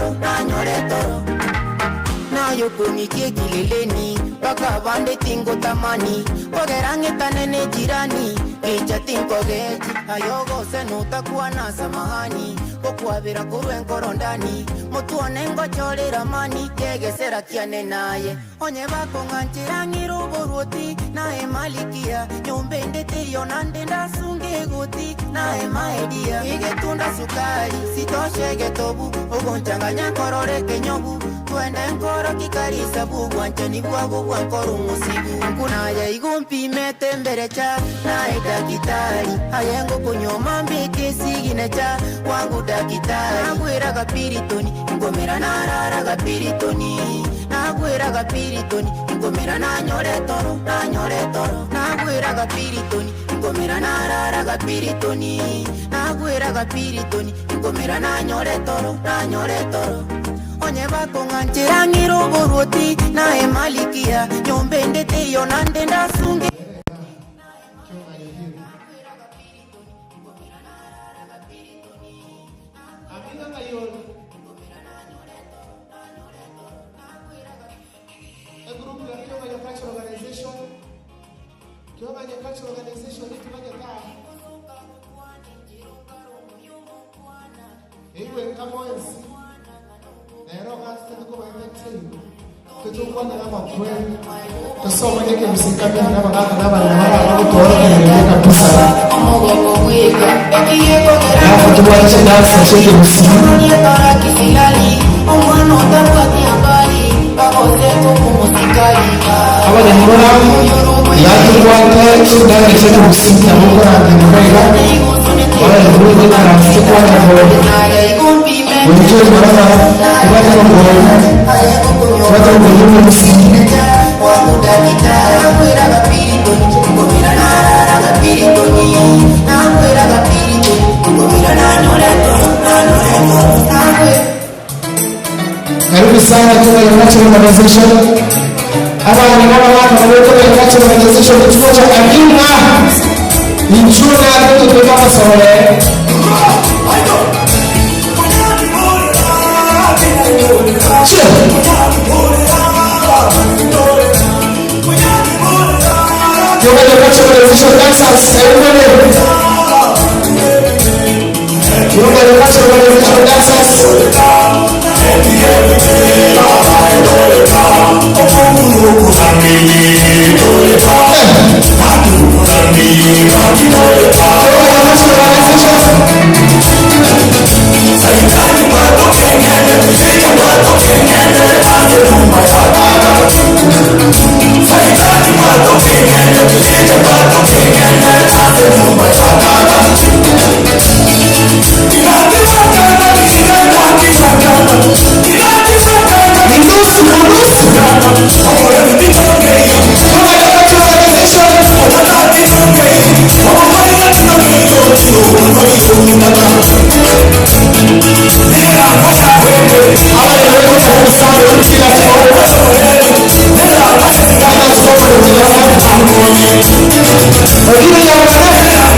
toro, nanyore toro. Nayo kunikie kileleni mpaka bande tingo tamani kogerang'etane ne jirani gicha tinkogechi ayogose nutakuwa na samahani gokwabira kurwa enkoro ndani mutuone ngochorera mani kegesera kiane naye onye bakong'anchera ng'ira oboruoti naye malikia nyomba ende nande ndasunga egoti naye maedia igetunda sukari sitoshe getobu ogonchanganya nkorore kenyobu twende nkoro kikarisa bugwanchani bwago bwankoro musibu nkunaya igumpimete mbere cha naye dakitari ayengo kunyoma mbike siginecha wangu dakitari nagwiraga piritoni ngomera nararaga piritoni nagwiraga piritoni ngomera nanyore toro nanyore toro nagwiraga piritoni ngomera nararaga piritoni nagwiraga piritoni ngomera nanyore toro nanyore toro onye bakong'anchera ng'ira oboruoti naye malikia nyomba ende teiyo nande ndasunge. Amiga ngayon, a group ya Kionganya Cultural Organization, Kionganya Cultural Organization itibanya ka iwe kamoensi nairoka tuko entertain tutukwana na makweli tusoma nyeke msikamia na bagaka na bana na kutuona kabisa. Alafu tuwache dansi ya sheke msimu. Abanyamura yatukwate chindani chetu msimu na mungu na ndimurega wala vurugu na rafiki kwa na wengine mara kubata ngo kubata ngo msimu. Karibu sana Kionganya Cultural Organization. Hapa ni mama wako na Kionganya Cultural Organization kituo cha Amina. Inchuna toto kwa sole. Che. Kionganya Cultural Organization dancers, everybody. Kionganya Cultural Organization dancers. Kionganya Cultural Organization. Ni nusu nusu. Kionganya Cultural Organization. Hapa ni wewe sana kila siku. Wengine ya wanadamu.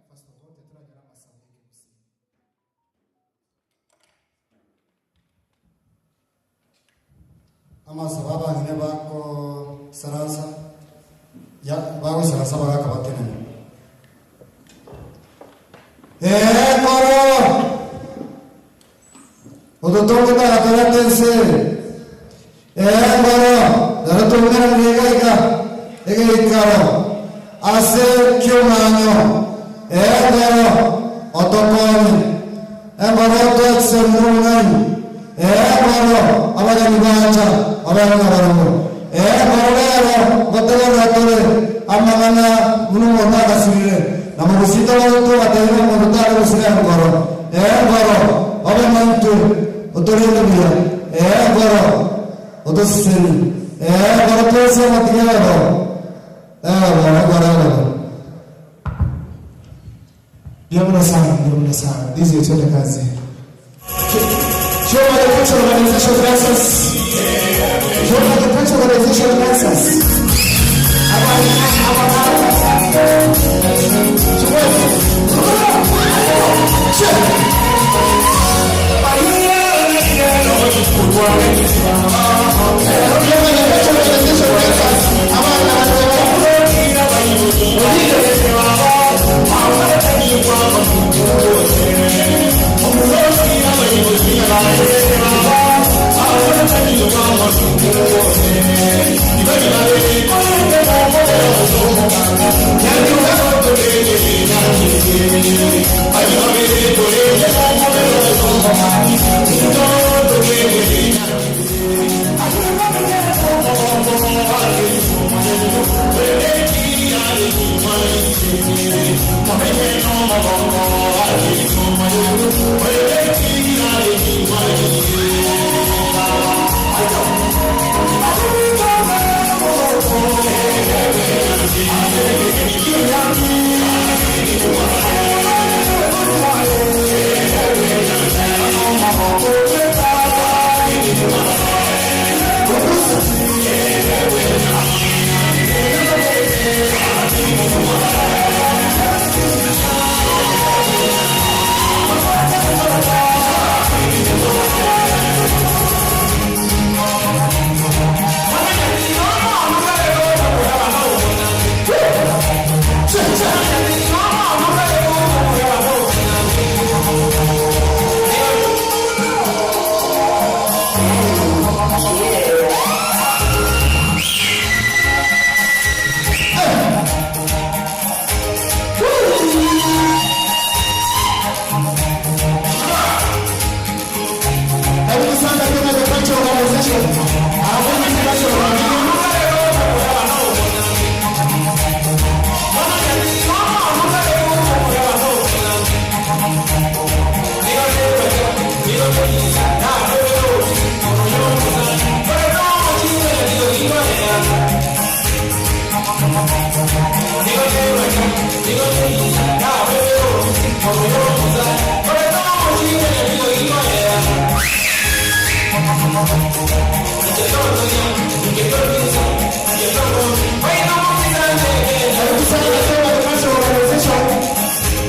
First of all, teturanyora amasabo y'ekegusii. Amasabo abang'ina bakosaransa ya bagosaransa abagaka batenene. Ee koro ototongete agatoreta ense eye. Ee koro naro toumeranire iga iga egeikaro ase ki'omwanyo. Ee koro otokonye. Engoro otoe chisemi na obong'aini. Ee engoro abageni bacha babe nabarabwo. Ee engoro rero ngotegerera tore amang'ana buna omonto agasirire, na mogosita gwaito ogatebia omonto tare gosira engoro. Ee engoro obe naintwe otorende buya. Ee engoro otosesenie. Ee engoro twensi amatiga egoro. Egoro egoro egoro. Mbuya mono sana, mbuya mono sana. DJ twende kazi. Show the Prince Organization dancers. Show the Prince Organization dancers. Karibu sana tena the Culture Organization. Hakuna Culture Organization. Karibu sana tena the Culture Organization.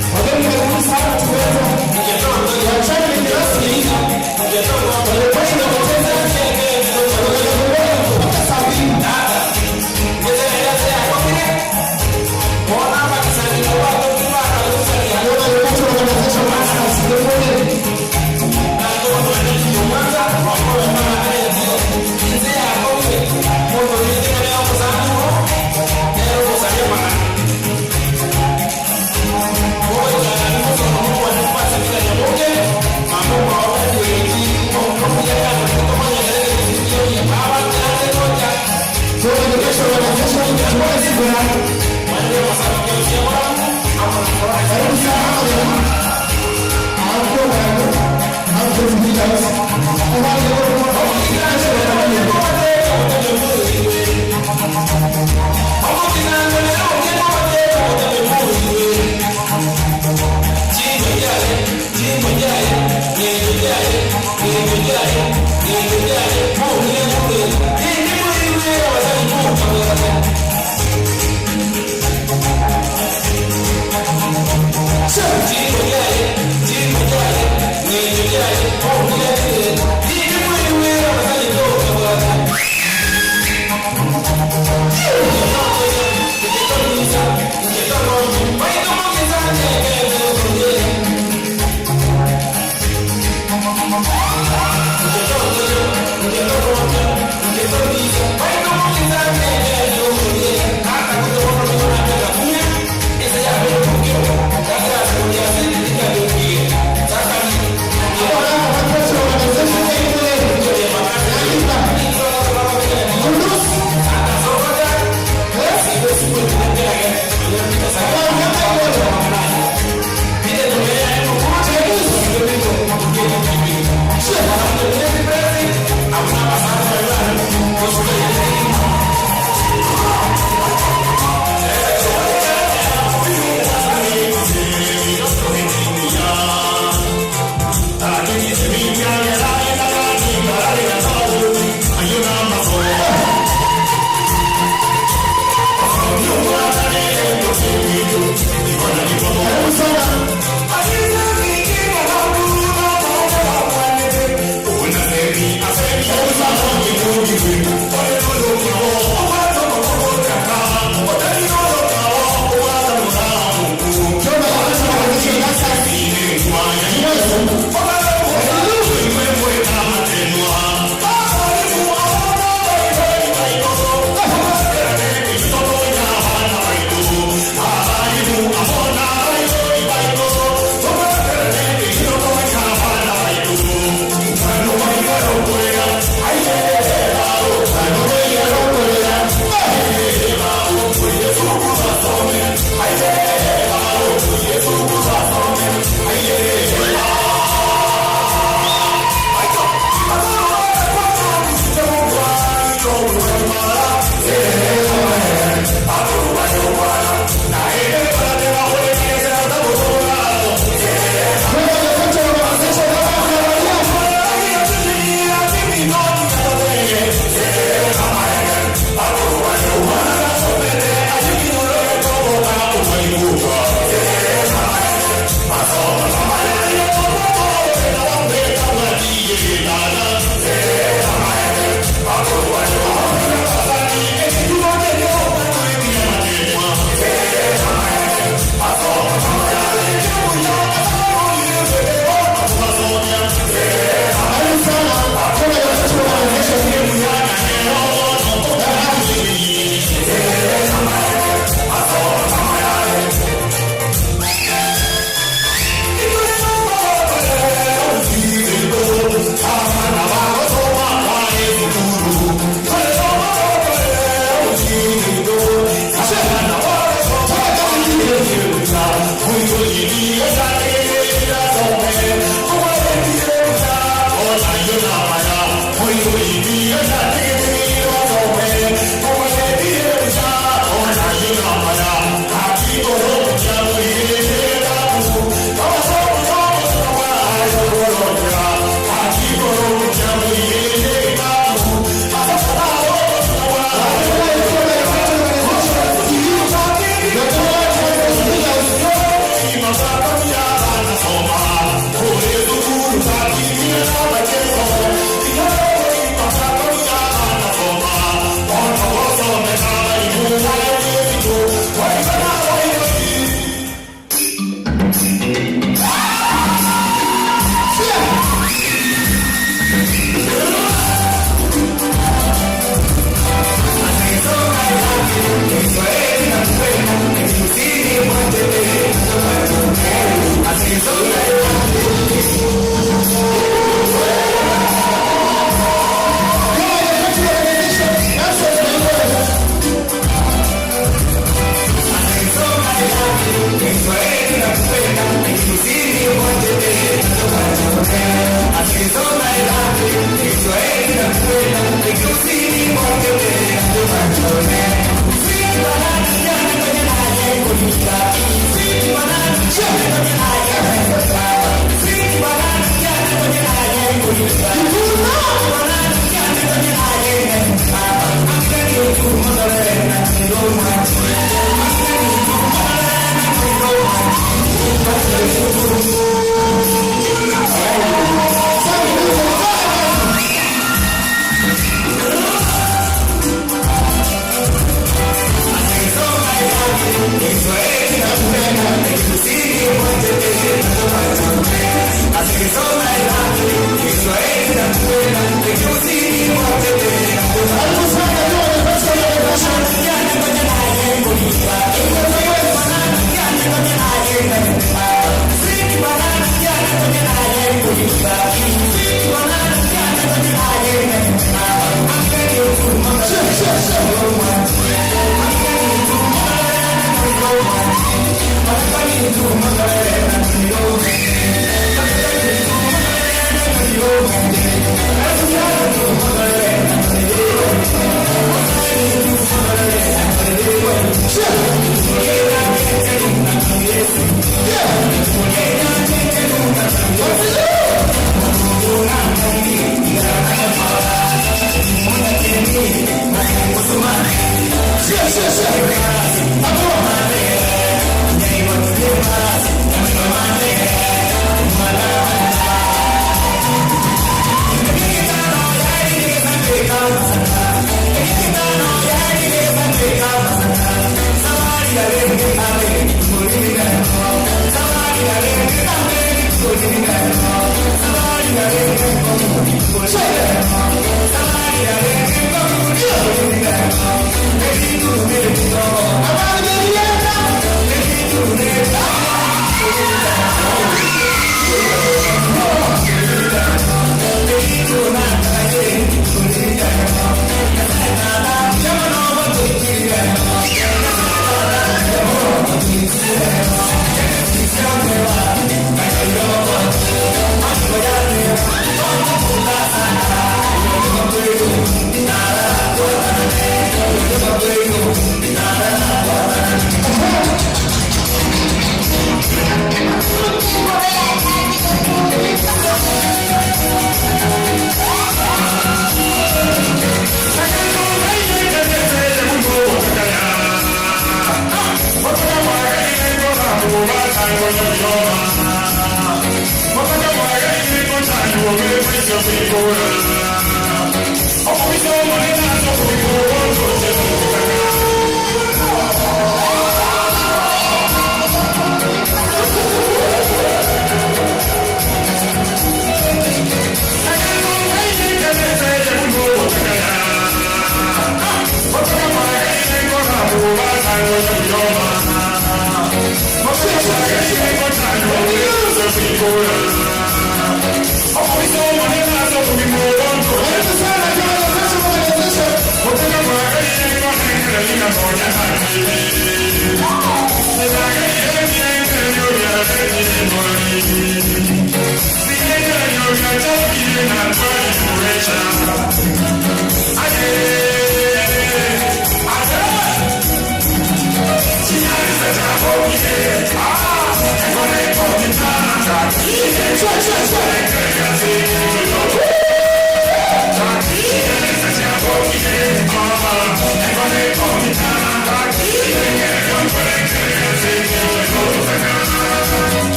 Karibu sana.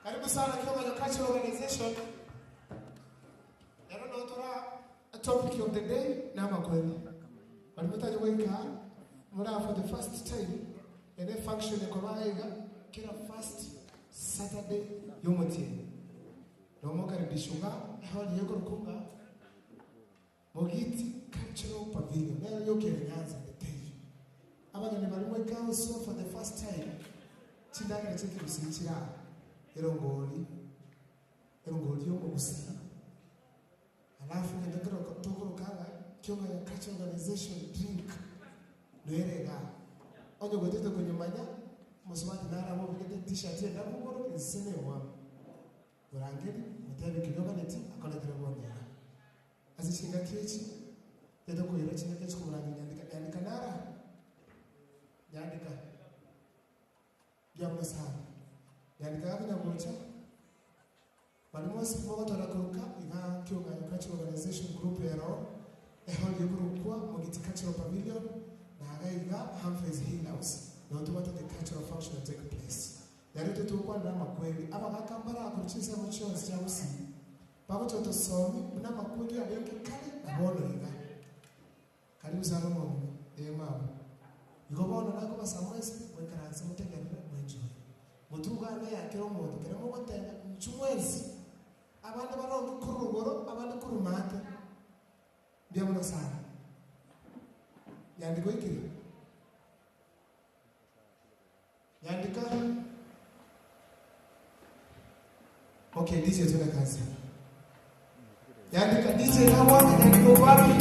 Karibu sana Kiomanyo Cultural Organization. Lero no tora a topic of the day na amakweri. Bari mutaje goika mura for the first time ene function ekoba iga kera first Saturday yomotienyi. Nomokaribishwa hall yekorukunga Mogiti Cultural Pavilion nero yokere Nyanza ndeteiyo. Abageni baria moika also for the first time chindagera chia ekegusii chire aa, erongori, erongori ya omogusii, alafu ng'ende nkoro tokoroka ng'a Kiong'anyo Cultural Organization drink noere igaa. Onye gotete konyomanya, omosubati naro abe obegete t-shirt endabu igoro inse na emwamu. Morangeri, motebi keria oganeti akoretere bono iga. Ase chingaki echi, tetokoira chingaki echi komorangeria nyandika, nyandika nara, nyandika mbuya sana. Nyandika gakonya gocha, baria bonsi mogotora koruka iga Kiong'anyo Cultural Organization Group ero, ehall ekorokwa Mogiti Cultural Pavilion, na iga iga Humphreys Hill House, noo tobwate the cultural function to take place. Nario titogokwanera amakweri, abagaaka mbarakore chinsemo chionsi chia gusii, bagocha gotosomi buna amakweri arenge kare na bono iga. Karibu sana omong'ina, ee mama. Igo bono nakobasa mwensi moikaranse motegerere moenjoy. Motugane ya kera omonto kere mogoteba inchu mwensi, abande baronge korwa rogoro abande korwa maate. Mbuya mono sana. Nyandiko oikire? Nyandika. Okay, DJ twende kazi. Nyandika DJ nabwate nyandika okwapi.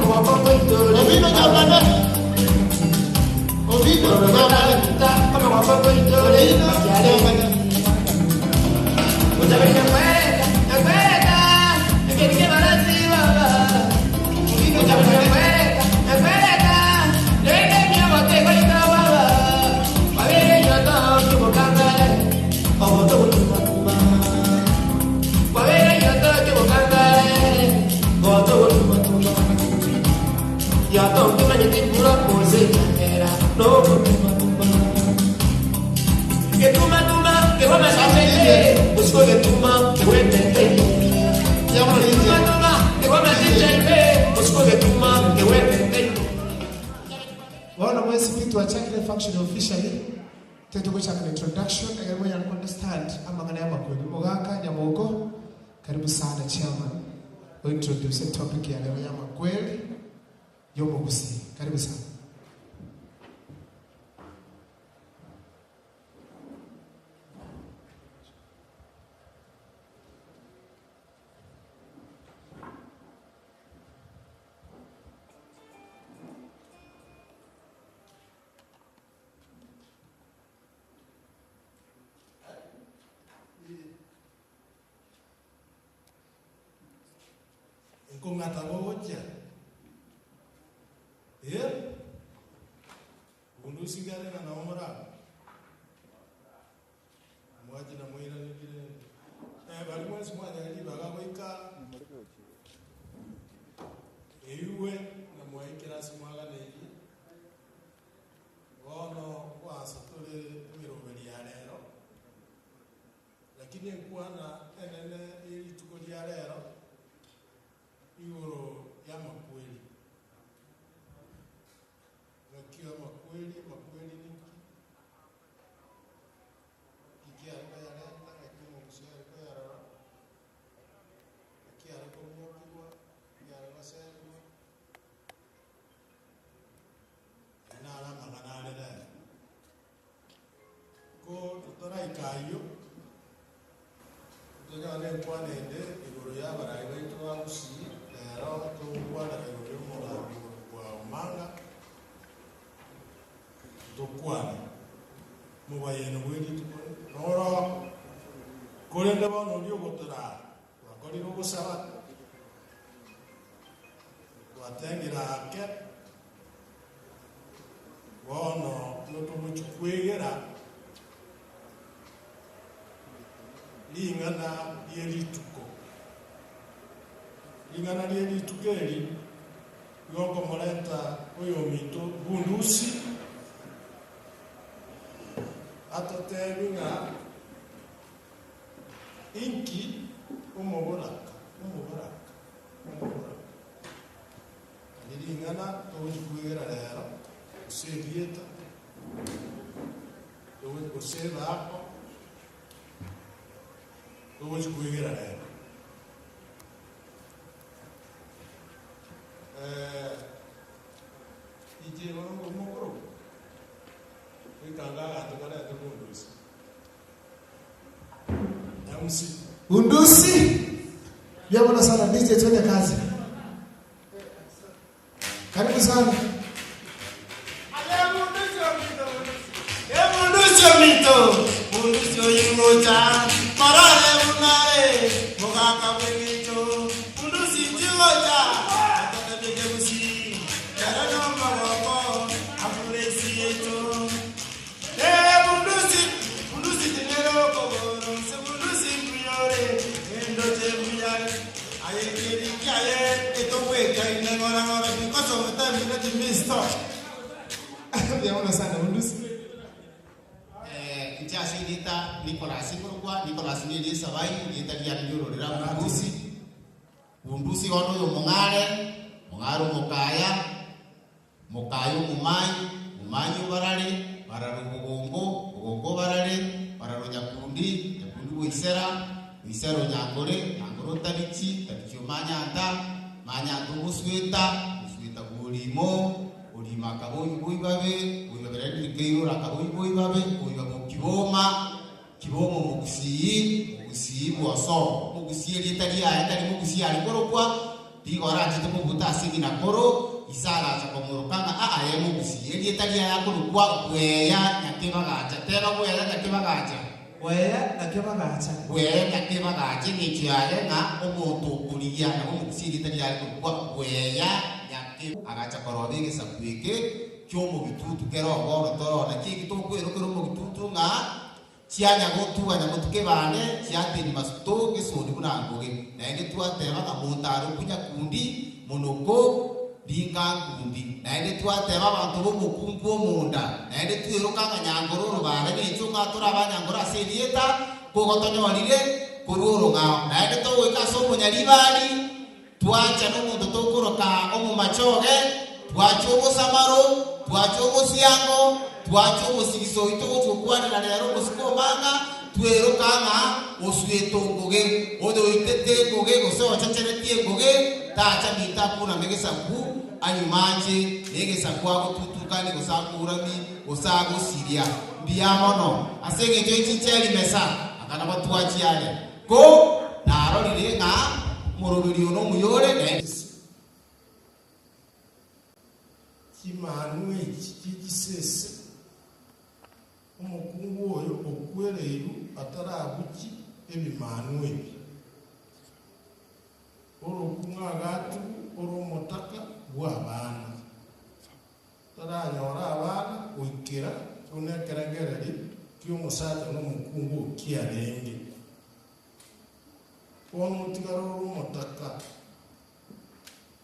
Obino jamane. Obino jamane. Obino jamane. Obino jamane. Bono mwensi pi twachakire function officially, tetogochaka na introduction ekero monyare ku understand amang'ana ya amakweri. Mogaka Nyamoko, karibu sana chairman, o introduce topic ya rero ya amakweri yomogusii. Karibu sana. Nkong'ata gogochia, eh, bundusi kare ng'a nao morabe, mwachi na moiranerie rende. Eh, baria mwensi mwanyora ribaga goika eigwe na mwaikire ase mwaganeirie, bono ngoansa tore emeroberi ya rero, lakini enkwana enene ye rituko ria rero, igoro y'amakweri. Naki amakweri, amakweri ninki? Nki are koyareta, naki omogusii are koyarora, naki are kominyokigwa, nki are goserigwa. Aya naro amang'ana are rero. Ko totoraika ayio, enkwana ende igoro y'abarai baito ba Gusii, rero togokwana igoro y'omogambi korokwa Omanga, tokwane mobayeno bwe rituko noro, korende bono oria ogotoraa twakorire ogosaba, twatengire ake, bono notogochia kwegera Ring'ana rie rituko. Ring'ana rie rituko eri igo nkomorenta oyominto Bundusi atotebi ng'a inki omoboraka, omoboraka, omoboraka. Nario ring'ana togochia kwegera rero, gose erieta. Togochi goseba ako, togochi kwegera rero. Eh, inche bono ngoruma okorokwa, goika anga aganto karente bundusi. MC. Bundusi! Mbuya mono sana DJ twende kazi. Karibu sana. Ebundusi ominto, bundusi oyingocha, marore bunare, mogaka bw'engencho, bundusi nchigocha, atotebeke busi, ere nomogoko, abure esi yaito. Ee bundusi, bundusi tinere okogoro, nse bundusi mbuyore, endoche mbuyare, aye keri kiaye etogwekaine ng'ora ng'ora because of time let me stop. Mbuya mono sana bundusi. Eh, inche ase erieta Nicholas nkorokwa, Nicholas nigo eri'esabai, erieta riane ri'ororera Bundusi. Bundusi bono oyo omong'are, mong'are omokaya, Mokaye omomanyi, momanyi obarare, barare obogongo, bogongo obarare, barare onyakundi, nyakundi boisera, boisera onyankore, nyankore otabichi, tabichi omanyanta, manyanta obosweta, bosweta bw'orimo, orimo akaba oiboibabe, oibabe rende rikairora akaba oiboibabe, oibabe okiboma, kiboma omogusii, mogusii bw'osoo. Omogusii erieta riaye tari mogusii are korokwa, rigo aranchete kobuta ase ng'ina koro, ise agacha komoroka ng'a aa aye mogusii. Erieta riaye akorokwa Bweya Nyakebagacha. Teba Bweya Nyakebagacha. Bweya Nyakebagacha. Bweya Nyakebagacha eng'encho yaye ng'a omonto okorigia nabo omogusii erieta riaye akorokwa Bweya Nyake. Agacha koroba egesaku eke ki'omogitutu kere obono torore. Naki eki tokwerokera omogitutu ng'a chianya gotuganya motuke bane, chiateni masuto gesoni buna ngoge. Naende twateba ng'a monto arokwe nyakundi, monoko, ringa nkundi. Naende twateba abanto b'omokungu omonda. Naende tweroka ng'a nyangoro orobare nencho ng'a tore abanyangoro ase erieta, kogotonyorire korwa orong'ao. Naende togoika ase omonyaribari. Twacha nomonto tokoroka omomachoge, twacha obosamaro, twacha obosiango, twacha omosigiso oito ogochia gokwanera rero omosike omanga, tweroka ng'a osuete ongoge, oyoitete engoge gose ochecheretie engoge, tacha minto akuname egesaku, anyume ache negesaku agotutukani gose akourami gose agosiria. Mbuya mono ase engencho ye chincheri mesa, aka nabo twachiare. Ko narorire ng'a omoroberio one omuya ore, naende. Chimanwa echi chi'chisese, omokungu oyo okwereirwe atarabuchi ebimanwa ebi. Orokung'u agatigwe ore omotaka bw'abana, taranyora abana goikera buna ekerengererio ki'omosacha na omokungu oo kiarenge. Bono otigare ore omotaka.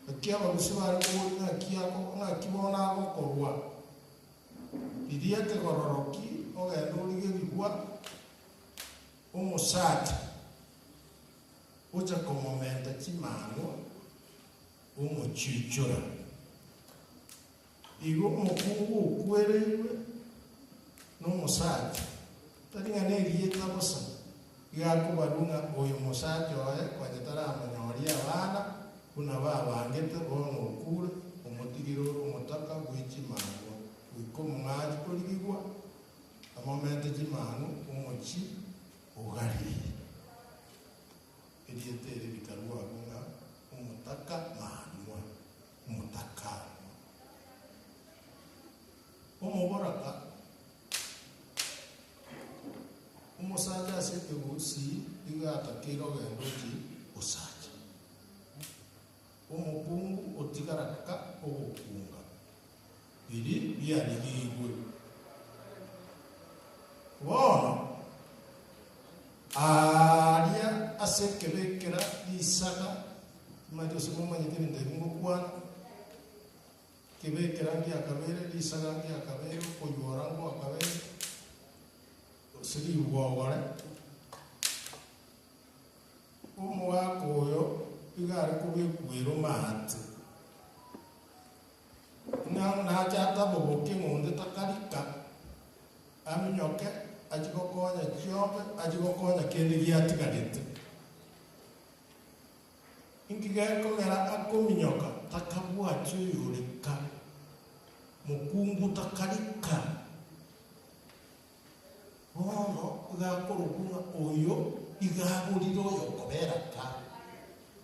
Naki abagusi bare koboria ng'aki ako ng'aki bono agokorwa? Riria ekegororoki ogende origerigwa omosacha ocha komomenta chimanwa omochichora. Igo omokungu okwereirwe nomosacha, tari ng'a nerieta bosa, igo akobarwa ng'a oyo mosacha oye konya taramonyoria abana buna babangete, bono okure, omotigire ore omotaka bwe chimanwa, goika omong'achi korigigwa amomente chimanwa omochie o Galili. Erieta eri rikarua agwo ng'a omotaka manwa, omotakanwa. Omoboraka, omosacha ase ekegusii iga atakeire ogenda ochi gosacha. Omokungu otigaraka ogokunga biria biarigigwe. Bono aaria ase ekebekera risaga, timanyeti gose momanyete ebinto ebi ngokwana, ekebekera ngiakabeire, risaga ngiakabeire, okoywora ngwakabeire, gose ribwogore. Omogaka oyo iga are kobekwa ero maate, ng'a nache ataboboke ng'a onde takarika, aminyoke achie gokonya chiombe, achie gokonya kende giatigarete. Inki gekogera akominyoka takabwati oyore ka, mokungu takarika? Bono iga akorokwa ng'a oyo iga aborire oyokobera ka.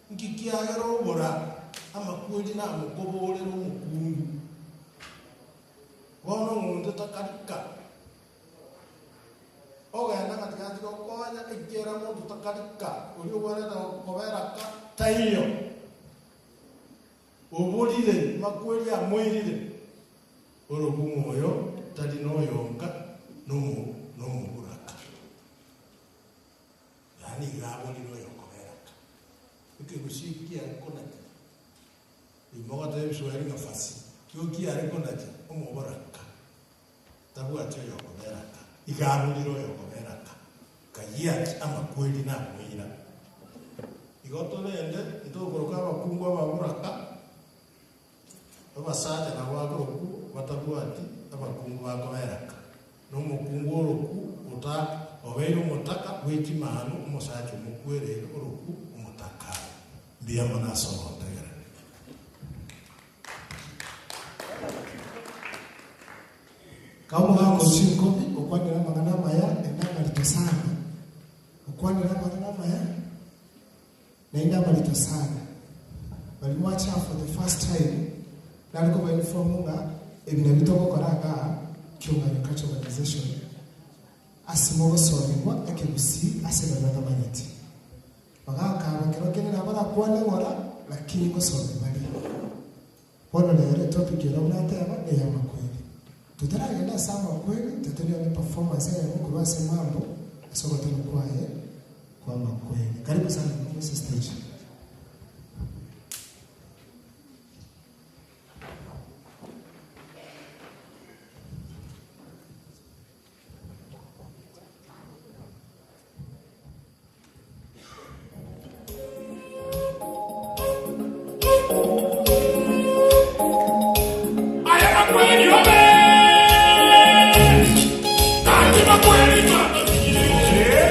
Nki kiagera obora amakweri namokoborere omokungu? Bono ng'onde takarika. Ogenda ng'a tiga atige gokonya ekiagera monto takarika, oria ogwenerete gokobera ka taiyo. Oborire makweri amoirire, orokwo ng'a oyo tari noyonka nomoburaka. Yaani iga aborire oyokoberaka. Ekegusii kiare konacha, imogote ebiswahili ng'a fasi, kio kiare konacha omoboraka, tabwati oyokoberaka, iga aborire oyokoberaka, kayiachi amakweri namoira. Igo torende ntokoroka abakungu ababoraka, abasacha nabo bakorokwo batabwati abakungu bakoberaka, na omokungu orokwo ota obeire omotaka bwe chimanu, omosacha omokwereire orokwo omotaka. Mbuya mono ase ogontegerera. Kae omogaka o chinkobi okwanire amang'ana amaya naende amarito sana. Okwanire amang'ana amaya naende amarito sana. Baria mwacha for the first time nare koba inform ng'a ebi nabio togokora igaa Kiung'anyo Culture Organization ase mogosomigwa ekegusii ase baria batamanyeti. Bagaka aba kero kende nabo barakwane ng'ora lakini ngosomia baria. Bono rero etopic ere buna ateba neyamakweri. Totaragenda ase amakweri totebe performance eyemo korwa ase mambo ase ogotera kwaye kwa amakweri. Karibu sana Moses stage. Aye makweri obe Tanti makweri twatotigire.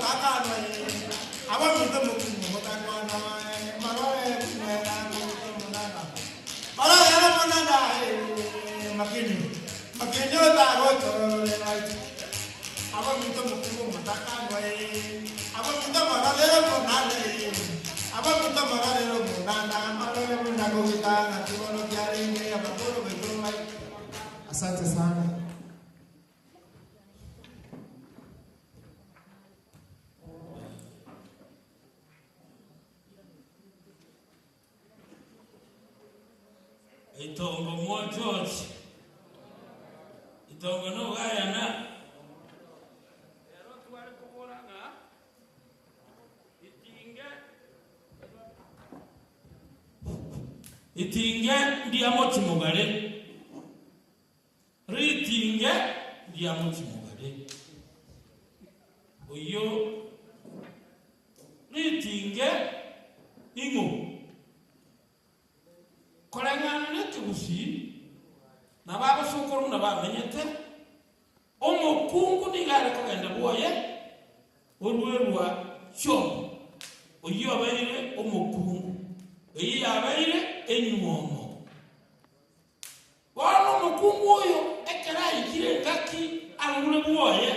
motakanwa abaminto mokungu motakwana marore kunera monana marore monana makini makini otagotororera abaminto mokungu motakanwa abaminto marorero monana abaminto marorero monana marore monakogitana kibono kiarenge amakoro bekoro Asante sana. Itongo mwa George. Itongo no gayana. Ero tware kobora ng'a itinge itinge ndiamochimogare ritinge ndiamochimogare oyo ritinge ing'o Koreng'ana nekegusii, nabo abasokoro buna bamenyete, omokungu nigo are kogenda bwoye orwerwa chiombe, oyio obeire omokungu, eyio yabeire enyuomo. Bono omokungu oyo ekero aikire engaki arure bwoye,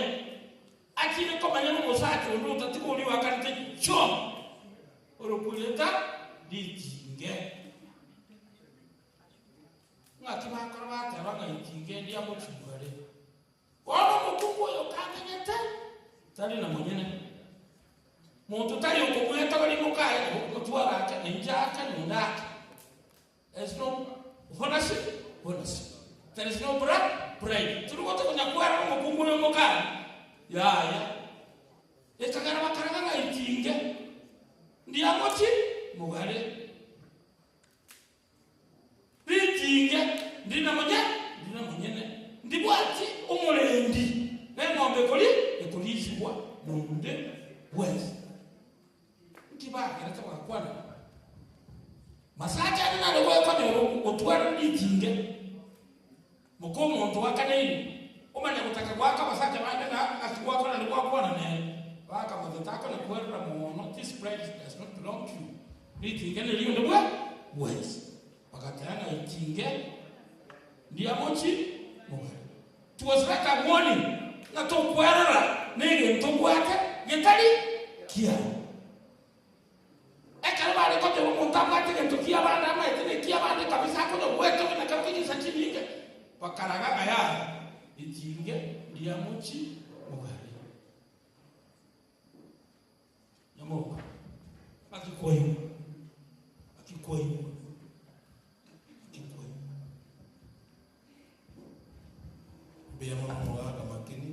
achire komenya nomosacha onde otatiga oria oakanete chiombe, orokoreta ritinge. Ng'aki bakora bateba ng'a itinge ndiamochingwere. Bono omokungu oyo kamenyete tari na monyene, monto tari okomwetogeria mokaye, nabo okomotwara ake, na inche ake, na onde ake. There is no ownership, ownership. There is no pride. Tori gocha konya kwerora omokungu oyo omokani. Yaya. Ekagera bakaraga ng'a itinge. Ndiamochi mogare. Ritinge ndina monye, ndina monyene. Ndibwati omorendi na eng'ombe ekori ekorisigwa nonde bwensi. Nki bagerete bagakwana? Masacha ande nare gwekonyora gotwara ritinge, moka omonto gakaneire, omanya gotaka goaka abasacha bande ng'a ng'aki gwakora naende gwakwana nere, bakamotebia takona kwerora mono, this pride does not belong to you, ritinge neri onde bwe bwensi. Bagateba ng'a itinge ndiamochi mobere. It was like a warning ng'a tokwerora negento obwate getari kiao. Ekero bare koteba omonto abwate egento ki'abande amaete neki'abande kabisa akonya gwetogia na kerokio chinsa chinyinge, bakaraga ng'a yaya ritinge ndiamochi mogare. Nyamoka, ng'aki kwaigwa? Ng'aki kwaigwa? Ng'aki kwaigwa? Mbuya mono omogaka makini.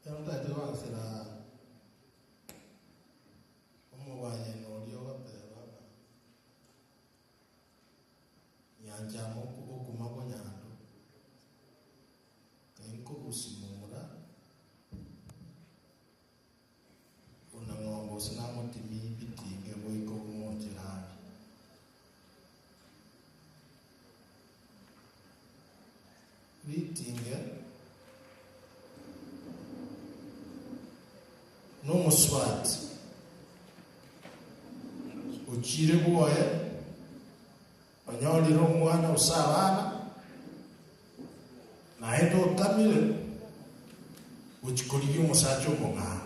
Ekero ntaete goansera omobayeno oria ogoteba ng'a nyancha okuma bonyando, kai nkobusimora buna ng'ombe gose namotimi bitinge goika omochera aria. Ritinge nomosubati ochiire bwoye, onyorire omwana gose abana, naende otamire gochia korigia omosacha omong'ao.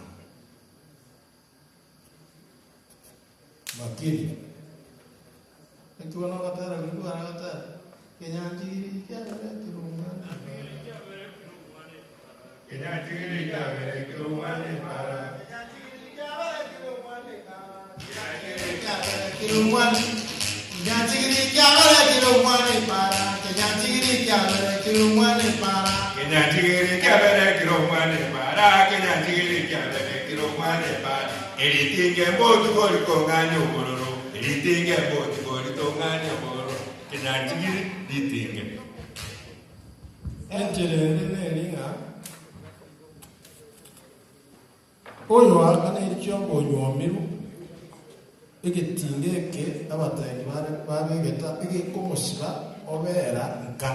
Makiri. Naki bono ogotera riria kware gotera, Kenyanchigiri kiaberekire omwana ebara. Kenyanchigiri kiaberekire omwana ebara. Kenyanchigiri kiaberekire omwana ebara. Kenyanchigiri kiaberekire omwana Kenyanchigiri kiaberekire omwana ebara. Kenyanchigiri kiaberekire omwana ebara. Kenyanchigiri kiaberekire omwana ebara. Kenyanchigiri kiaberekire omwana ebara. Eritinge mbotuko rikong'anya obororo, Eritinge mbotuko ritong'anya obororo. Kenyanchigiri ritinge. Enchera ende neri ng'a oyoakaneire chiombe onywomirwe, egetinga eke abatengi bare babegete egekomosiba obera nka.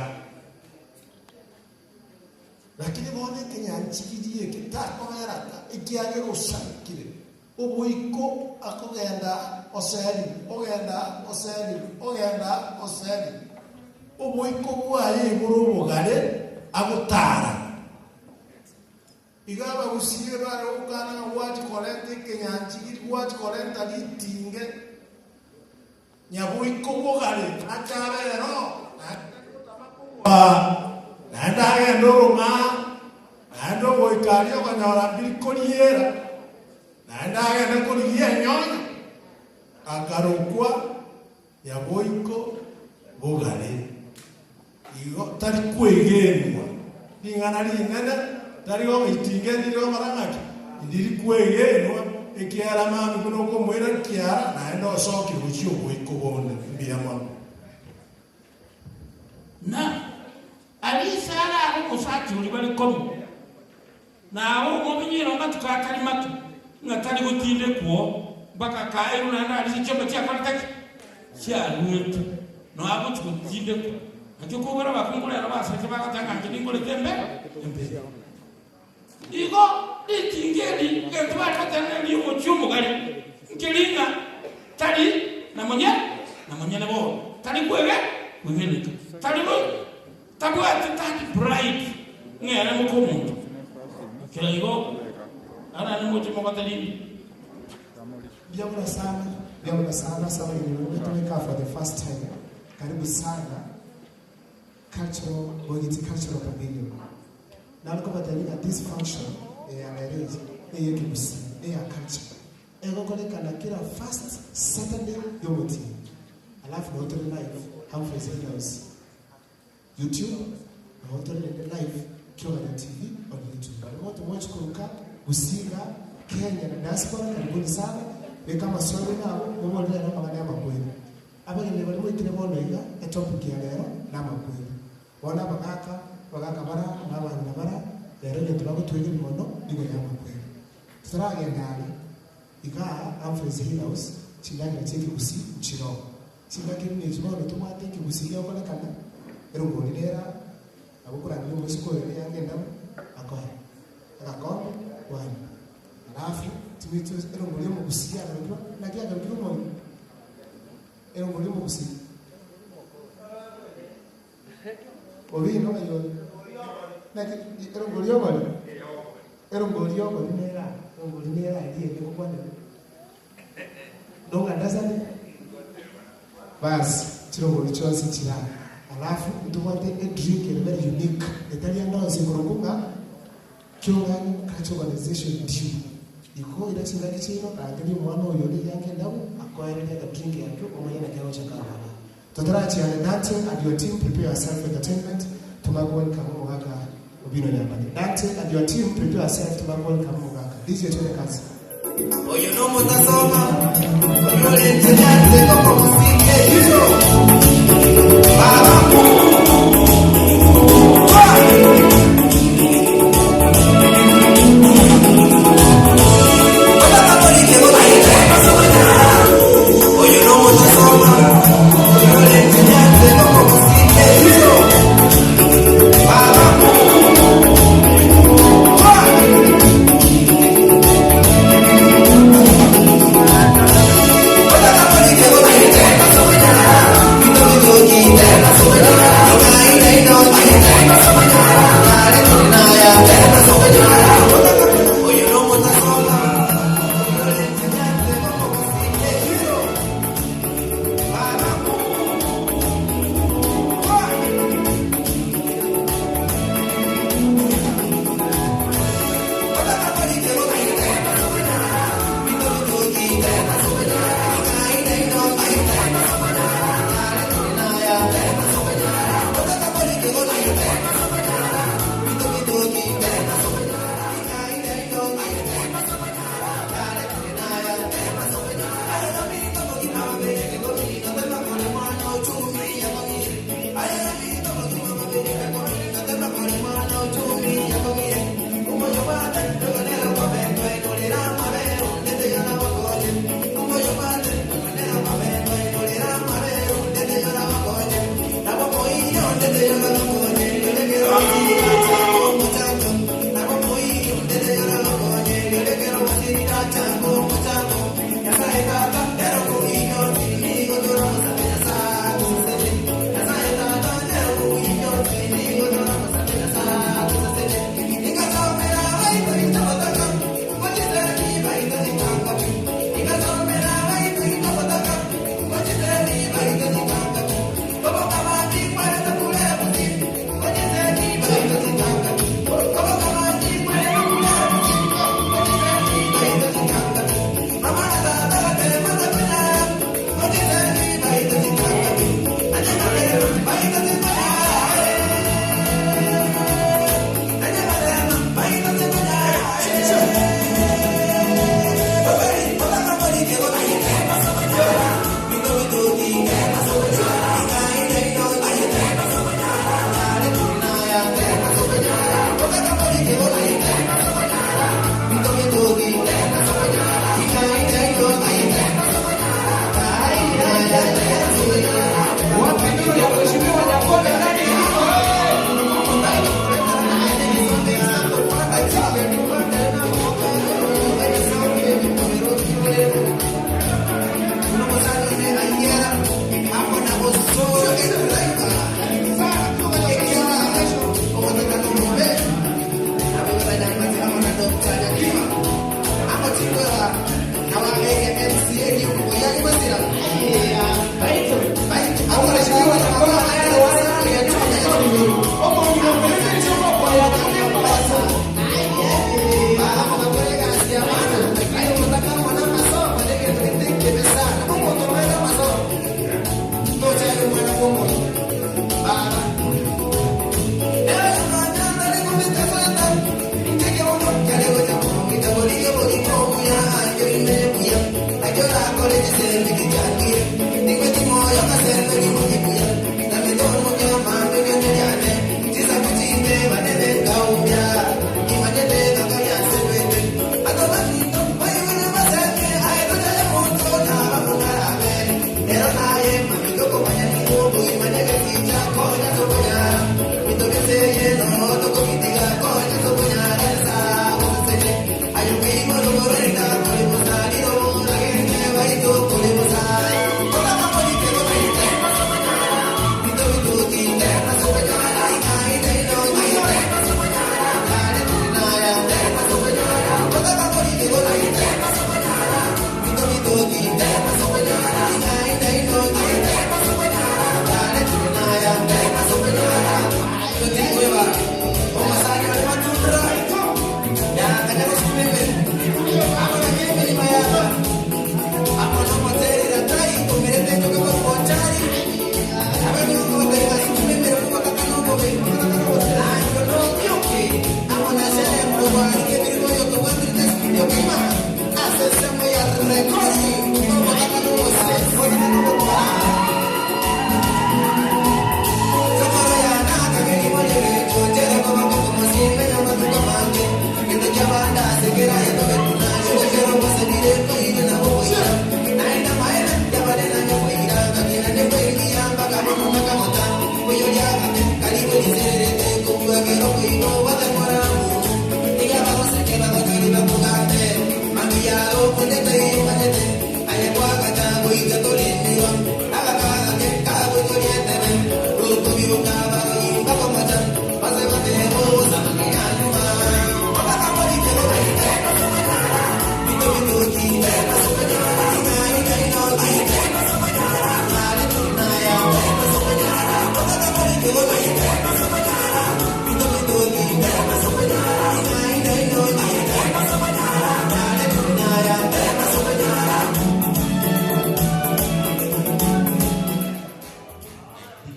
Lakini bono ekenyanchigiri eke takobera ata, ekiagera osarekire. Oboiko akogenda oserigwe, ogenda oserigwe, ogenda oserigwe. Oboiko bwaye igoro obogare agotara. Iga abagusie bare gokana ng'a gwachia korenta ekenyanchigiri, gwachia korenta ritinge, nyaboiko bogare ache abere oo, naende tari gotama kobua, naende agende orong'aa, naende ogoika aria okonyora mbiri koriera, naende agende korigia enyonyo, akarokwa Nyaboiko bogare. Igo tari kwegenwa ring'ana rinene, tari goitinga erinde gokora ng'aki? Ndiri kwegenwa, ekiagera mambia buna okomoira kiara, naende osokire gochia oboiko bonde. Mbuya mono. Na arise arare omosacha oria bare komo, na abe omobinyire amatuko atari make, ng'a tari gotindekwa oo, mpaka akairwe naende arise chiombe chiakorete ki? Chiaruetwe, nao agochia gotindekwa. Naki okobora abakungu rero basacha bagoteba ng'a inche ningorete embe embe. Igo ritinga eri egento bare goteba neri omochie omogare, nkeri ng'a tari na monye na monyene bono, tari kwege kwegeneka, tari go tabwati that pride ng'a ere moka omonto. Kera igo ara nimoche mogote rinde. Mbuya mono sana, mbuya mono sana ase abageni baria gotoika for the first time, karibu sana cultural Bogiti Cultural Pavilion. Nare kobatebia ng'a this function eye ya rero eye neye ekegusii, neya culture. Egokorekana kera first Saturday yomotienyi. Alafu nabo tore live Humphreys Hill House YouTube, nabo tore naende live Kioganya TV on YouTube. Baria moto mochi koruka Gusii igaa, Kenya na diaspora karibuni sana, beka amaswali iga abwo, moborere rero amang'ana y'amakweri. Abageni baria moikire bono iga, etopic ya rero namakweri. Bono abagaka, abagaka bara na abang'ina bara, rero egento bagotwegeria mono nigo yamakweri. Totaragenda are, igaa Humphreys Hill House, chindagera chi'ekegusii nchiroo. Chingaki buna echi bono tobwate ekegusii gegokorekana, erongori nere aa, nabo okorangeria omoiseke oyo ere yanga endabu, akoe agakombe kwanywa. Alafu timanyeti erongori y'omogusii yagarokirwe, naki yagarokirwe omong'ina? Erongori y'omogusii. Obino ng'ai ore? Naki erongori y'obori? Erongori y'obori nere aa, erongori nere aa eria ende ngokwanera. Nong'andasane? Basi, chirongori chionsi chire aa. Alafu ntobwate edrink ere very unique, etari ande onsi ekorokwa ng'a Kiong'anyo Culture Organization Dew. Igo ira chingaki chiaino, rangeria omwana oyo ore eyanga endabu, akoererie agadrink akio omanye naki agocha karwara. Totarachiane Dante and your team prepare yourself for entertainment tuma welcome omogaka Obino Nyambane Dante and your team prepare yourself tuma welcome omogaka DJ twende kazi. Oyo nomotasoma, oyore inche nyanchete okomosinga ebiso. Baba.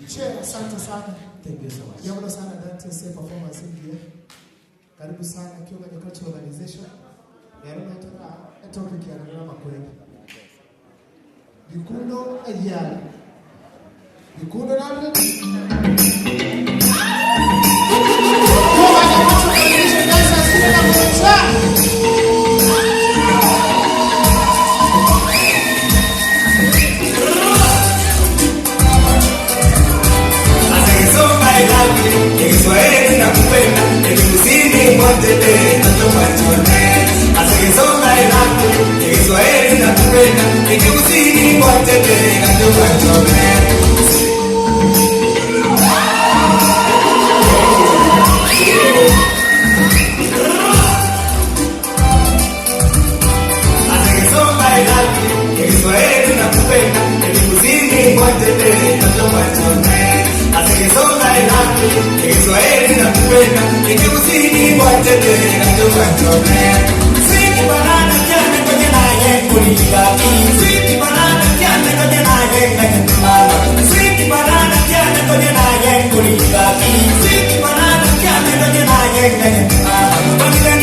Chair, asante sana. Thank you so much. Jambo sana Dante say performance ingia. Karibu sana Kiungani Cultural Organization. Lero natora etoke kianana makweli. Bikundo ayala. Bikundo nalo. Kiungani Cultural Organization dancers kuna moja.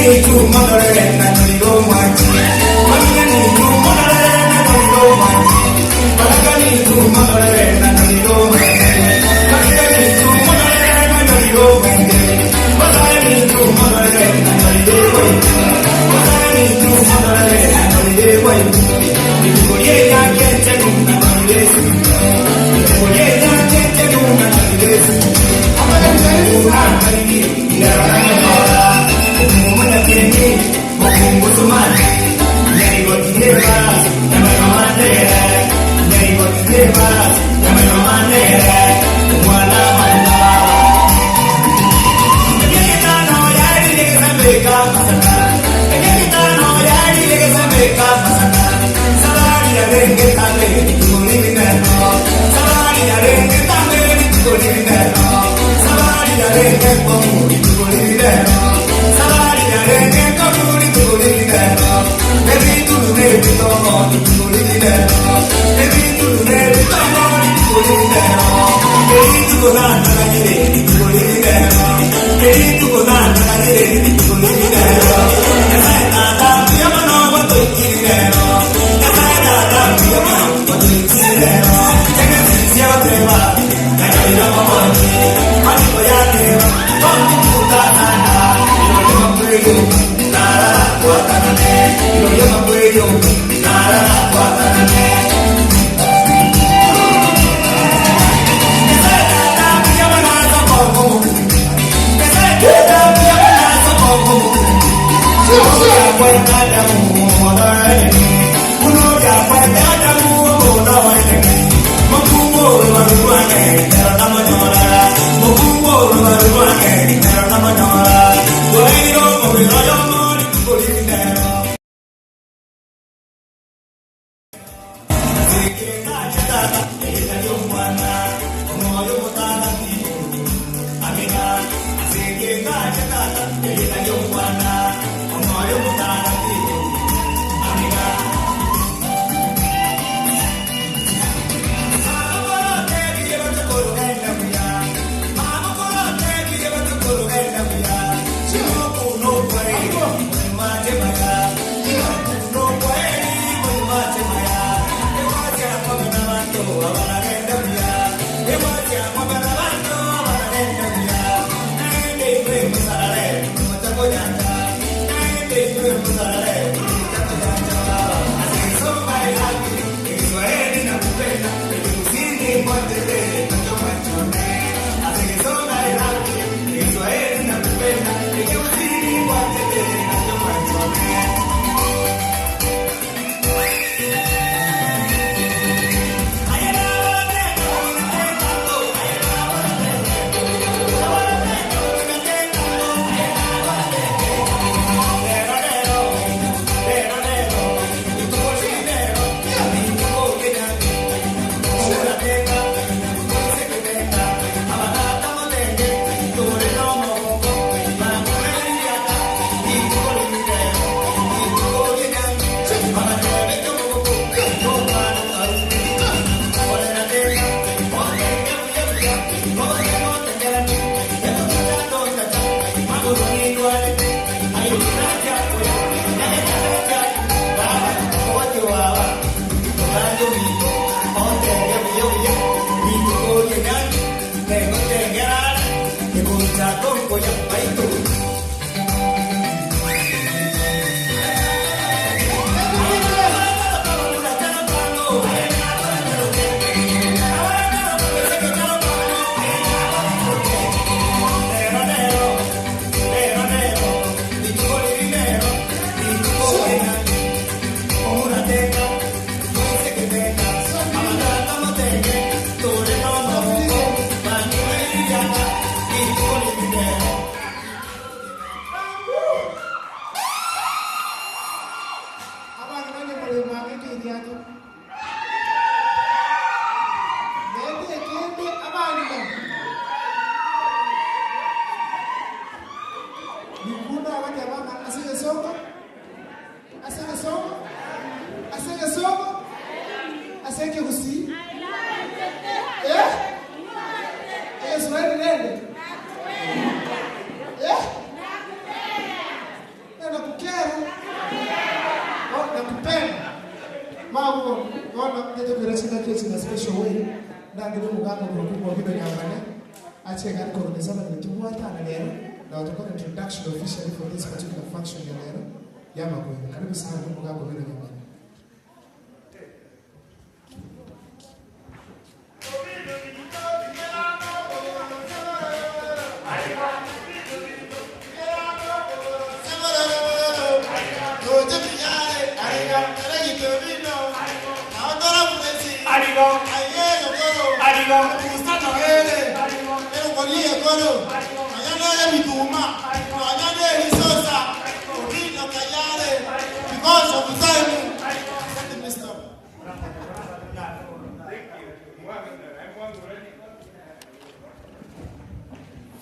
Thank you.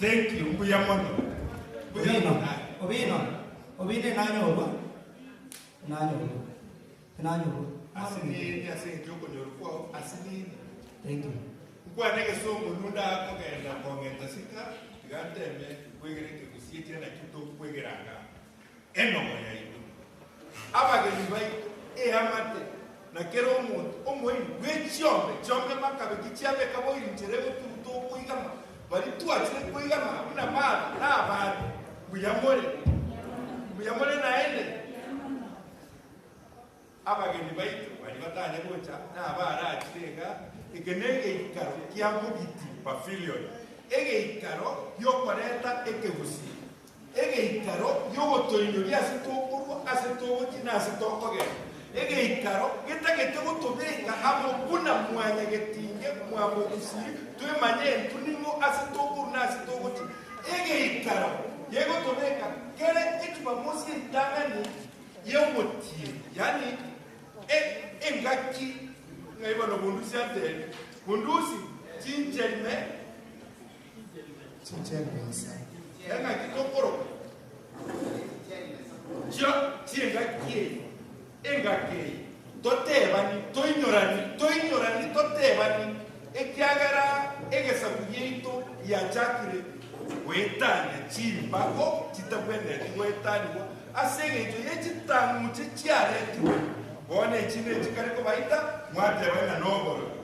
Thank you, mbuya mono. Mbuya Obino, mono. Obino, Obino enanyorwa, enanyorwa, enanyorwa. Asinini ase enki okonyorwa kwao asinini. Thank you. Nkwane egesongo nunde akogenda kong'enta sika tiga nteme nkwegere ekegusii ekere nakio tokwegera igaa. Enogo yaito. Abageni baito, eamate, na kera omonto omoiri bwe chiombe, chiombe makabeki chiabeka boiri nchera egotuguta okoigama, baria twachire koigama buna Martha na abande. Mbuya more? Mbuya more naende? Abageni baito baria batanya gocha na abarachire iga, eke negeikaro kia Mugiti Pavilion, egeikaro gi'okoreta ekegusii, egeikaro gi'ogotoinyoria ase tokorwa, ase togochia na ase tokogenda, egeikaro getagete gotobeka amo buna mwanyagetinge mwa mogusii twemanye intwe ning'o ase tokorwa na ase togochia, egeikaro gegotobeka kere ejumamosi entang'ani y'omotienyi, yaani engaki ng'ai bono bundusi antebi, bundusi chincherime, Chincherime insa. Engaki tokoroka chio chi'engaki eye, engaki eye totebani, toinyorani, toinyorani, totebani, ekiagera egesaku giaito giachakire goetania chimbago chitabwenereti goetanigwa Ase engencho ye chitang'uche chiaretirwe, bono echi nechikare kobaita, mwateba ng'a noborogi.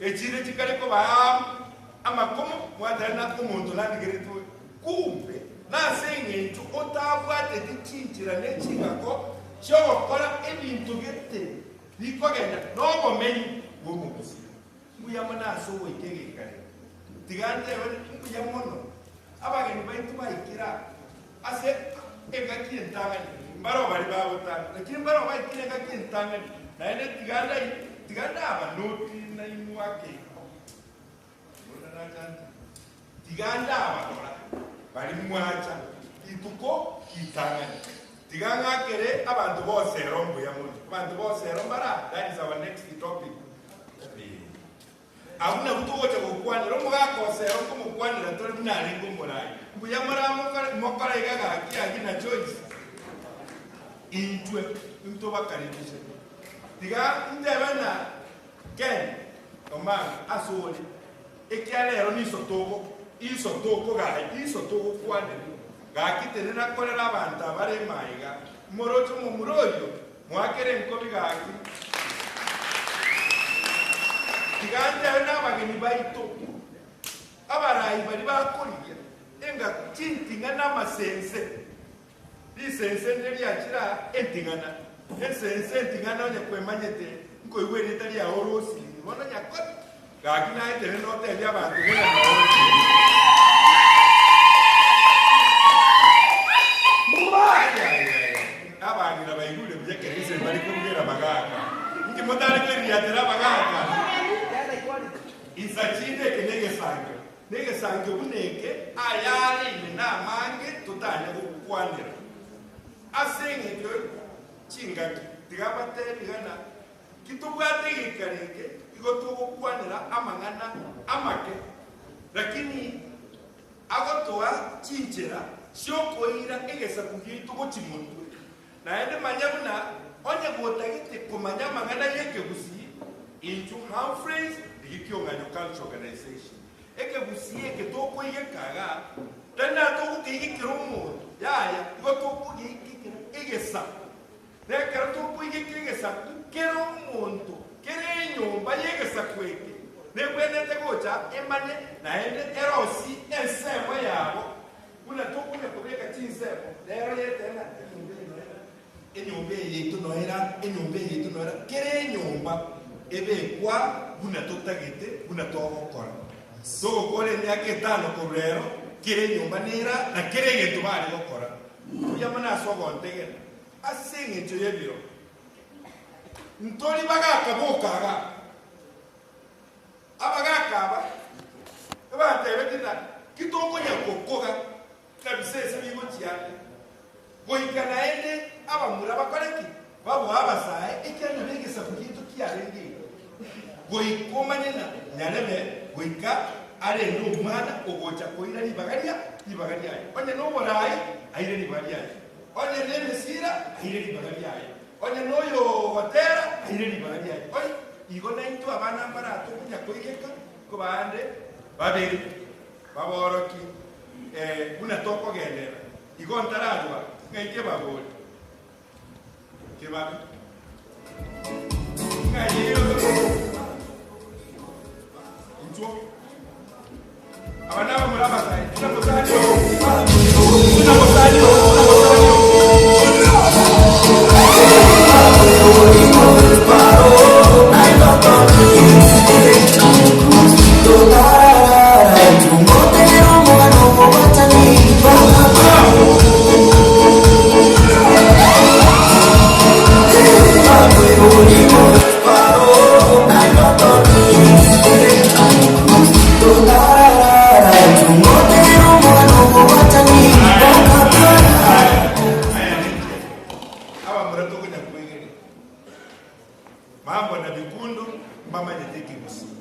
Echi nechikare kobaa amakomo, mwateba ng'a omonto nandigeretwe. Kumbe nase engencho otabwateti chinchera ne chingako chi'ogokora ebinto gete bikogenda nobomenyi bw'omogusii. Mbuya mono ase ogoika egeka eke. Tiga ntebe mbuya mono abageni baito baikire aa ase engaki entang'ani, mbareo baria bagotanga, lakini mbareo baikire engaki entang'ani, naende tiga ndai tiga ndabanoti nainwe ake igo. Bono nacha nte, tiga ndabarora baria mwacha rituko ritang'ani. Tiga ng'akere abanto b'Osero mbuya mono. Abanto b'Osero mbara, that is our next topic. Abwo nabwo togocha gokwanera. Omogaka Osero nkomokwanera tore buna arenge omorai. Mbuya moramokore mokore iga gaki agi na Joyce. Intwe ntobakaribishe. Tiga ntebe ng'a Ken Omanga ase ore ekia rero niso togo iso tokogae iso togokwanera. Gaki tenena korera abanto abare maiga. Moroche omomura oyio Moakere enkobi gaki. Tiga ntebe nabageni baito, abarai baria bakorigia engako chinting'ana amasense. Risense ndire riachire aa enting'ana, ensense enting'ana onye kwemanyete nkoigwa erieta riao orosini bono nyakoti. Gaki naye tenena otebie abanto buna Abang'ina baigure buya ekero gese mbari korugera abagaaka. Inki motare koiririatera abagaaka? Insa chinde eke negesangio, negesangio buna eke ayare ime namange totanya gokwanera. Ase eng'encho chingaki tiga batebi ng'a Titobwate egeikaro eke, igo togokwanera amang'ana amake, lakini agotoa chinchera chiokoira egesaku giaito gochia motwe. Naende manya buna onye gotagete komanya amang'ana y'ekegusii, inchuo Humphreys rigia Kiong'anyo Culture Organization. Ekegusii eke tokoigeka igaa, tari natogokeigekera omonto, yaya, igo tokogeikekera egesaku. Na ekero tokoigeka egesaku, kera omonto, kera enyomba y'egesaku eke negwenerete gocha emanye naende erosie ensemo yabo, buna tokonya kobeka chinsemo rero yetena enyomba eye noera, enyomba eye yaito noera, enyomba eye yaito noera, kera enyomba ebekwa buna totagete, buna togokora. Togokora emiaka etano korwa rero, kera enyomba nera na kera egento bare gokora. Mbuya mono ase ogontegera. Ase engencho y'ebiro, ntori bagaka boka iga. Abagaka aba ebantebetie ng'a ki tokonya gokoga na bisese bigochia ande, goika naende abamura bakore ki? Baboe abasae, ekiagera nabo egesaku giaito kiarenge iga. Goika omanye ng'a nyarebe goika. Arende omwana ogocha koira ribaga ria ribaga riaye. Onye noboraai, aire ribaga riaye. Onye nemesira, aire ribaga riaye. Onye noyogotera, aire ribaga riaye. Onye igo naintwe abana mbaratokonya koigeka, kobande babere baborokie eh, buna tokogenderera. Igo ntararua ng'ai kebabori kebabe. Ng'ai Inchuo. Aba nabamura abasae. Buna mosani oo. Buna mosani oo. Buna mosani oo. Aya ninche, abamura tokonya kwegeria mambo na bikundo mbamanyete ekegusii,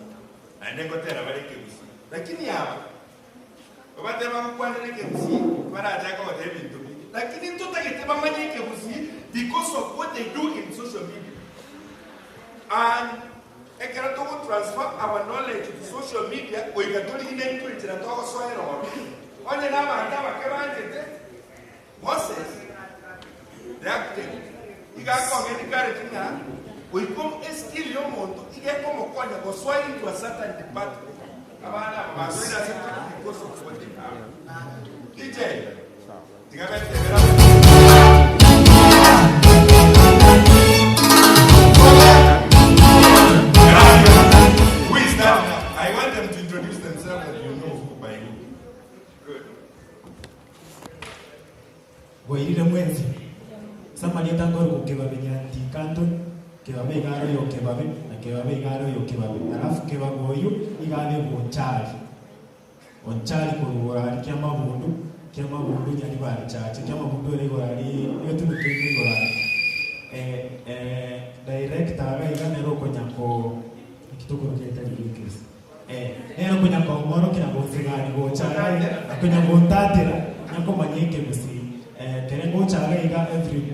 naende ngotera bare ekegusii. Lakini aba obateba gokwanera ekegusii barachake goteba ebinto binde, lakini ntotagete bamanye ekegusii because of what they do in social media. And ekero togo transfer our knowledge to social media goika torigine intwe enchera togosoera ororo. Onye na abanto abake banchete Moses the architect iga akong'e encourage ng'a goika eskill ya omonto iga ekomokonya gosoa into a certain department. Abana aba basoire ase because of what they have. DJ, tiga betebere aba. Who is that now? I want them to introduce themselves and you know who by who. Good. Bwairire mwensi? Ase amarieta nkoruga Kebabe Nyantika Anthony, Kebabe iga are oyo Kebabe, na Kebabe iga are oyo Kebabe. Alafu Kebabe oyio iga abe Bonchari. Bonchari korwa igoro aria Kiamabundu, Kiamabundu Nyaribari Chache, Kiamabundu ere igoro aria egetunu kende igoro aria. Eh, eh, director iga iga nere okonya ko eki tokoroka etari gekesi. Eh, nere okonya kong'orokera gonsegani gocha iga iga, na konya gontatera, nyakomanya ekegusii. Eh, kere ngocha iga iga every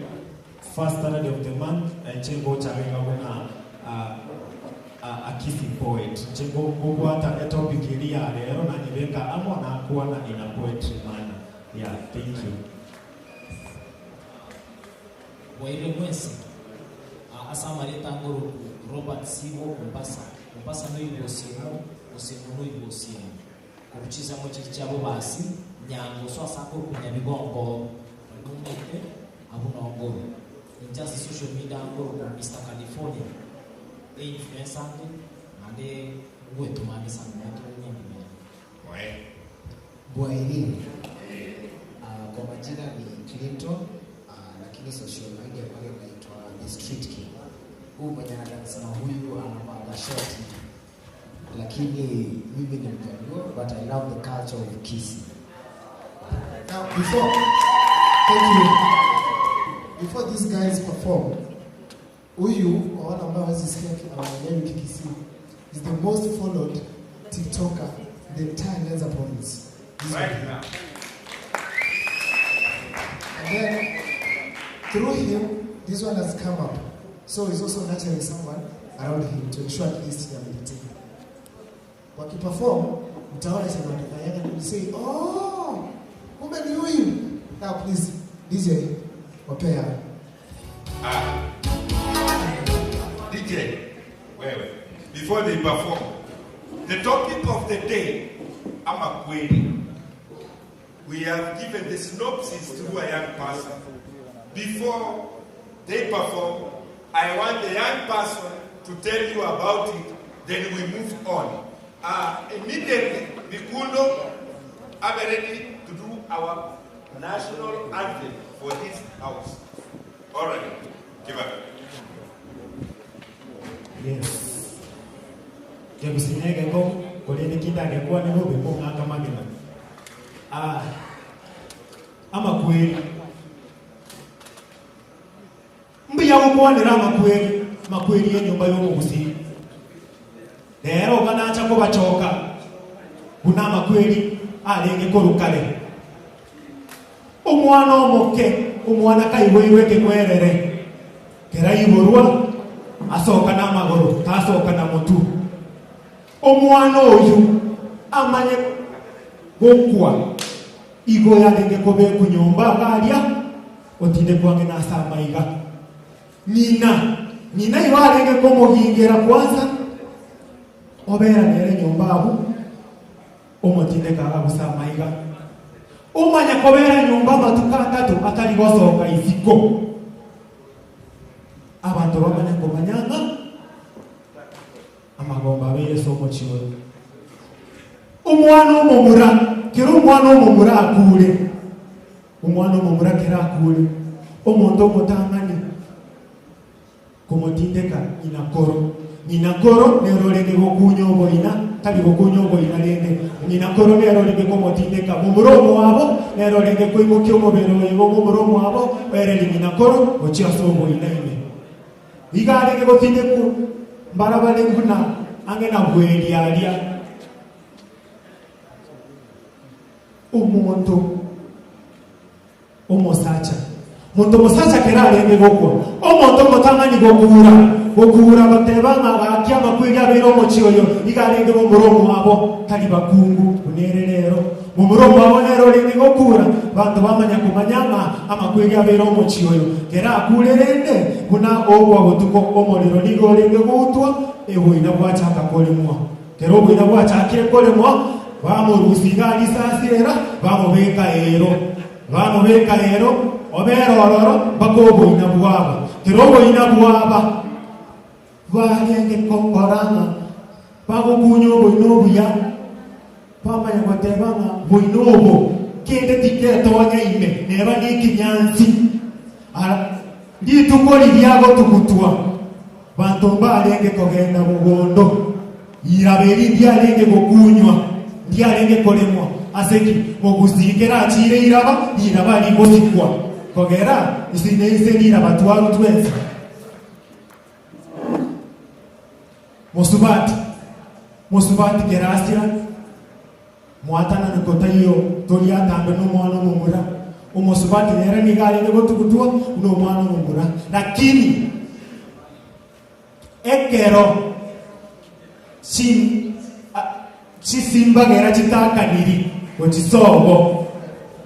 first Saturday of the month, inche ngocha iga iga buna ah, a, a Kisii poet. Inche ngo- ngobwata etopic eria ya rero nanyebeka amo nakwana in a poetry manner. Yeah, thank you. Bwairire mwensi, ase amarieta angoroku Robert Sibo Ombasa. Ombasa noigwe osiemo, osiemo noigwe osiemo. Korwa chinsemo chiria chia Bobasi, Nyangoso ase akorokwa Nyabigongo numete, abwo noo ngorwa. Inche ase social media nkorokwa Mister California, e influencer ande, naende ngwetoma ande sana moto onyendimere. Bwairire. Kwa majina ni Clinton, lakini social media pale naitwa The Street King. Huyu mwenye anadance na huyu anavaga short. Lakini mimi ni Mjaluo but I love the culture of Kisii. Now before, thank you. Before these guys perform, huyu kwa wale ambao hawezi sikia hawaelewi Kikisii, is the most followed TikToker in the entire Nyanza province. This Right one. now. And then through him, this one has come up. So he's also nurturing someone around him to ensure at least he ameditate. Wakiperform, mtaona chenye wanafanyaga and you say, oh, kumbe ni huyu. Now please, DJ, wapea. Ah. DJ, wewe, before they perform, the topic of the day, ama kweli. We have given the synopsis to a young person. Before they perform, I want the young person to tell you about it, then we move on. Immediately, Bikundo, I'm ready to do our national anthem for this house. All right, give up. Yes. Kegusinege ko korende kindage kwane bobe mong'aka magena. Ah, amakweri. Mbuya gokwanera amakweri, amakweri y'enyomba y'omogusii. Rero oga nacha kobachoka. Buna amakweri arenge korwa kare. Omwana omoke, omwana kaiboirwe ekeng'werere, keraiborwa, asoka namagoro, tasoka na motwe. Omwana oyio amanye gokwa, igo yarenge kobekwa nyomba iga aria, otindekwa ang'e nase amaiga. Ng'ina, ng'ina igo arenge komogingera kwansa, obera nere nyomba abwo, omotindeka aguse amaiga. Omanya kobera nyomba amatuko atato atari gosoka isiko. Abanto bamanya komanya ng'a amagomba abeire ase omochie oyo. Omwana omomura, kera omwana omomura akure, omwana omomura kera akure, omonto omotang'ani komotindeka ng'ina koro. Ng'ina koro nere orenge gokunya oboina, tari gokunya oboina rende, ng'ina koro nere orenge komotindeka. Momura omwabo nere orenge koimokia omobere oye bo momura omwabo, oererie ng'ina koro gochia ase oboina ime. Igo arenge gotindekwa mbarabare buna ang'e na bweeri aria. Omonto omosacha. Monto omosacha kera arenge gokwa, omonto omotang'ani gokuura, gokuura goteba ng'a gaki amakweri abeire omochie oyo, igo arenge momura omwabo, tari bakungu buna ere rero. Momura omwabo nere orenge gokuura, abanto bamanya komanya ng'a amakweri abeire omochie oyo. Kera akuure rende, buna ogwa botuko omorero nigo orenge goutwa, oboina bwachaka koremwa. Kera oboina bwachakire koremwa, bamorusia iga risasi rera, bamobeka eero. Bamobeka eero, obere ororo mpaka oboina bwaba. Kera oboina bwaba, barenge kokora ng'a bagokunya oboina obuya, bamanya goteba ng'a boina obo kende tiketonya ime, neba nekinyansi. Ara rituko riria gotugutwa, banto mbarenge kogenda mogondo, riraba eri ndiarenge gokunywa, ndiarenge koremwa. Ase ki? Mogusii kerachiire riraba, riraba rigosikwa, kogera ise na ise riraba twarwa twensi. Mosubati, mosubati kerasira. Mwatanane kotaiyo tori atambe nomwana omomura, omosubati nere nigo arenge gotugutwa buna omwana omomura. Lakini ekero chisimbagera chitakaniri gochisobo,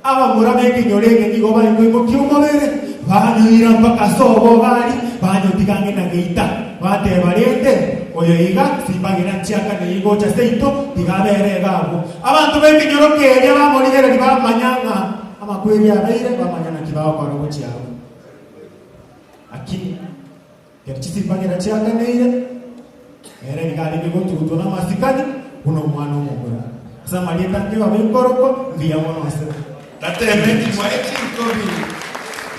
abamura b'ekenyoro eke nigo bare koimokia omobere, banyoira mpaka sobo gari, banyotiga ang'e na geita, bateba, Rende, oyo iga simbagera nchiakaneirie gocha seito, tiga abere iga agwo. Abanto b'ekenyoro keria bamorigereria bamanya ng'a amakweri abeire, bamanya naki bagokora gochia agwo. Lakini ekero chisimbagera chiakaneire, ere nigo arenge gotugutwa namasikani buna omwana omomura. Ase amarieta nkebaba enkoroko, mbuya mono ase. Tatebeti mwae chinkobi,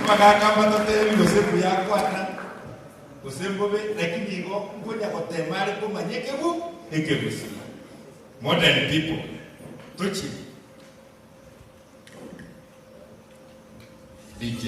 abagaaka mbatotebi gose mbuya akwana, gose mbobe, lakini igo nkonya gotema are komanya ekegu ekegusii. Modern people, tochie. DJ.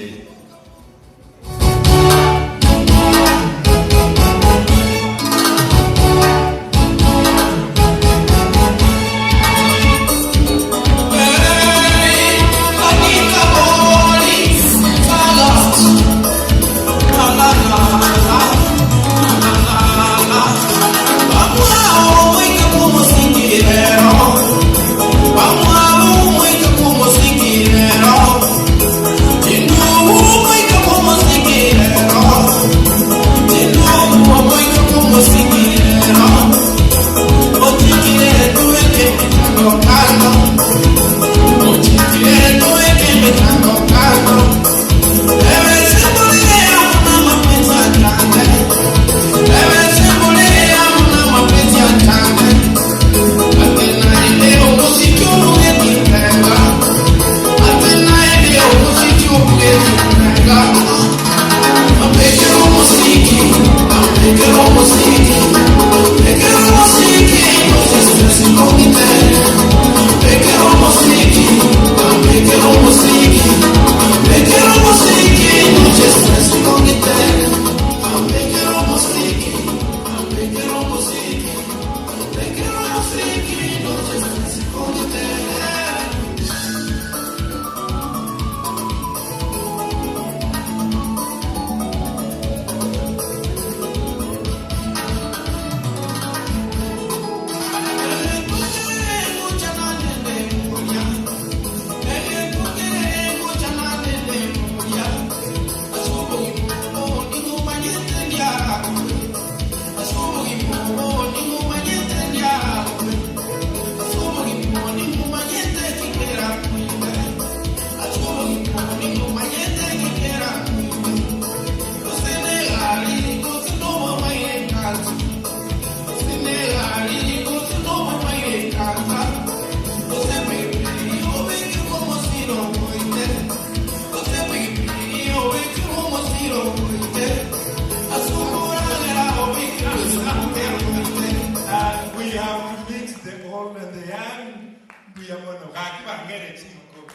mono gaki bang'ere chinkobi.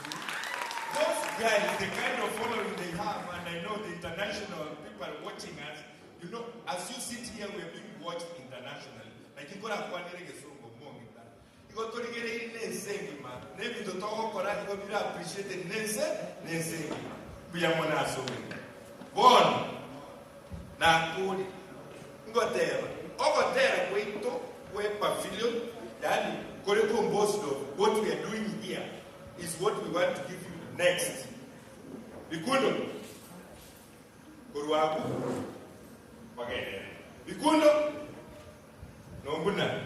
Those guys, the kind of following they have, and I know the international people watching us, you know, as you sit here, we are being watched internationally. Like nkorakwanire egesongo mong'ina. Igo torigereiri na ense engima, na ebinto togokora igo bire appreciated na ense, na ense engima. Mbuya mono ase obogima. Bono, nakure, ngoteba, ogotera gwaito gwe pavilion, yaani kore composed of what we are doing here is what we want to give you next. Bikundo, korwa abwo, bagenderere. Bikundo, nombuna,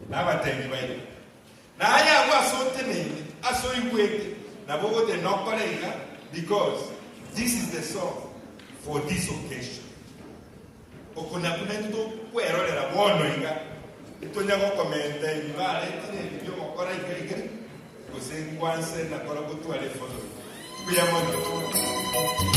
nabatengi baito. Naye agwo ase oteneine, ase oigwete, nabo ogotenena nokore iga, because this is the song for this occasion. Oko nakwo naintwe tokwerorera bono iga, ntonya gokomenta ebi baretire ebi bi'ogokora iga iga, gose nkwanse nakora gotwara efollowing. Mbuya mono.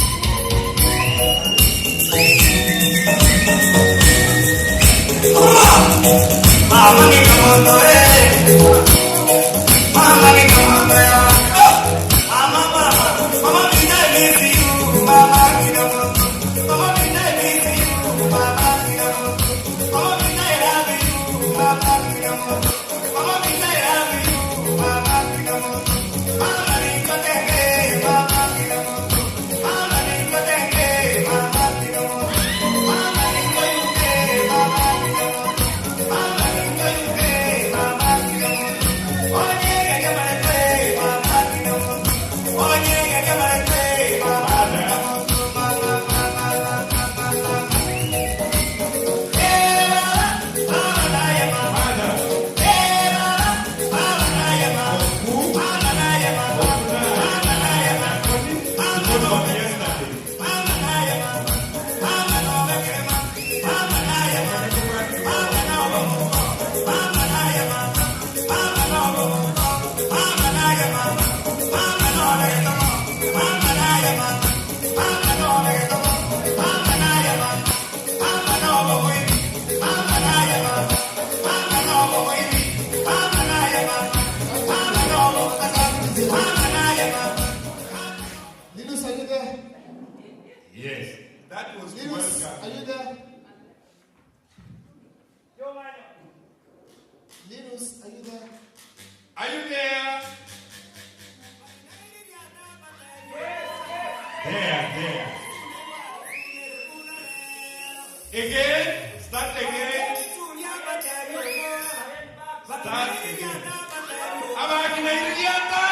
Linus, are you there? Yes, that was Linus, welcome. are you there? Linus, are you there? Are you there? There, there. Again, start again. Start again. Abakina iriata.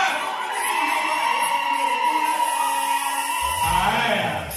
Aya.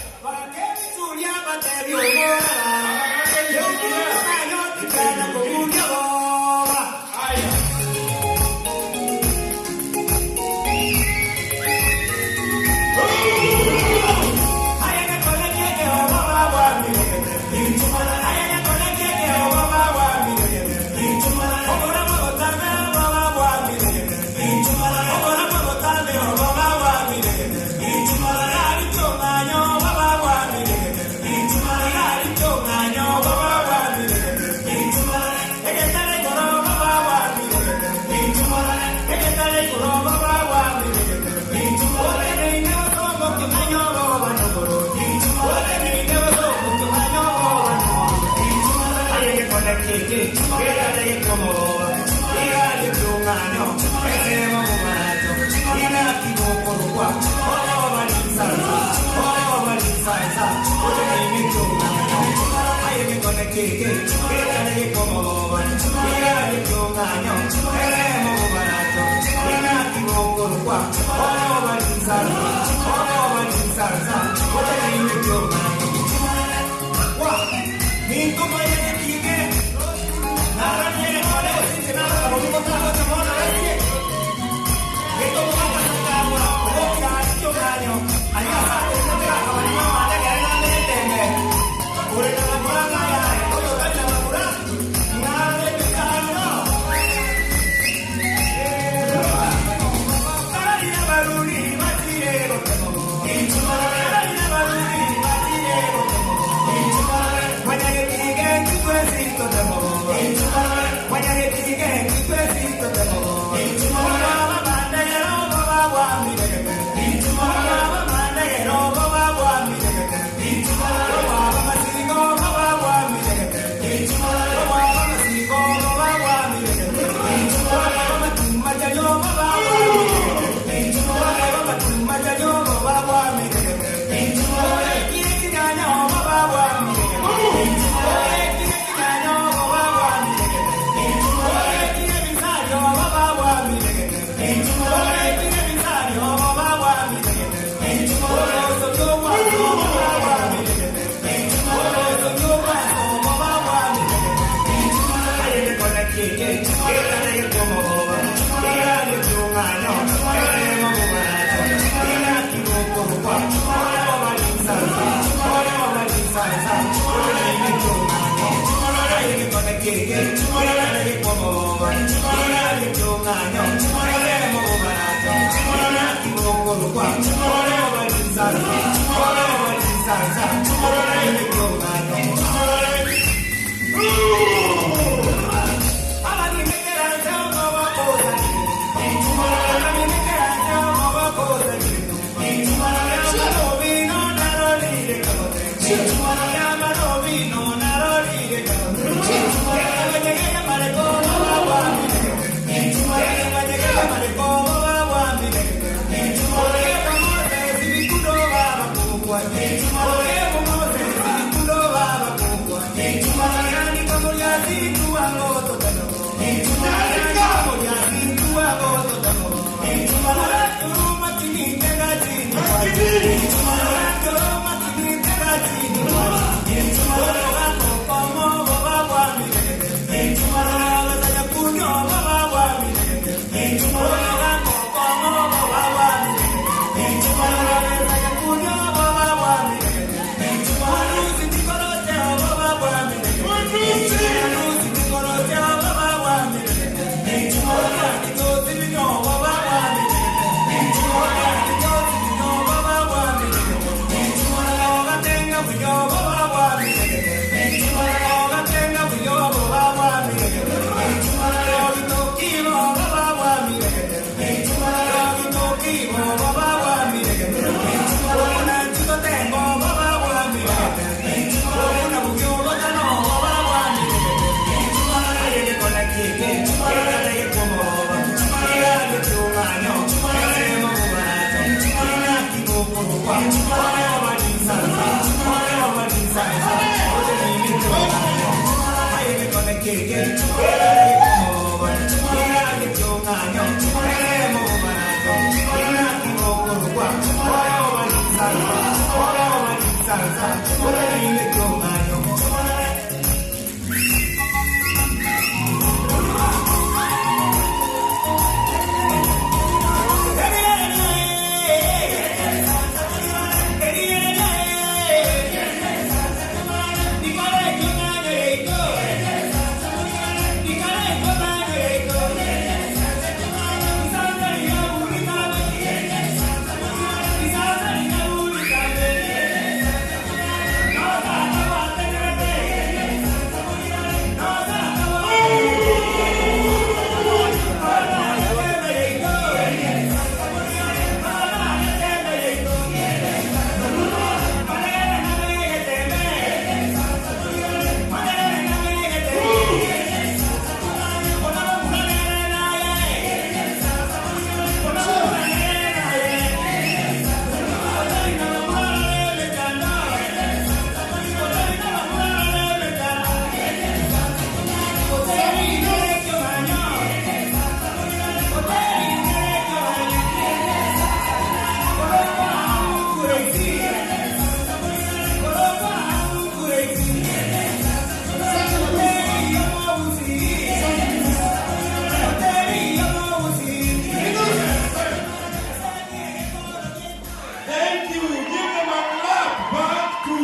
Thank you. Give them a clap. Back to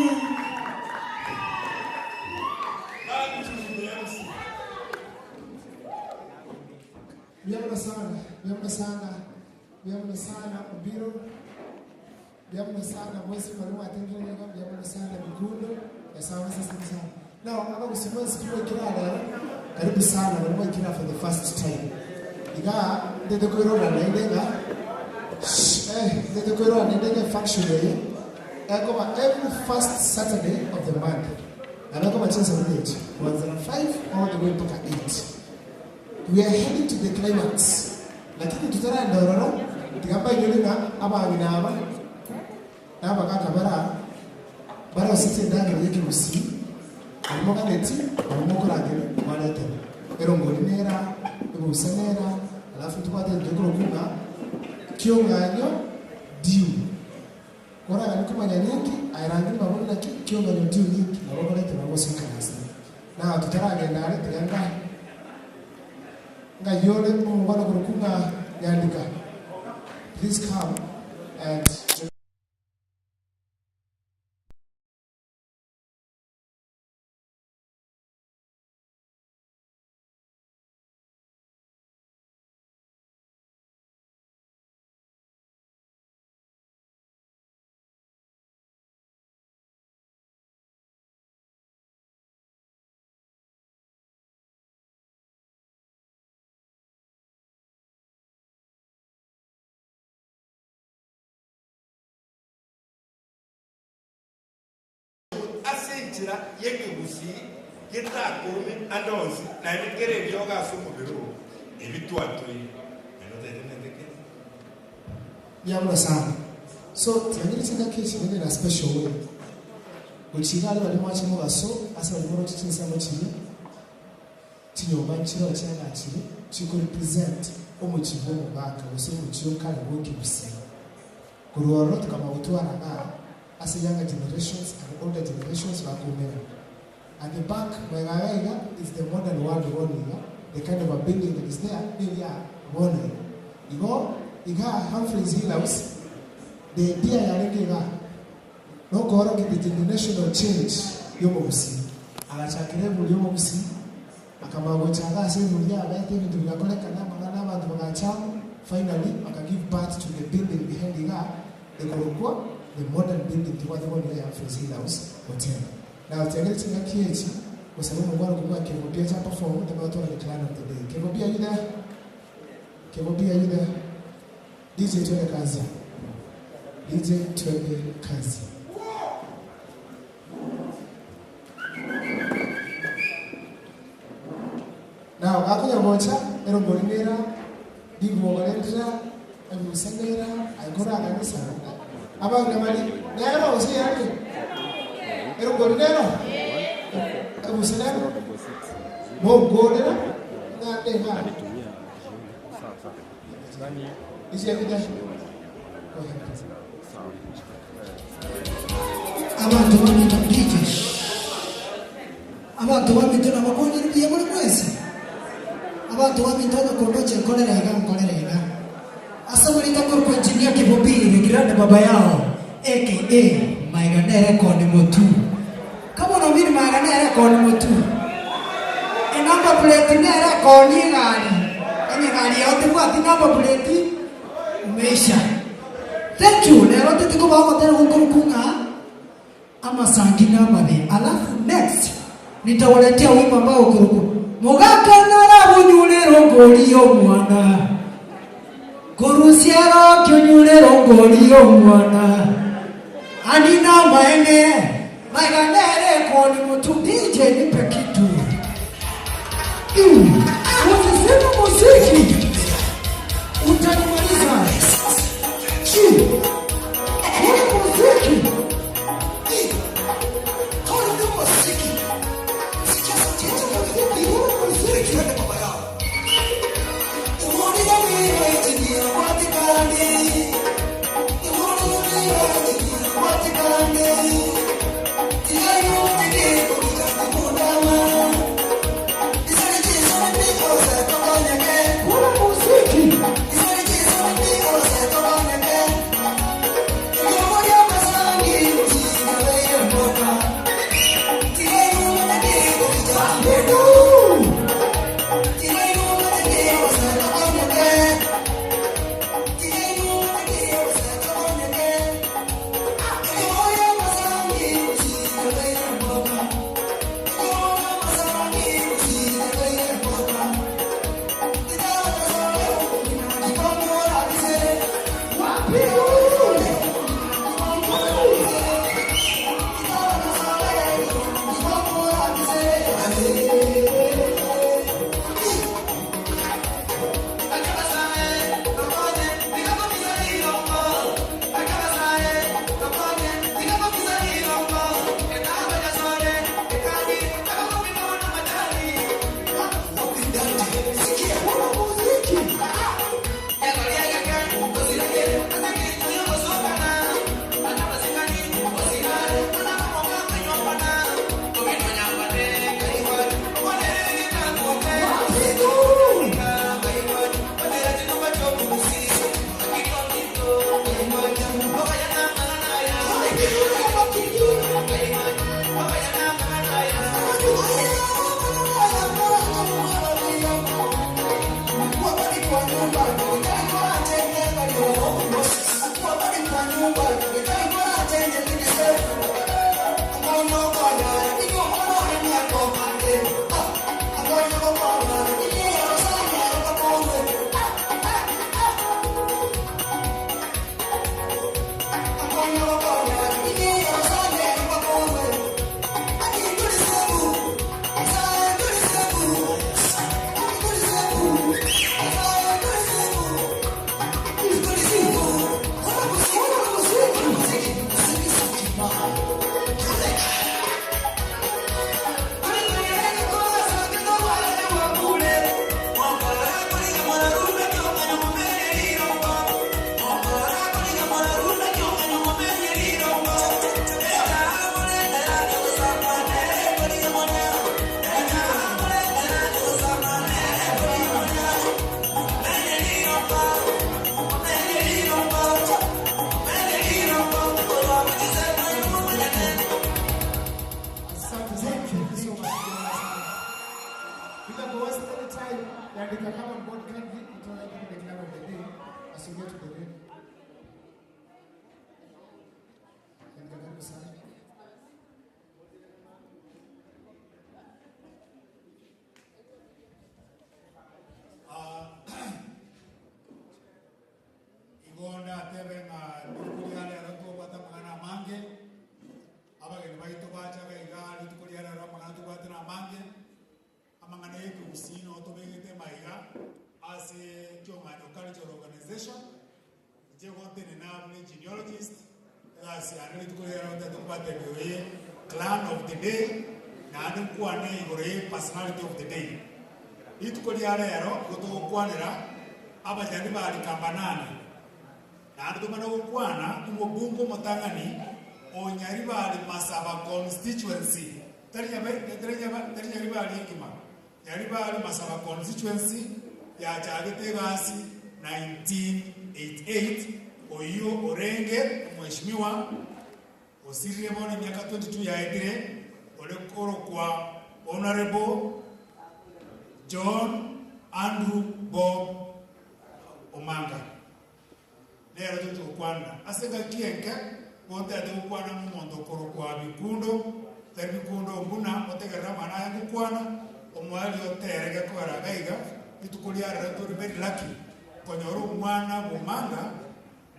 back to the MC. Biyabona sana, biyabona sana, biyabona sana Obiro, biyabona sana mwezi mwalimu atengelega, biyabona sana Mikundo, ya sawa sasa sana. Now, aba kusimama sikiwa kila leo, karibu sana mwalimu kila for the first time. Iga ndete koirora na indenga. Eh, ndete koirora na indenga function ye. Ekoma every first Saturday of the month. Na nakoma chesa village, 105 all the way mpaka 8. We are heading to the climax lakini tutarandorora tigamba inyolina abang'ina aba n'abagaka bara barosete endagero y'ekirusi harimo ganeti harimo kurangiro baretera erongori nera ebusa nera alafu tukwate ntukurokunga kiong'anyo diu koraga nikumanya nyingi airangiri babona naki kiong'anyo diu nyingi nabo baretera bagosokanasa na tutaragenda are tiganga nga yole mungwana kurukunga yandika please come and ase enchera y'ekegusii getakorome ande onsi, naende kere eriogo ase omobere oo, ebi twatoire, naende otagete mente ki? Mbuya sana. So tianyire chingaki echi naende in a special way. Gochia iga aria baria mwache mogaso ase baria moroche chinsemo chiria, chinyomba nchireo chiagachire chiko represent omochie bwa omogaka gose omochie o kare bwa ekegusii. Korwa ororo tokamanya gotwara ng'a ase younger generations and older generations bakoumerana. At the back magega iga iga is the modern world bono iga, the kind of a building that is there neria bono iga. Igo igaa Humphreys Hill House the idea yarenge igaa nokoorokia the generational change yomogusii. Agachakera eburi yomogusii akamanya gocha iga ase eburi abete ebinto bigakorekana amang'ana abanto bagacha amo finally baka give birth to the building behind igaa ekorokwa the modern building tobwate bono iga ya Humphreys Hill House Hotel. Now tiagere chingaki echi gosaba omongwana kobua Kevobi ache aperform then batware the clan of the day. Kevobi are you there? Kevobi are you there? DJ twende kazi. DJ twende kazi. Now gakonya gocha erongori nera rigwogo rindira ebusa nera aikora akanisa abang'ina bari nero gose yari erongori nero ebusa nero mogorera ng'ande iga Is every day? Go ahead. Abanto baminto DJ. Abanto baminto nabakonyire buya more mwensi? Abanto baminto onye kondoche nkorere iga nkorere iga. Ase amarieta akorokwa Engineer Kibobi the grand baba yao aka Maiga nere koni motu. Come on Omini Maiga nere koni motu. Enumber plate nere koni egari. Onye egari yao tebwati number plate umeisha. Thank you. Rero ntete kobaa ogotera gokorokwa ng'a Amasangi namabe. Alafu next nitawaletea wimbo ambao okorokwa Mogaka narabonyure rongori y'omwana Korusia eroki onyure rongori y'omwana Ani namaene maiga nere koni motu DJ nipe kitu Usizime muziki utanimaliza Huu muziki Nyasaye, Nyandika, come on board kindly. Kutoa give the clan of the day as you get to the ring. Nyandika, karibu sana. Igonda atebe ng'a rituko ria rero tobwate amang'ana amange, abageni baito bachaga iga rituko ria rero amang'ana tobwate na amange, amang'ana ya ekegusii no tobegete maiga ase Kiong'anyo Cultural Organization, inche gontenena buna genealogist, egasi yane rituko ria rero ntagete kobatebia igoro ye clan of the day, naende nkwane igoro ye personality of the day. Rituko ria rero igo togokwanera abachandi ba Rikambanani, naende tomanye gokwana omobunge omotang'ani o Nyaribari Masaba Constituency, tari Nyabe- tari Nyaba- tari Nyaribari engima, Nyaribari Masaba Constituency yachagete egasi 1988, oyio orenge omweshimiwa osirire bono emiaka 22 yaetire, ore korokwa Honourable John Andrew Bob Omanga. Nere tochi gokwana ase engaki enke, gontete gokwana nomonto okorokwa Bikundo, tari Bikundo mbuna otegerere amang'ana aya ngokwana, omoerio otere gekogera iga iga, rituko ria rero tori very lucky konyora omwana bw'Omanga,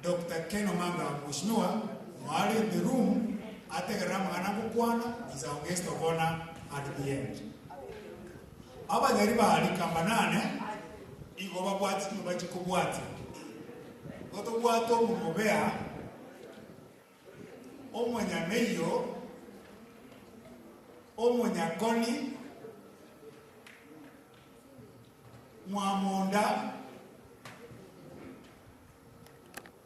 Doctor Ken Omanga Mheshimiwa mware in the room ategerere amang'ana ngokwana is our guest of honor at the end. Abanyari ba Rikambanane igo babwate chinyomba chikobwatia. Igo tobwate omomobea, omonyameyio, omonyakoni, mwamonda,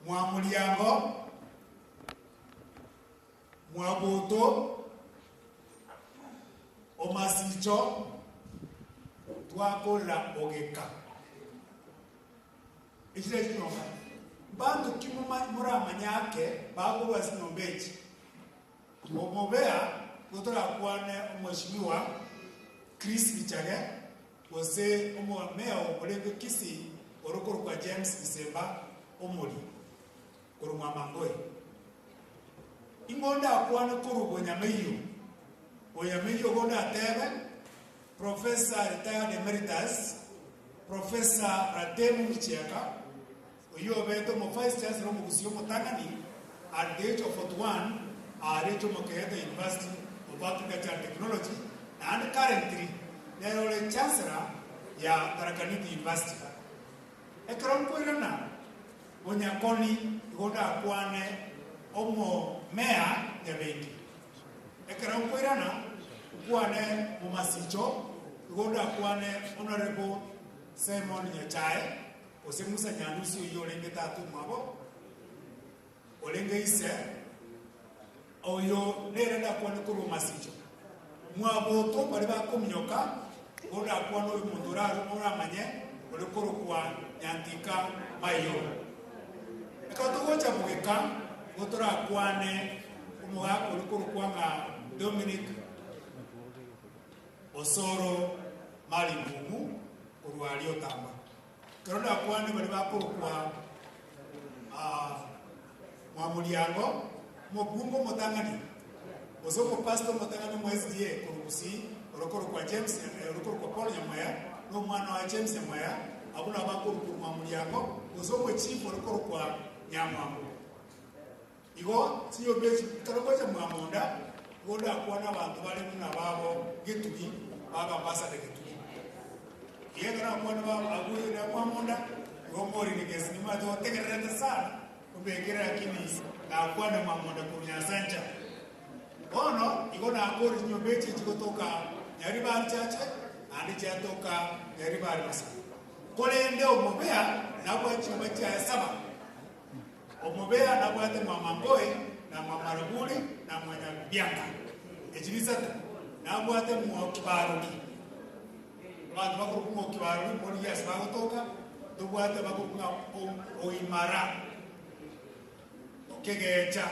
mwamoriango, mwaboto, omasicho, twakorera ogeka. Echire chinyomba. Mbanto ki moramanye ake bakorwa ase chinyomba echi? Omobea nigo torakwane omweshimiwa Chris Bichage gose omomea orenge Kisii ore okorokwa James Bisemba Omori korwa Mwamangoi. Ing'o ndakwane korwa Bonyameyio? Bonyameyio igo ndatebe Professor retired emeritus Professor Ratemu Michieka, oyio obete omo Vice Chancellor omogusii omotang'ani at the age of 41 aare Jomo Kenyatta University of Agriculture and Technology naende currently nere ore Chancellor ya Tharaka Nithi University. Ekero nkoirana Bonyakoni igo ndakwane omo Mayor Nyabengi. Ekero nkoirana nkwane Momasicho igo ndakwane Honourable Simon Nyachae gose Musa Nyandusi oyio orenge tata omwabo orenge ise oyo nere ndakwane korwa Masicho. Mwaboto baria bakominyoka igo ndakwane oyo omonto oramanye ore korokwa Nyantika Maiyoro. Ekero togocha bogeka igo torakwane omogaka ore korokwa ng'a Dominic Osoro Maringumu korwa aria Otamba. Ekero ndakwane baria bakorokwa Mwamoriango, omobunge omotang'ani, gose omopastor omotang'ani omo SDA korwa Gusii, ore korokwa James, ore korokwa Paul Nyamweya, na omwana oye James Nyamweya, abwo nabo bakorokwa Mwamoriango, gose omochief ore korokwa Nyamwambo. Igo chinyomba echi ekero ngocha mwamonda, igo ndakwane abanto bare buna babo getugi, baba ambassador getugi. Igo ekero nakwane babo abwo na mwamonda, igo morire gesi nimanyete gotegererete sana, ombekere lakini nakwane mwamonda korwa Nyasancha. Bono igo nakore chinyomba echi chigotoka Nyaribari Chache, naende chiatoka Nyaribari Masaba. Korende omobea nabwate chinyomba chiaye saba. Omobea nabwate mwamangoe, na mwamaraburi, na mwanyabiaka. Echi nisato. Nabwate mwokibarogi. Abanto bakorokwa mwokibarogi morigie ase bagotoka, ntobwate bakorokwa ng'a oimara, okegecha,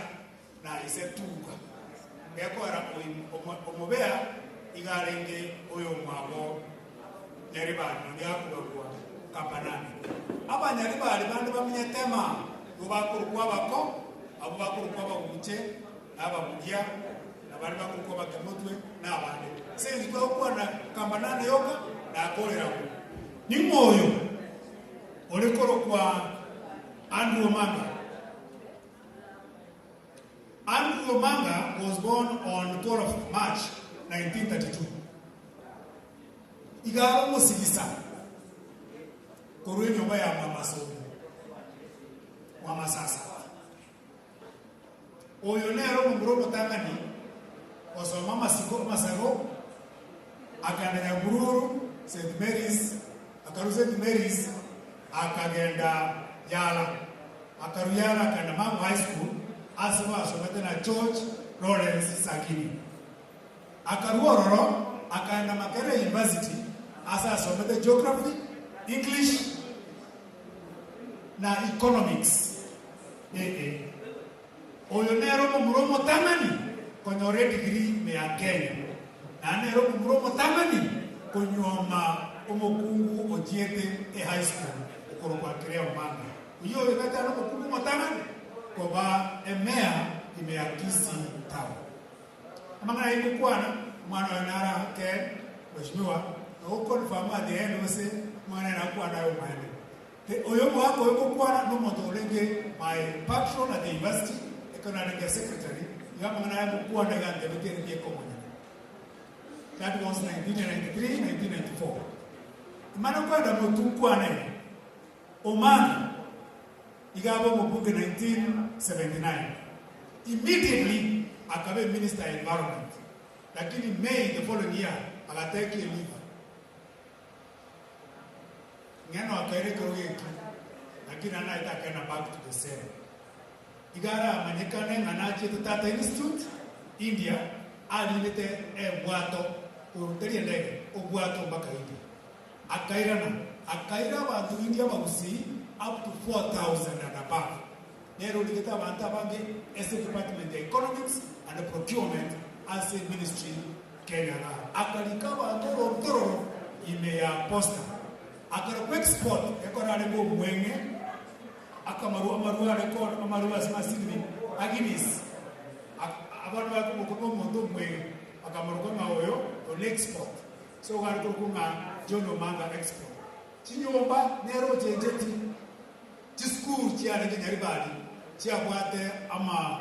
na ise tuga. Gekogera omobea iga arenge oyomwabo. Nyaribari, nonye akobakwa Kambanane. Abanyaribari bande bamenyete maa, nigo bakorokwa abako, abwo bakorokwa abaguche, na ababugia, na baria bakorokwa abakemotwe, na abande. Ase engencho twagokwana Kambanane yoka, nakorera abwo. Ning'o oyo ore korokwa Andrew Omanga? Andrew Omanga was born on 12th March 1932. Iga are omosigisa korwa enyomba ya Mwamasombo, Mwamasasa. Oyo nere omomura omotang'ani gosoma amasiko amasago akagenda Nyabururu, St Mary's, akarwa St Mary's akagenda Yala, akarwa Yala akagenda Mangu High School ase basomete na George Lawrence Sagini. Akarua ororo akaenda Makerere University ase asomete Geography, English na Economics. Ee, oyo nere omomura omotang'ani konyora edigiri ime ya Kenya, naende nere omomura omotang'ani konyuoma omokungu ochiete ehigh school okorokwa Claire Omanga. Oyio oyo tari omokungu omotang'ani koba emeya ime ya Kisii Town. Amang'ana ayio ngokwana, omwana oye nare ake, Mheshimiwa, na goconfirm at the end gose omwana nere akwane aye omwene. The oyo omogaka oyo ngokwana nomonto orenge my patron at the university, ekero narenge secretary, igo amang'ana aya ngokwana iga antebetie ere bieka omonyene. That was 1993, 1994. Imana nkoenda motwe nkwane iga, Omanga, Iga abe omobunge 1979, immediately akaba eminister ya environment, lakini May the following year agatake a leave. Ng'eno akaira ekerogo ekio, lakini naende naete akaenda back to the cell. Iga aramanyekane ng'a nachiete Tata Institute, India, arinete ebwato, korwa tari endege, obwato mpaka India. Akairana, akaira abanto India abagusii up to 4,000 and above. Nere origete abanto abange ase department ya economics and procurement ase ministry Kenya igaa. Akarika abanto orontororo ime ya posta. Akarokwa export ekero arenge omweng'e, akamarwa amarwa are kore amarwa ase masini a Guinness. Abana baye komokorwa omonto omweng'e, akamoroka ng'a oyo one export. Ase ogare korokwo ng'a John Omanga Expo. Chinyomba nere ochencheti, chisukuru chiarenge Nyaribari chiabwate ama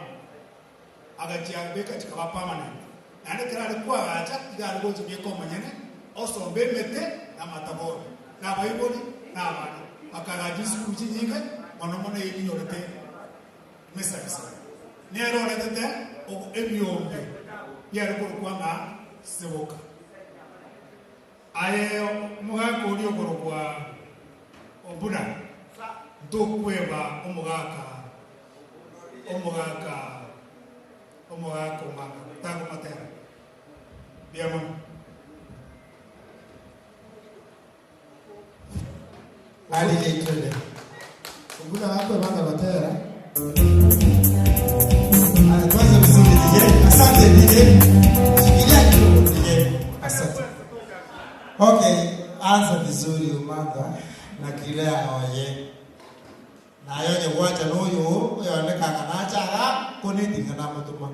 agachiabeka chikaba permanent. Naende ekero are koagacha iga are gochibieka omonyene, osomba emete na amatabori, na abaibori na abana. Bakagacha chisukuru chinyinge mono mono eyio ninyorete Mesabisa. Nere oretete ebiombe biare korokwa ng'a Seboka. Aye omogaka oria okorokwa Obuna, ntokweba omogaka, omogaka, omogaka omanga, tagomotera. Mbuya mono. Aria twende. Obuna gakwebanga gotera. Haya, tuanze vizuri DJ. Asante DJ. Shikilia kidogo DJ. Asante. Okay, anza vizuri Omanga na Kilea oye. Nayo nyegwacha noyo oyonekanga nachaga konitinga namotuma.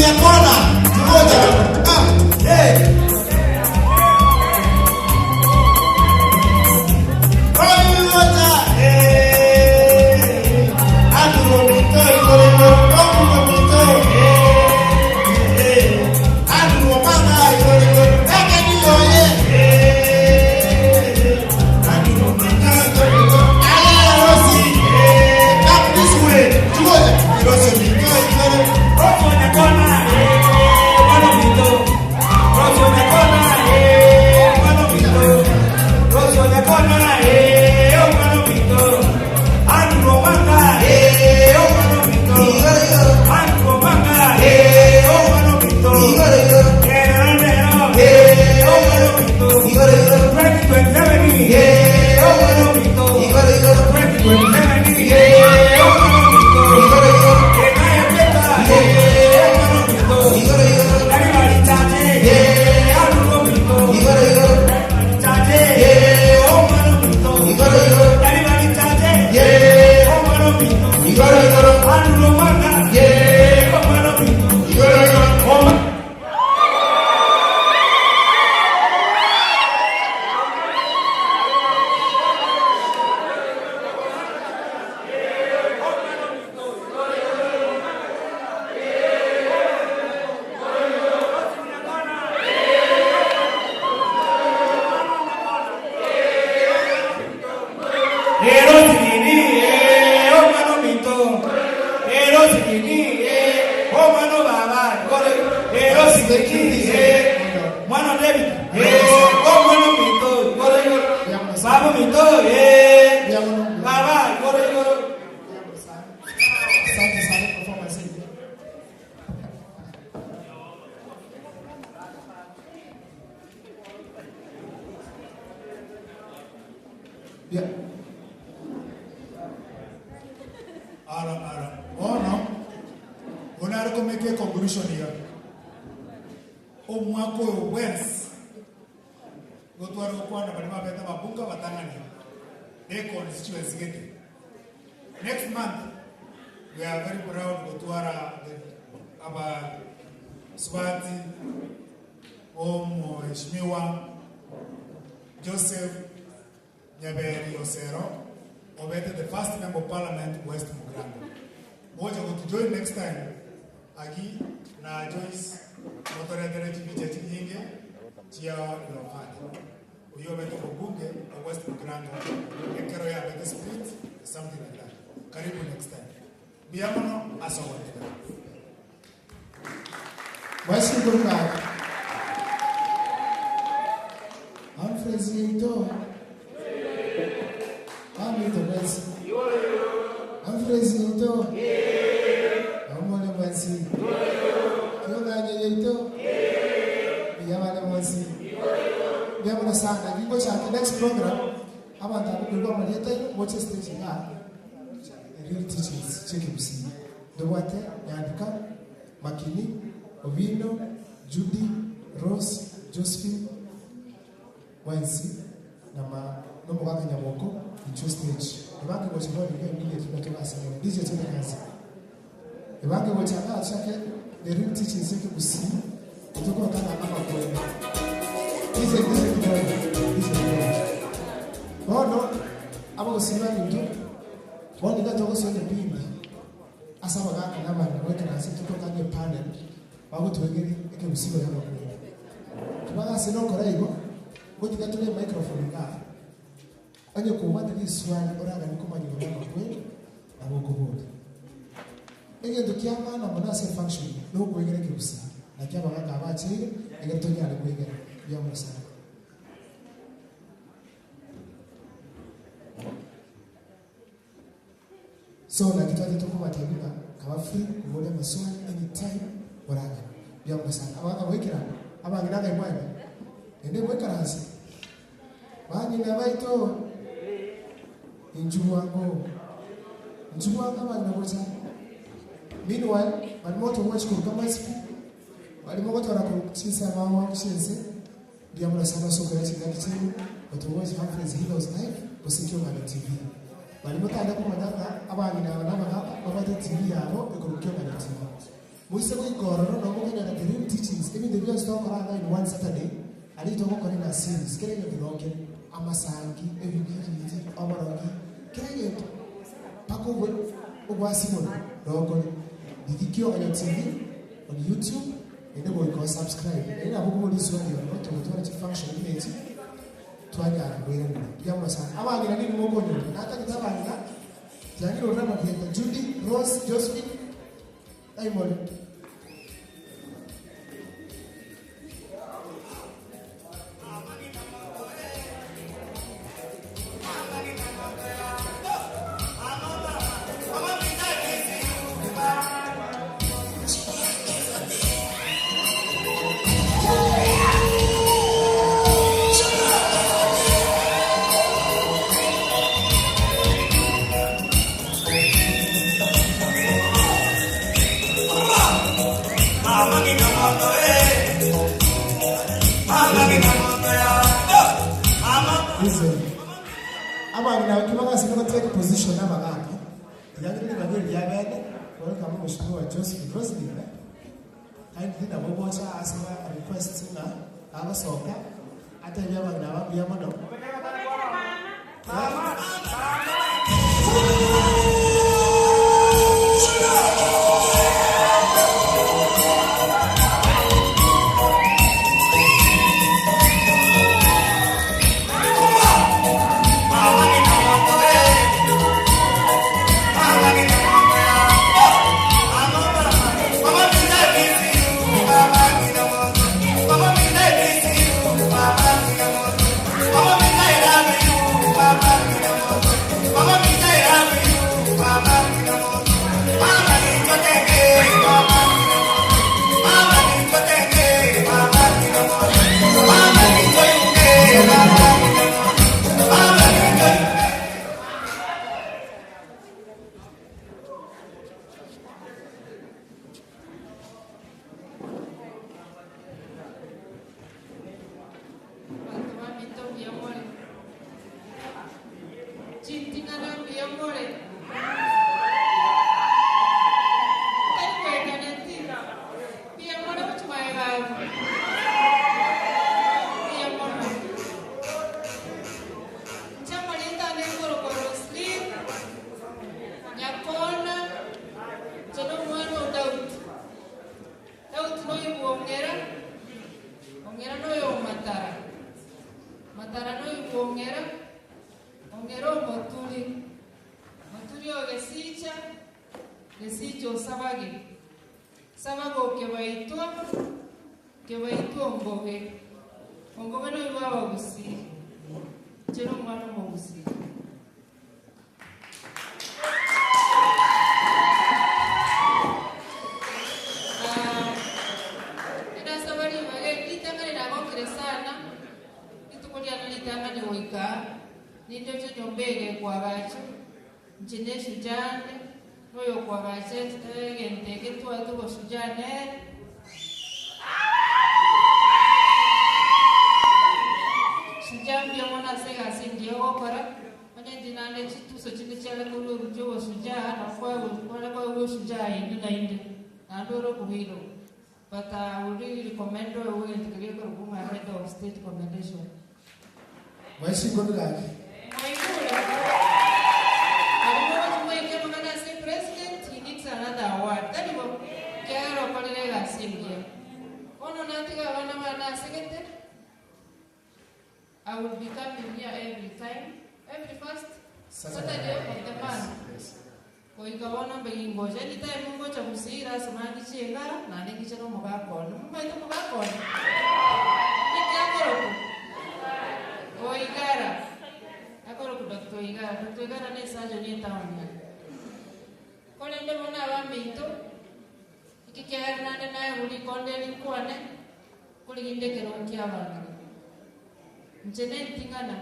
Nyakona. Tugoja. Ah, hey. Asante sana performance hii. Yeah. Ara ara. Bono onare komeke conclusion ya. Omwaka oyo bwensi gotwara gokwana bari babete babunga batang'ani ne constituency gete. Next month we are very proud gotwara aba Swati omheshimiwa Joseph Nyaberi Osero obete the first member of parliament West Mugirango. Moja go to join next time agi na Joyce motoretere chibicha chinyinge chia your father. Uyo obete mbunge wa West Mugirango ekero ya bete split something like that. Karibu next time. Biamono asogote. Mwesi kuruka. Humphrey Zito. Amito mwesi. Humphrey Zito. Amole mwesi. Kionganye yito. Biyabale mwesi. Biyabona sana. Gingo chake next program. Abantu abukulwa maleta watch stage ya. Real teachings cheki msi. Ndobwate nyandika Makini Owino, Judy, Rose, Josephine, Wensi, na ma nomugaka Nyamoko, icho stage. Ebange gochibona iyo immediately natoka DJ tena kazi. Ebange gochanga chake the real teachings yake kusi. Kutoka kana kama kwenda. DJ DJ kidogo. DJ kidogo. Bono abo gosiba into. Bono gato gosiba bimbi. Asa bagaka n'abantu bakeranse tukotanye panel bagutwegere ekebusibo y'amakuru tubagase nokora igo gotiga tore microphone nga onye kubata liswali oragani kumanyiro y'amakuru nabo kubundi egento kiamana monase function nokwegera ekebusi nakio abagaka abachire egento nyare kwegera byamusana so nakitwaje tukubatebula kaba free kubola maswali anytime oranga byamusana abanga bwekirana abange nanga imwana ende bwekaransi banyina baito injuwango njuwanga abana bocha meanwhile balimoto wachikuruka masiku balimo gotora kuchisa mawa kushense byamusana sokora chingaki chenu otowochi Humphreys Heroes Live busikyo ngana TV balimo tanda kumanyanga abanyina abana babate TV yabo ikurukyo ngana TV. Moise goika ororo nabo mokonyora the real teachings, ebinto bionsi togokora iga in one Saturday, aria togokora in a series, kera egento noo kere, amasangi, ebibiriri, oborogi, kera egento mpaka obwe ogwasimorwa noo kore. Rigia Kioganyo TV on YouTube naende goika o subscribe naende nabo okobua riswali ororo togotwara chifunction buna echi twanyara koiraneria. Mbuya mono sana. Abang'ina nini mokonyoria? Natagete abang'ina tiang'ina orore amarieta Judy, Rose, Josephine, Aimore. Listen. Abang'ina abwo kibagase nigo take position abagaka. Tiga ribaga eri ria bene, welcome Mheshimiwa Josephine Roselyn eh. Kindly nabo gocha ase ba request ng'a agosoka atebie abang'ina aba mbuya mono. Abanto baminto mbuya more? Chinting'ana mbuya more? Tari koetaneti? Mbuya more gochia magega abwo? Mbuya mono. Inche amarieta ane nkorokwa Roselyn Nyakona, inche nomwana o Daudi. Daudi noyo bw'Ong'era, Ong'era noyo o Matara, Matara noyo bw'Ong'era, Ong'era o Moturi, Moturi o Gesicha, Gesicha o Sabage, Sabage o Kebaitwa, Kebaitwa o Ngoge, Ongoge noyo bw'Abagusii, inche nomwana Omogusii. Ndasaba ribaga eri ritang'ani nagokire sana, rituko riane ritang'ani goika aa, nindoche enyomba eye gekoagachwa, inche ne eshujaa ande, na oyokoagacha egento eke twaete oboshujaa nere. Shujaa mbuya mono ase egasi engiya ogokora. Onye inche naende chituso chinde chiare korua oruchie oboshujaa, nabo kware koegwa oshujaa inde naende, naende ore okoboirwa. But I would really recommend oegwe egento keria gekorokwa ng'a head of state commendation. Mwaishikoni gaki. Mwaigure? Aria mogochi mwaike amang'ana ase president, he needs another award. Tari bo? Ekiagera okorire egasi engiya. Bono natiga abana bane asegete. I will be coming here every time, every first Saturday of the month. Goika bono mbe gingocha, anytime ngocha Gusii lasima ngiche engara naende ngiche na omogaka one. Momaete omogaka one? Naki akorokwa? Oigara. Akorokwa Doctor Oigara. Doctor Oigara ne esurgeon ye etown eye. Korende bono abaminto, eki kiagera naende naegwe rikonde eri nkwane, Korende ekero kiabangire, inche nenting'ana,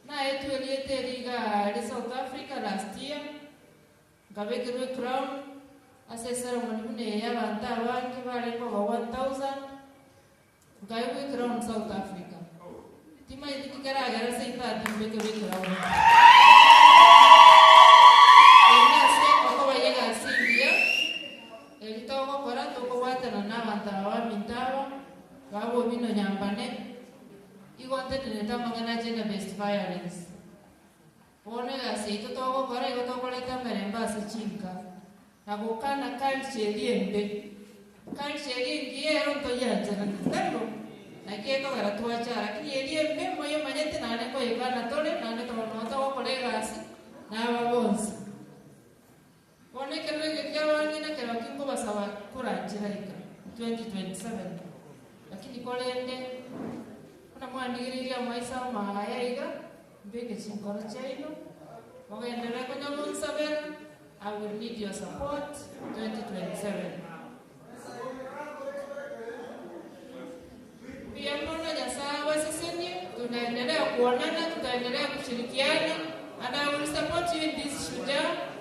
naetwe erieta eri iga aria South Africa last year, nkabekerwa ecrown ase eceremony buna eye y'abanto abange barenge over 1000, nkaegwa ecrown South Africa. Timanyeti ki keragere seito atimbekerwe ecrown. Eri nase okoba y'egasi engiya, eri togo. abanto aba baminto aba, baba Obino Nyambane, igo ntenenete amang'ana a gender based violence. Bono egasi yaito togokora igo tokoreta emerembe ase chinka, na gokana culture eria embe. Culture eria engiya ero ntoyiancherete, tari bo? Naki ekogera twachara, lakini eria embe moyemanyete naende nkoyekana tore, naende noo togokora egasi naba bonsi. Bono ekerero eke kiabang'ina kerokio nkobasaba koranchera ika 2027, lakini korende buna mwandigereirie amaiso amaya iga, mbeke chinkoro chiaino, mogenderere konya gonsabera, I will need your support 2027. Mbuya mono Nyasae abasesenie, tunaendelea kuonana, tutaendelea kushirikiana and I will support you in this Shujaa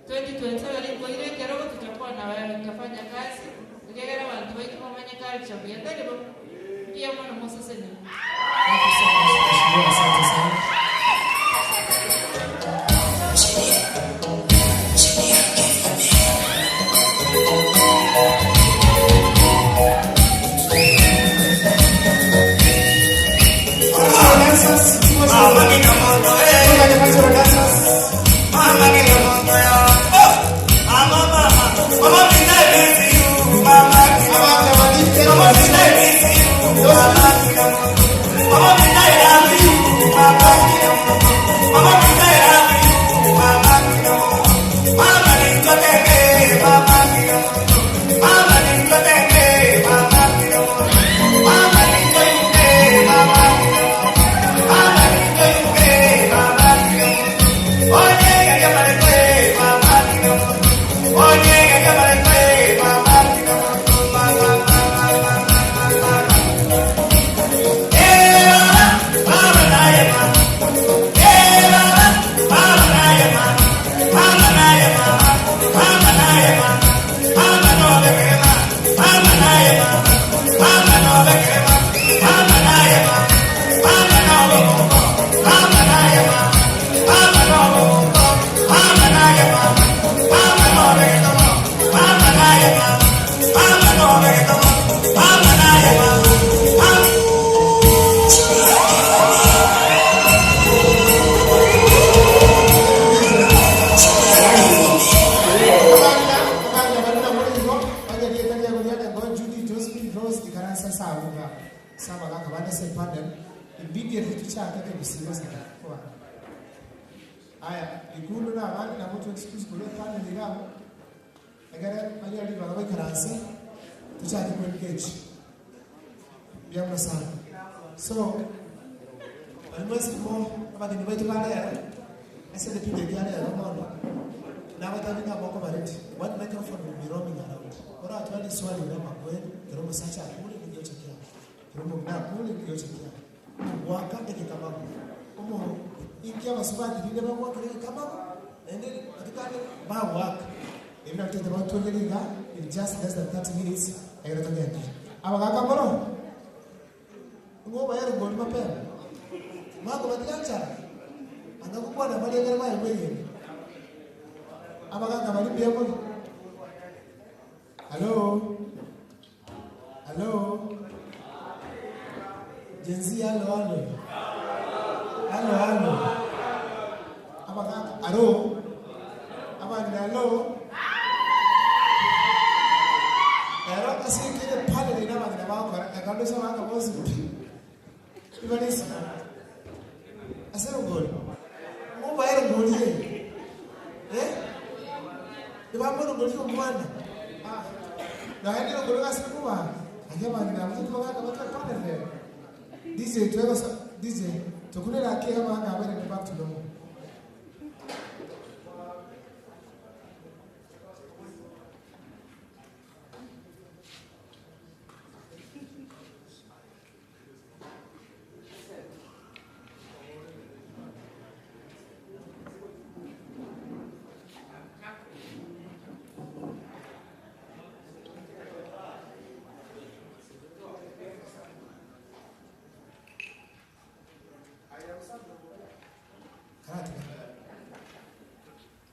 2027 nkoire ekerogo tutakuwa na wewe tutafanya kazi ekiagera abanto baito bamanye culture buya tari bo? Mbuya mono moseseniwe. Thank you so much, Mheshimiwa. Asante sana.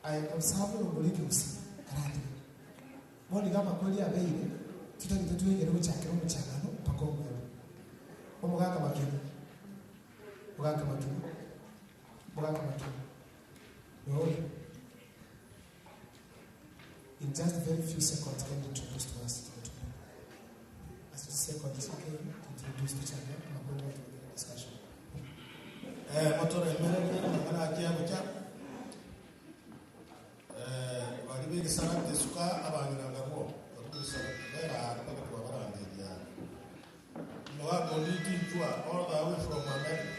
Aye osabe orogori gose karatiga. Bono iga amakweri abeire. Totagete twegere gochakera omochakano mpaka omoerio. Omogaka makeni, mogaka makeni, mogaka makeni. Noyo. In just very few seconds can introduce to us to As a second is okay to introduce to channel makwenda to the discussion. Motore emerere amang'ana akia gocha bari begesarate suka abang'ina ngabwo barikugesarate bera mpaka twabarangeria omogaka onditi nchwa all the way from America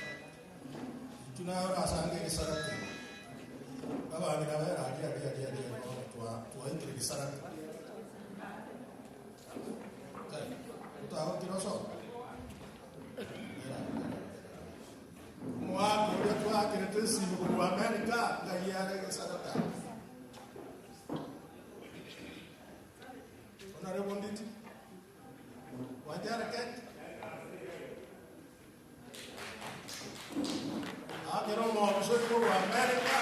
inchu naye orasange egesarate abang'ina bera aria aria aria aria bono twaikire gesarate otagokire osome omogaka oria twakerete esimi korwa America ngai are egesarate Honorable Nditi, Wanjara Kate. Akero omobiso korwa America.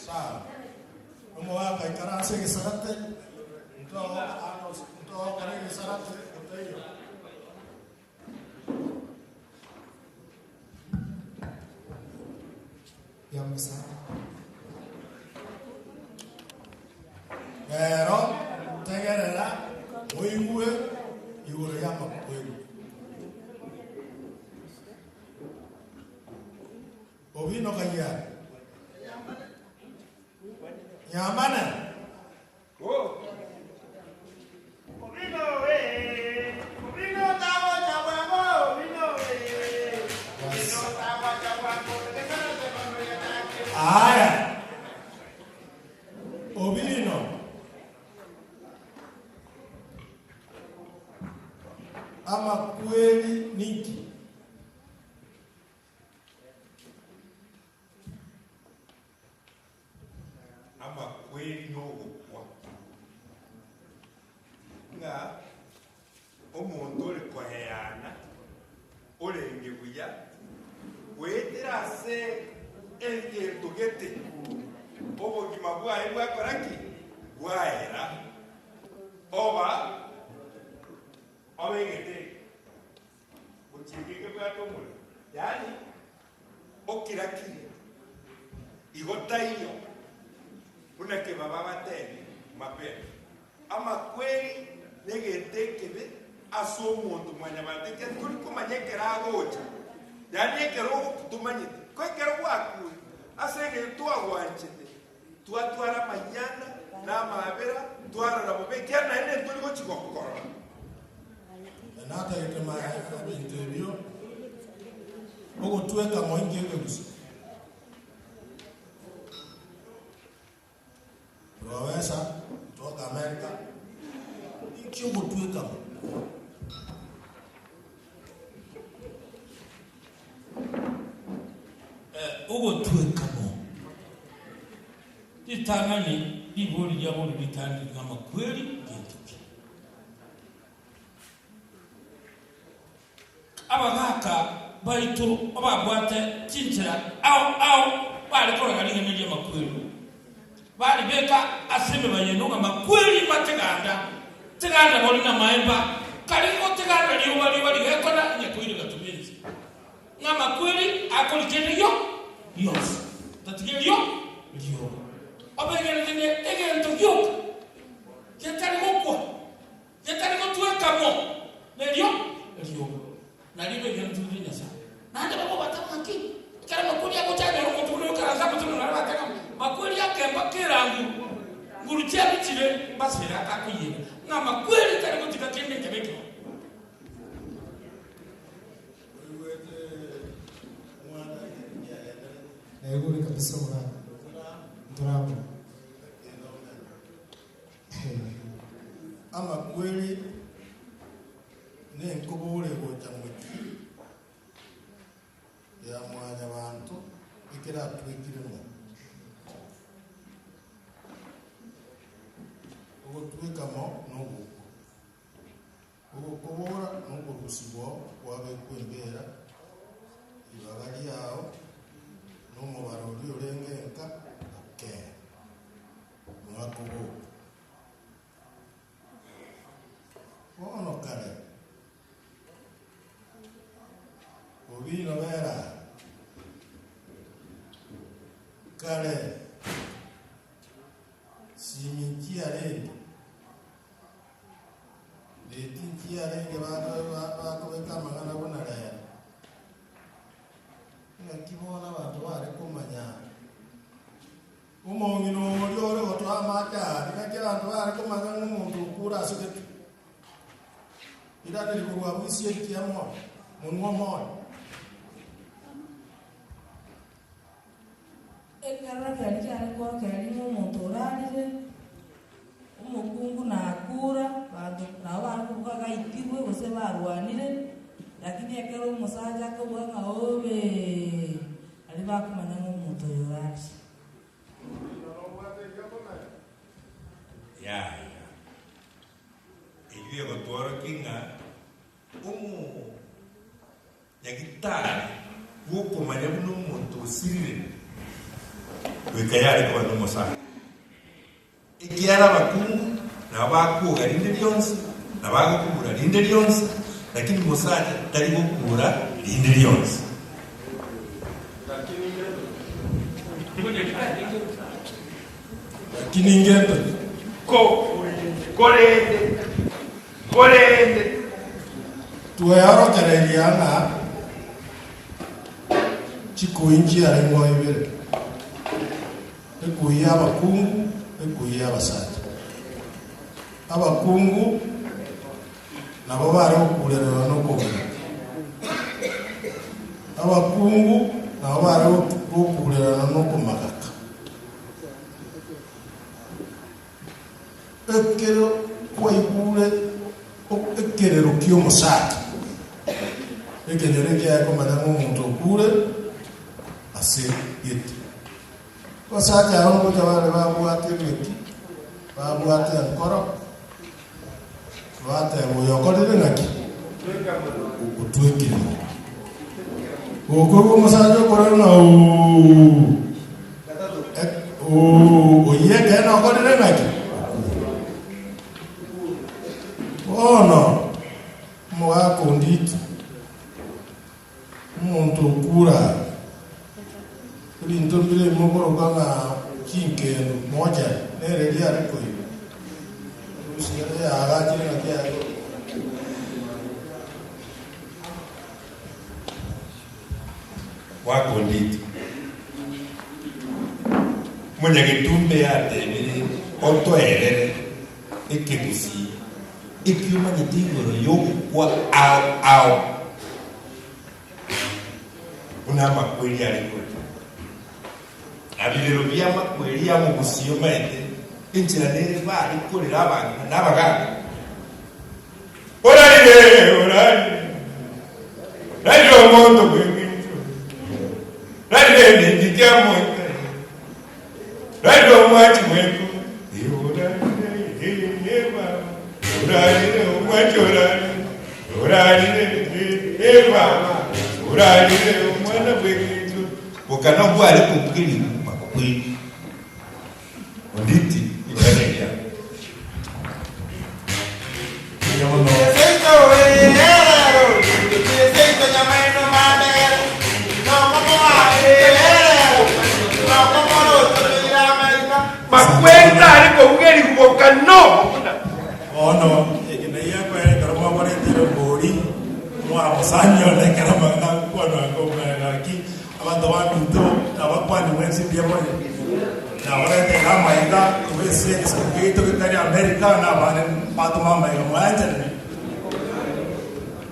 Sawa. Omogaka ikaranse egesarate ntogokora egesarate otaiyo. Ya Musa. Rero tegerera oigwe igoro ya makweri. Obino kayia. Nyamana. Aya. Obino. Amakweri niki. Amakweri n'ogokwa ng'a omonto ore koheana orenge buya goetera ase egento gete obogima bwaye bwakora ki bwaera oba obegete gochiekeke bwate omorero yaani okirakire igo taiyo buna kebaba batebi mapema amakweri negento ekebe ase omonto mwanyabante ekero tori komanya ekero agocha yaani ekero ogokutumanyete ko ekero gwakure ase egento twagwanchete twatwara amanyana na amabera twarora bobe ekiagera naende ntori gochi gokorora. Natagete ebinto ebio ogotweka moingi egegusu. Profesa kutoka Amerika iki ogotweka mo. Ogotwekamo ritang'ani ribori riabo ritang'ani ng'amakweri gento ki abagaka baitu babwate chinchera ao ao bari koraga ring'ana ria makweri bari beka ase emibayeno ng'a makweri mateganda teganda bori na maemba kari goteganda rioba rioba rigekora nyakoire gatumensi ng'a makweri akorikenderio rionsi tatigerio rioba obegeretene egento gioka getari gokwa getari gotwekamo nerio rioba nari begeretene Nyasaye naende babo batamaki ekero makweri agochanyora omonto buna okaransa amotono nare batega makweri akemba kerangu nguru chiabichire basere akakoyera ng'a makweri tari gotiga kende ekebe ekero. Naigure kabisa omogaka. Ntoramo. Amakweri nenkobore gocha mochie ya mwanyabanto ekeratwekire mo. Ogotweka mo nogokwa. Ogokobora nokorusibwa kwabekwa embera, ribaga riao nomobaro oria orenge nka okee. Mwakoboka. Bono kare, obino bera kare, simi nchiarenge, reti nchiarenge bakobeka amang'ana buna rero. Ng'aki bono abanto bare komanya Omong'ina oria ore gotoa amache aa, naki abanto baare komanya ng'a omonto okure ase gete. Rirane rikorwa abwo isieri kia moyo, monwa omoyo. Ekerero keria kiare kworokereria ng'a omonto orarire, omokungu nakura, abanto nabo bare kobuga gaitirwe gose barwanire, lakini ekero omosacha akobuga ng'a obee, Aria bakomanya ng'a omonto oyo orarire. Yaya. Eyio egotworokia ng'a omonyagitari bw'okomanya buna omonto osirire goika yare koba nomosacha. Ekiagera abakungu nabo bakwoga rinde rionsi, na bagokura rinde rionsi, lakini mosacha tari gokura rinde rionsi. Lakini ngento Ko, korende, korende. Tweorokereirie ng'a chikui nchiarengeo ibere. Ekui y'abakungu, ekui y'abasacha. Abakungu nabo bare gokurererwa nokogima. Abakungu nabo bare gokurerana nokomagaka. Ekero kwaigure ekerero ki'omosacha, ekenyoro ekiaye komanya ng'a omonto okure ase gete. Abasacha aba ngocha bare babwate emeki, babwate enkoro, bateba oyo okorire ng'aki? Otwekire mono. Gokoigwa omosacha okorera ng'a ooh, ooh, oyio ekeene okorire ng'aki? Bono omogaka onditi. Omonto okure aa, ebinto mbire mokoroka ng'a chinkendo, mochari, nere riare koigwa. Rusia eyaagachire ng'aki yaye korokwa. Gwakonditi. Omonyagetumbe yatebire otoerere ekegusii ekiomanyete igoro yogokwa ao ao buna amakweri are korera. Na birero bi'amakweri amogusii omaete enchera nere bare korera abang'ina na abagaaka. Orarire, orarire, rarire omonto bw'engencho, rarire emingichi amoita, rarire omwachi bw'enko, orarire, ee baba, orarire omwachi orarire, orarire, ee baba, orarire omwana bw'engencho. Bokana bware kobugeria makweri. Onditi igoro riao. Makweri tare kougerigwa bokano buna. Bono eke naiyo ekwere ekero mwakoretire embori, mwamosania one ekero amang'ana agokwanwa akomwera gaki, Abanto baminto nabakwani mwensi mbuya more? Nabaretera amaiga korwa ase egesaku giaito getari Amerika, na abande mbatoma amaiga mwayancherane.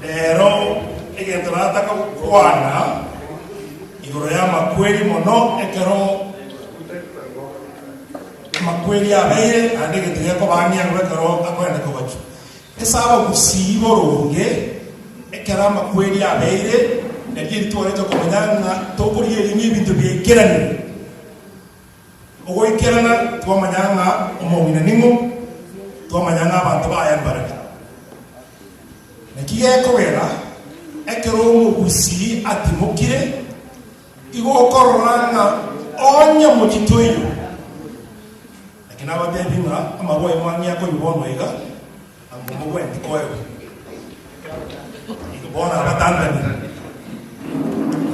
Rero egento nataka gokwana igoro y'amakweri mono ekero. Amakweri abeire, naende egento gekobang'ia nigo ekero akoenda kogachwa. Ase abagusii boronge, ekero amakweri abeire, nario eri twarete komanya ng'a tokorigereria ng'a ebinto biaikeranire. Ogoikerana twamanya ng'a omong'ina ning'o, twamanya ng'a abanto baye mbarabwo. Naki gekogera ekero omogusii atimokire, Igo okorora ng'a onye omochie toiyo, naki nabateebie ng'a amarwa aye mwang'ea koywa bono iga, anga omogwenti koegwa. Igo bono abatang'anire.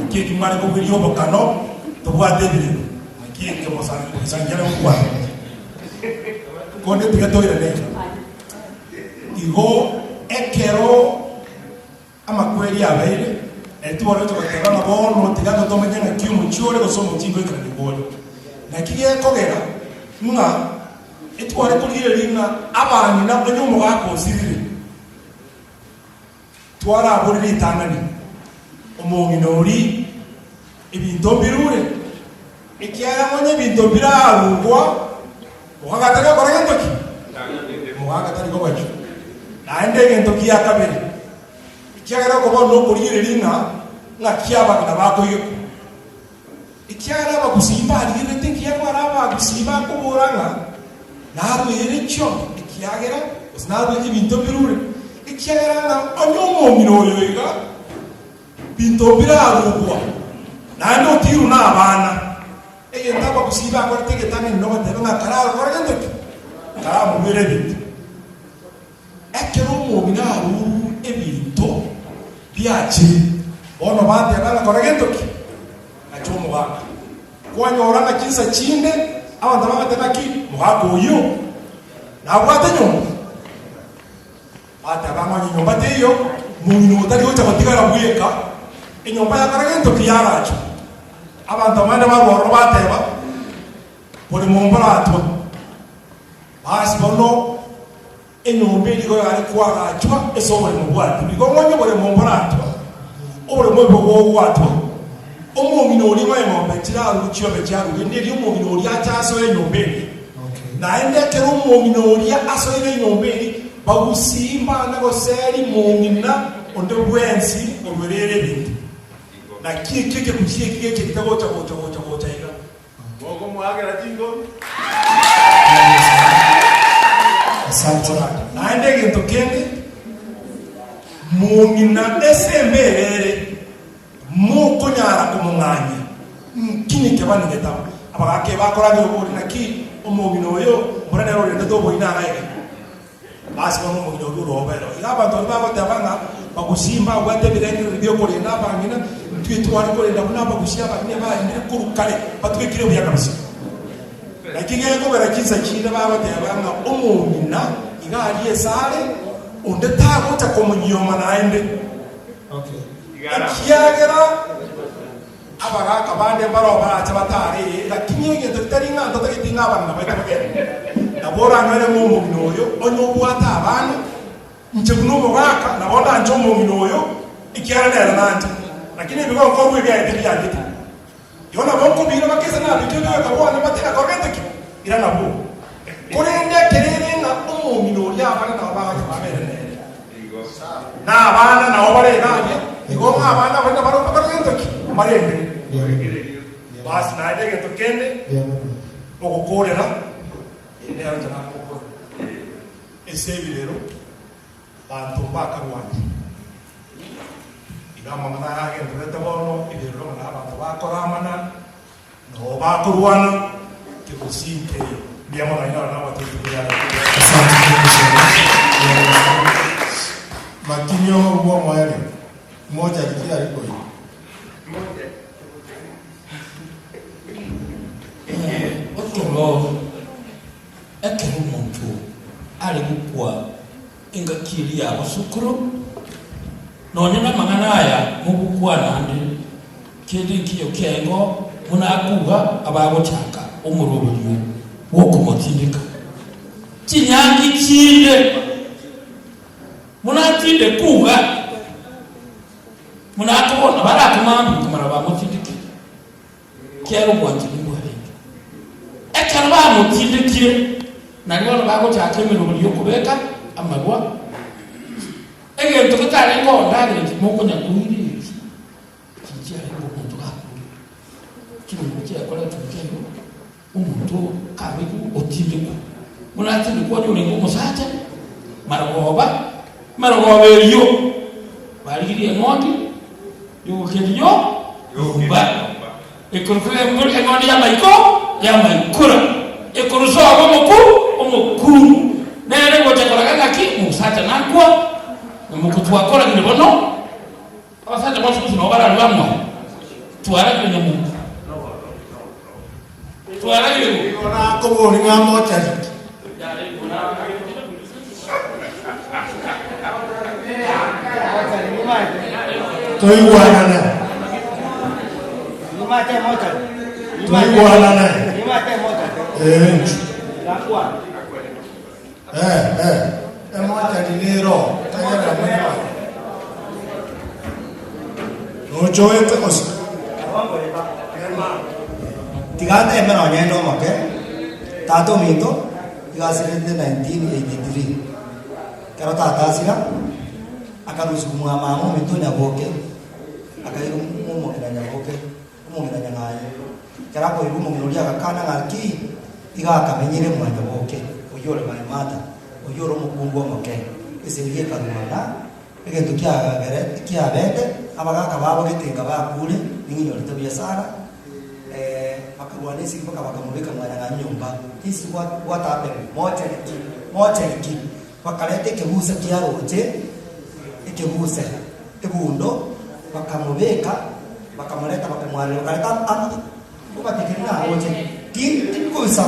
Naki eki mware kobueria obokano, tobwate ebirero, naki eke mosangi are gokwana. Konde tiga toirane iga. Igo ekero Amakweri abeire, na tiboroche goteba ng'a bono tiga totomenye ng'aki omochie ore gose omochie ngoikaranigwa ore. Naki gekogera ng'a etware korigereria ng'a abang'ina onye omogaka osirire, twarabore ritang'ani, omong'ina oria ebinto mbirure, ekiagera onye ebinto mbirarugwa, omogaka tari gokora gento ki? Omogaka tari kobachwa. Naende egento kia kabere, ekiagera okoba nokorigereria ng'a ng'aki abang'ina bakoigekwa. Ekiagera abagusii mbarigererete ekiagera abagusii bakobora ng'a narweire chiombe ekiagera gose narweire ebinto mbirure, ekiagera ng'a onye omong'ina oyo iga binto mbirarugwa naende otigirwe nabana. Egento abagusii bakorete egetang'ani nogoteba ng'a kararokore gento ki? Karamorwere ebinto. Ekero omong'ina arurwe ebinto biachire, bono bateba ng'a kora gento ki? Nacha omogaka. Kwanyora ng'a chinsa chinde abanto bagoteba ng'aki, mogaka oyio nabwate nyomba. Bateba ng'a onye nyomba teiyo, mong'ina otari gocha gotigara bweka, enyomba yakora gento ki yarachwe. Abanto abande barwa ororo bateba, Bori momboratwa. Basi bono enyomba eria igo yare koagachwa ase oboremo bwatwa. Igo ng'onye oboremo mboratwa, oboremo obo bogwatwa, omong'ina oria ng'a eng'ombe chirarue chiombe chiarue, rende erio omong'ina oria ache asoe enyomba eria. Naende ekero omong'ina oria asoire enyomba eria, bagusii mbana goseri mong'ina onde bwensi orwerere ebinto. Naki ekio ekegusii eki gecherete gocha gocha gocha gocha iga. Mokomoakera chinkobi. Asante. Naende egento kende, mong'ina ase embeera ere, mokonyara komong'anyia, nkinye kebani getabo. Abagaaka bakorangeria obori, naki omong'ina oyo mbora nere orendete oboina agaike. Ase bono omong'ina oria orobero. Iga abanto baria bagoteba ng'a bagusii mbabwate ebirengererio bi'okorenda abang'ina, intwe tware korenda buna abagusii abang'ina barendire korwa kare, batwekire buya kabisa. Naki gekogera chinsa chinde bagoteba ng'a omong'ina iga aria esare, onde tagocha komonyioma naende, ekiagera Abagaaka bande mbaroo barache bataare, ee, lakini egento getari ng'a ntotageti ng'a abang'ina baito bagende. Nabo oranyore ng'a omong'ina oyo onye obwate abana, inche buna omogaka nabo ndanche omong'ina oyo, ekiagera nere nanche. Lakini ebigonkorwa ebi aye tibiancheti. Igo nabo nkobiira bakesa nabekire ebigoika bwane mbatiga kora gento ki? Ira nabwo. Korende ekero ere ng'a omong'ina oria abana nabo bagacha babere nere. Na abana nao bare iga aria, igo ng'a abana baria nabarabwo bakore gento ki? Mbarendire. Basi naende egento kende, ogokoorera, eye nero inche nakogokora. Ase ebirero, banto mbakarwanie. Iga amang'ana aya agendererete bono, ebirero ng'a abanto bakoramana, Nabo bakorwana kegusii nkeiyo. Mbuya mono naende aba nabatebie buya ere. Asante thank you so much. Makinyo bw'omoerio, mocha rikiari koyia. Ekero ekero omonto are gokwa engaki eria ya bosokoro, nonya namang'ana aya mogokwana ande, Kende nkiyo kiaengo buna akuga abagochaka omoroberio bw'okomotindeka. Chinyangi chinde buna atinde kuga buna akobona barakomambia komara bamotindekire, kiagera obwanchani mbwarenge. Ekero bamotindekire. Bamotindekire, nario bono bagochaka emeroberi y'okobeka amarwa. Egento getarenge ondagera ki mokonya koira eki, tichiarenge omonto gakure. Chinguru chiakoretwe nkeigo, omonto kabekwa otindekwa. Buna atindekwa onye orenge omosacha, marogoba, marogoba erio barigirie eng'ondi yogokendia yo nyomba, ekorokwa eng'ondi y'amaiko y'amaikora, ekorusa obo omoku omokungu, nere gocha koraga ng'aki omosacha nakwa, na mokotwakoragire bono. Abasacha bonsi gose nabo bararue amo, twaragire nyamonto, twaragire go. Nigo nakoboria ng'a mochariki. Toigwanane. Toigwanane. Eh, inchu. Eh, eh, emochari nero, tegerera mwebare. Nochoete gose? Tiga nteme nonya inde omoke, tata ominto iga asirete 1983. Ekero tata asira, akarusigwa mwa mama ominto Nyaboke, akairwa momong'ina Nyaboke, omong'ina Nyang'aye. Ekero akoigwa omong'ina oria agakana ng'a ki, iga akamenyire mwanyaboke, oyio ore my mother, oyio ore omokungu omoke. Esegi ekarwana, egento kiagere kiabete, abagaka babo gete inga bakure, ning'inyorete buya sana, bakarwana esegi mpaka bakamobeka mwanyang'anyi nyomba. This is what what happened, mochari ki, mochari ki. Bakareta ekebusa kia roche, ekebuse, ebundo, bakamobeka, bakamoreta bakamwarera, bakareta ama obatekeria ng'a aroche. Ti tindikobisa,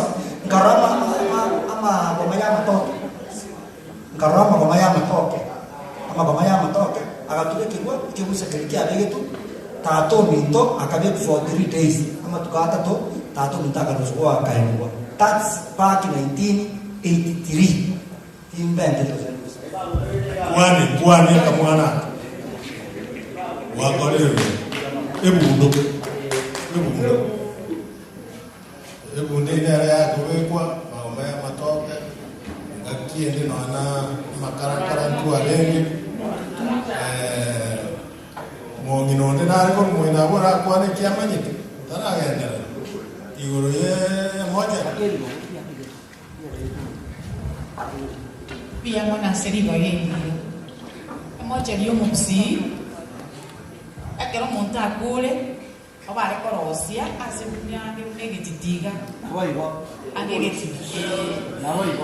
nkarora ama ama amagoma y'amatoke, nkarora amagoma y'amatoke, amagoma y'amatoke, agatubekerwa ekebusa keria kiabegetwe, tata ominto akabekwa for 3 days, amatuko atato, tata ominto akarusigwa akaenigwa. That's back 1983. Timbente gose ndusa. Kwani, kwani akamwana aka. Gwakorire buya. Ebundo. Ebundo. Ebundo eye nere yakobekwa magoma ya amatoke, engaki ende nonya na amakarakara ntwarenge. Eh, mong'ina onde nare korwa moino abwo orakwane eki amanyete, taragenderera igoro ye emoja. Mbuya mono ase ribaga eriiya. Emochari y'omogusii, ekero omonto akure, obare korosia ase buna ange buna egetiti iga, ange egetiti ee.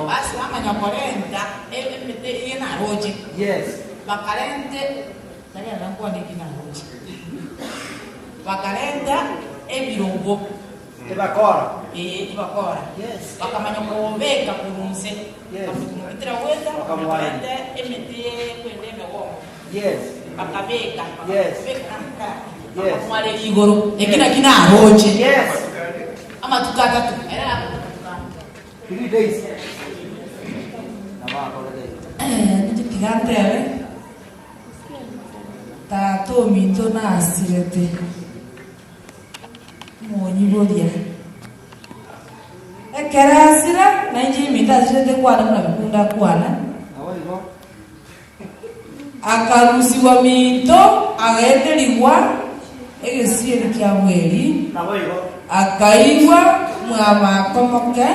Basi bamanya korenta emete eye naroche, bakarente, tariarora nkwane eki naroche, bakarenta ebirogo. Tibakora. Ee, tibakora. Bakamanya kobeka korwa inse, bakamogitera goeta, bakamanya korenta emete kwenda emegongo. Bakabeka, bakabeka namakara, bakamwareria igoro. Eki naki naroche. Amatuko atato. Ere nakotuka. 3 days. Nabo akorete igo. Inche tiga ntebe, tata ominto nasirete. Omonyiboria. Ekero asira, na inche eminto asirete kwana buna bikunda akwana, akarusigwa minto agaeterigwa egesieri kia bweri, akaigwa mwamakomoke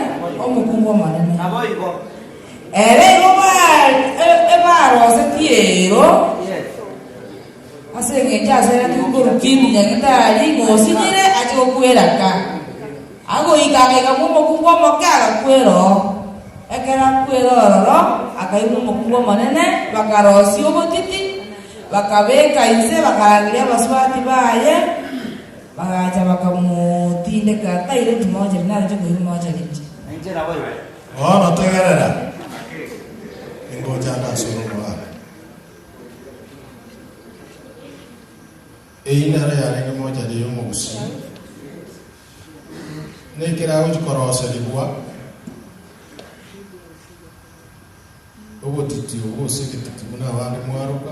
omokungu omonene. Ere igo ebarosetie ero. Ase engencho aseretwe korwa Kini nyagetari, ng'osinyire ache gokwera ka. Agoika akaika bw'omokungu omoke agakwera oo. Ekero akwera ororo, akaigwa omokungu omonene, bakarosia obotiti, bakabeka inse, bakarangeria abasubati baye, bagacha bakamotindeka. Taireti mochari, naroche koirwa mochari inche. Bono tegerera, ingocha ande ase ore omogaka. Eyio nero yarenge mochari y'omogusii, na ekero agochia koroserigwa obotiti obwo gose egetiti buna abande mwaroka,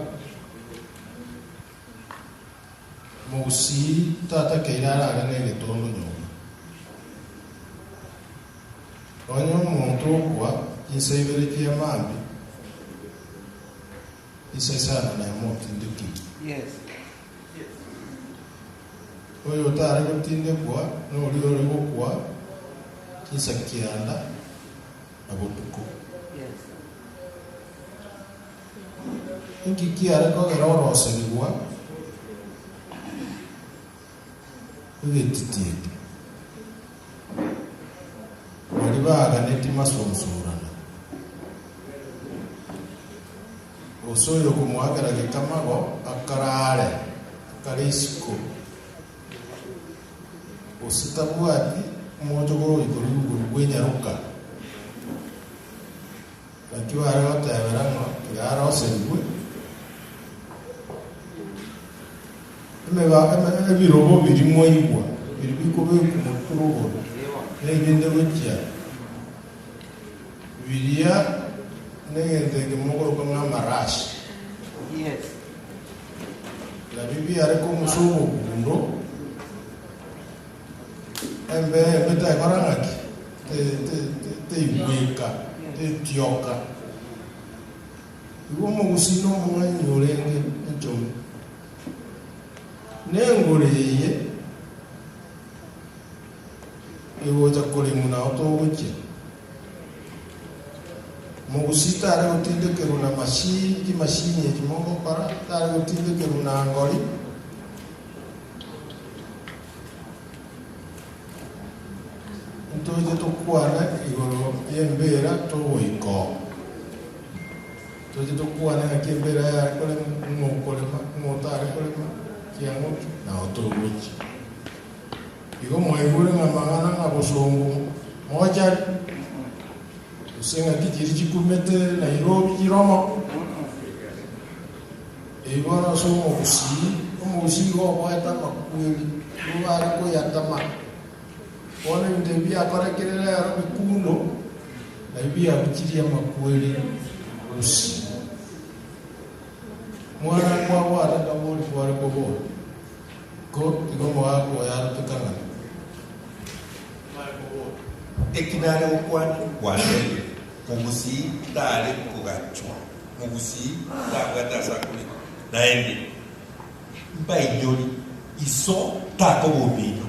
mogusii tatakeire arare na egetondo nyomba. Onye omonto okwa chinsa ibere chia mambia, chinsa isano na emo otindekire. Yes. Oyo otare gotindekwa noria ore gokwa chinsa kianda na botuko. Yes. Inki kiare kogera oroserigwa egetiti eke? Baria baaganeti masonsorana, gose oyokomoakera gekamago akaraare akare isiko, gose tabwati omochokoro oikorwa igoro bw'enyaroka. Naki bare gotebera ng'a tiga aroserigwe emeba ebirobo biria mwaigwa, biria bikobekwa motwe rogoro, na ebinde gochia biria negento eke mogoroka ng'a amarashi. Yes. Nabio biare komusa obogundo, Embeo embe tekora ng'aki? Teigweka, tetioka. Igo omogusii nomong'aini orenge enchogu. Nengoro eye egocha koremwa nao togochia. Mogusii tare gotindekerwa na machine, chimashini echi mogokora, tare gotindekerwa na ngori. Ntoche tokwane igoro y'embeera togoika oo. Toche tokwane ng'aki embeera yare korema, ng'o okorema, ng'o otare korema, kiang'o ki, nao togochia. Igo mwaigure ng'a amang'ana ng'a bosongo mochari, gose ng'aki chiria chikumete Nairobi chiromo. Eyi bono ase omogusii, omogusii igo oboete amakweri, nigo bare koyatama. Bono ebinto ebi biakorekire rero bikundo, nabio biabuchirie amakweri gusii. Mwana nkwabwate akabori kware kobora, ko tiga omogaka oyo aroke kang'ana. Eki nare gokwana gwatebirie, mogusii tare kogachwa. Mogusii tabwate ase akorika. Naende mbainyori, iso takoba omino,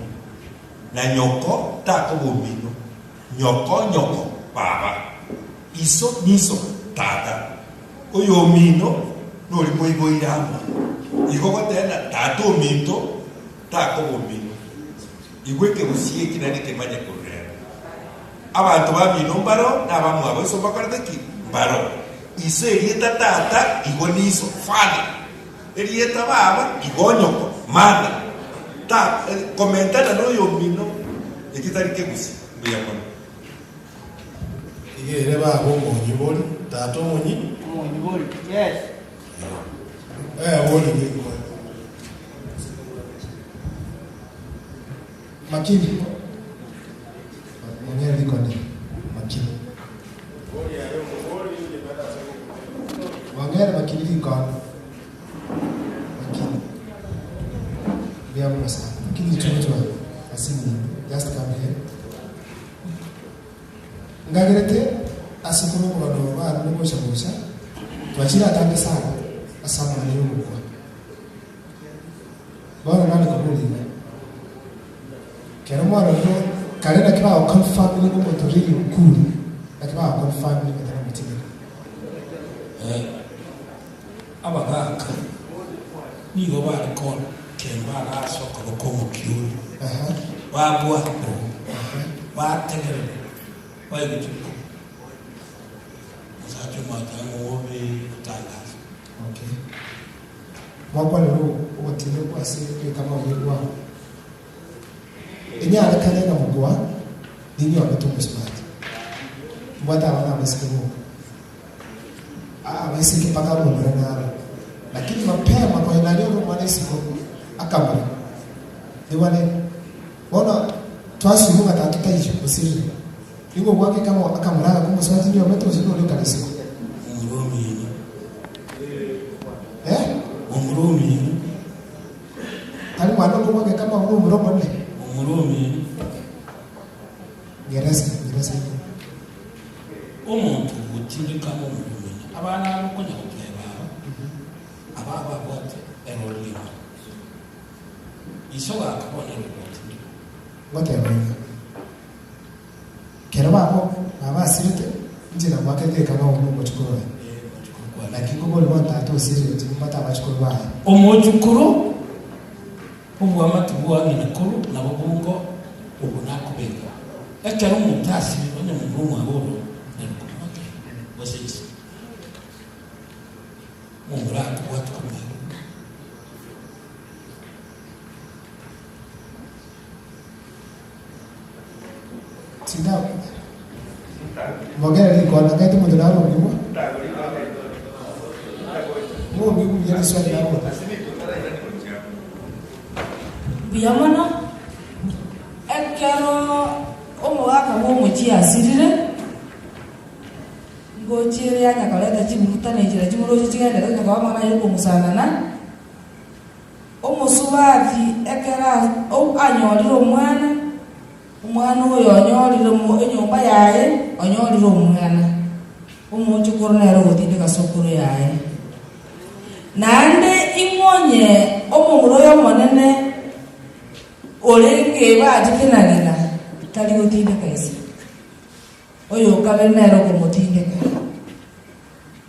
na nyoko takoba omino, nyoko nyoko baba, iso niso tata, oyomino nori moiboire amo. Igo goteba tata ominto takoba omino. Igwa ekegusii eki naende kemanye korwa rero. Abanto bamino mbaro, na abamwabo iso mbakorete ki? Mbaro. Iso erieta tata, igo niso, father. Erieta baba, igo nyoko, mother. Ta, komentana noyomino, ekio tari kegusi. Mbuya mono. Iga ere baba omonyibori, tata omonyi. Omonyibori, yes. Eh, bori geko. Makini. Mong'ere rikone. Makini. Mong'ere makini rikone. Makini. Mbuya mono sana. Makini chunchwa asini. Just come here. Ngagerete ase korwa omogano barure gocha gocha twachire atambe sana ase amang'ana y'ogokwa. Bono nare koboria iga, Kero mwarorire kare naki bagoconfirmire ng'a omonto really okure, naki bagoconfirmire bataramotigera? Abagaaka nigo bare kemba ase okoboko omokiori, babwatwa, bategerera, baigwa chinkuba. Omosacha omoacha ng'a obe gotangasa. Okay. Mwakwanera ogotindekwa ase egekama oyeigwao. Enyarekane ng'a mokoa ninyiomete omosubati. Mbwate abana abaiseke boka. Aa abaiseke mpaka abamura naro. Lakini mapema konya naria ore omwana isiko akamura. Nigwane bono twasubwa ng'a tata taiyo osirire. Nigo gwake kamo akamura agakwa omosubati niomete gose noria okare isiko. Omura omino. Eh? Omura omino. Tari mwana okobua geka mwa buna omura omonene. Omura omino. Ngeresa, ngeresa igo. Omonto ogotindeka amo omonyene, abana aba okonya goteba aba, aba ababwate erori rimo. Iso gaka bono ere ogotindeka. Ngoteba iga, Kero baba baba asirete, inche namoakete ekang'au buna omochukuru oye. Naki nkobori bono tata osirire inche nimbwate abachukuru baye. Omochukuru Oboamate bwa ng'ina koro nabo bongo obo nakobekwa. Ekero omonto asirire onye momura omwabo oro nere okomoakera, gose ise. Momura akobwata komwabo. Tinda mogere rikona ng'aite omonto narongigwa. Ng'ongigwa buya riswali nabora. Mbuya mono, ekero omogaka bw'omochie asirire, ngochia ere yanya koreta chiburutano echi nachi moroche chigenderete onye koba amang'ana aye okong'usanana. Omosubati ekero anyorire omwana, omwana oyo onyorire enyomba yaye, onyorire omwana, omochokoro nere ogotindeka sokoro yaye. Naende ing'we onye omomura oyo omonene orenge bachete na ng'ina, tari gotindeka ise, oyo okabere nere okomotindeka.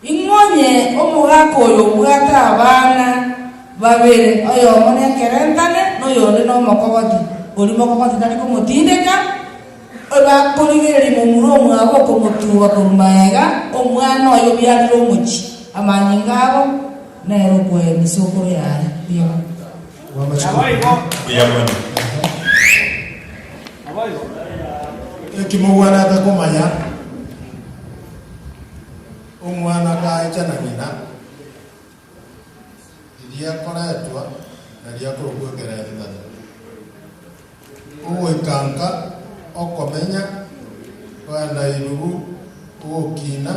Ing'we onye omogaka oyo obwate abana babere, oyomo nekerentane, na oyonde nomokogoti, oria mokogoti tari komotindeka, bakorigereria momura omwabo okomotuba korwa magega, omwana oye obiarire omochie, amanyinga abo nere okoemia isokoro yaye. Mbuya mono. Mbuya mono. Eki mogwenerete komanya, Omwana gaecha na ng'ina, riria akoretwa nario akorokwa ekerentane. Ogoika nka okomenya, kogenda irugu, ogokina,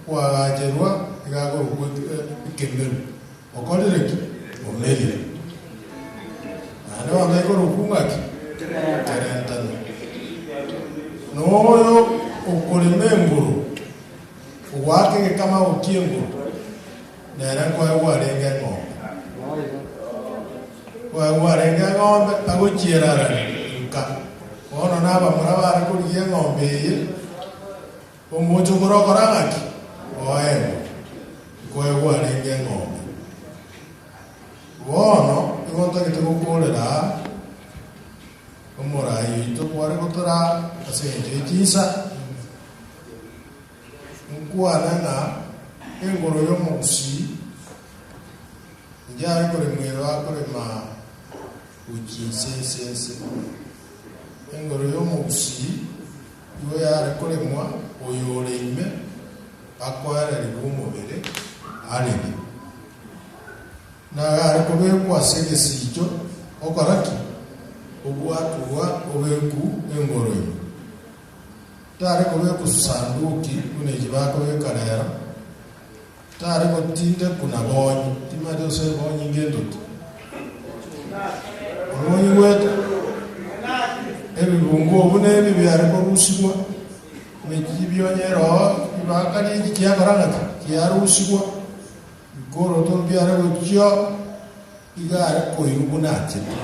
okoagacherwa, iga akorokwa ekemeru. Okorire ki? Omerire. Naende bono ekorokwa ng'aki? Ekerentane. Na oyo okorema engoro, ogoaka egekamago ki'engoro, nere nkoegwa arenge eng'ombe. Nkoegwa arenge eng'ombe agochierarania nka. Bono nabamura bare korigia eng'ombe eye, Omochokoro okora ng'aki? Oegwa. Nkoegwa arenge eng'ombe. Bono igo ntagete gokoorera aa, omorai oito kware gotora ase engencho ye chinsa, nkwane ng'a engoro y'omogusii inche are koremwa ero akorema gochia inse inse inse. Engoro y'omogusii Igo yare koremwa oyore ime akoererigwe omobere arere, na yare kobekwa ase egesicho okora ki? Obwatwa obeku engoro ime. Tare kobekwa sanduki buna echi bakobeka rero, tare gotindekwa na bonyi, timanyeti gose ebonyi ngento ki? Obonyi bwete ebibungo buna ebi biare korusigwa, emechie bionye eroo ribaka riachi chiakora ng'aki? Chiarusigwa, bikoroto mbiare gochia iga are koirwa buna achete.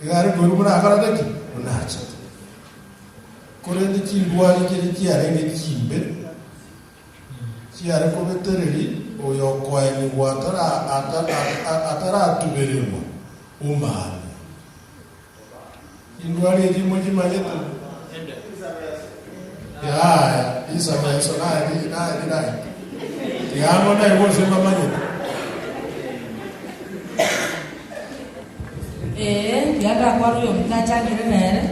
Iga are koirwa buna akorete ki? Buna achete. Korende chindwari chiria chiarenge chimbe, Chiare kobetereria oyokoenigwa ataratubererwa omambia. Chindwari echi mochimanyete? Yaya, risabeso naye naye naye. Tiga naye gose mbamanyete. Ee, tiga ndakwane oyominto achakire nere.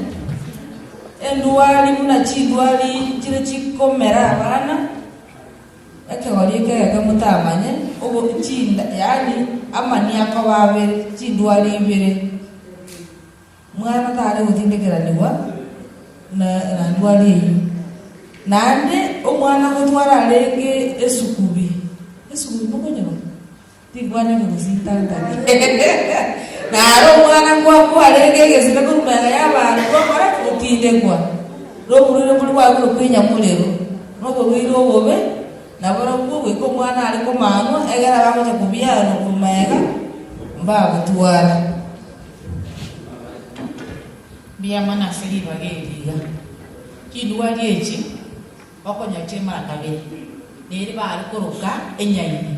Endwari buna chindwari chire chikomera abana, ekegori eke egeke motamanye, obo chinda yaani amani akoba abere, chindwari ibere. Mwana tare gotindekeranigwa na na ndwari eyio. Naende omwana gotwara arenge esukubi, esukubi mokonyora? Tinkwana ekegusii ntantari. Naro omwana nkwa kwarenge egesire korwa magega y'abanto gwakora ki? Gotindekwa. Na oborwaire boria bwakorokwa enyamorero, na oborwaire obobe, naborobwo goika omwana are komanwa, egere abagocha kobiarwa korwa magega mbabotwara. Mbuya mono ase ribaga eri iga. Chindwari echi okonyora chire mara kabere, neri bare koroka enyaini,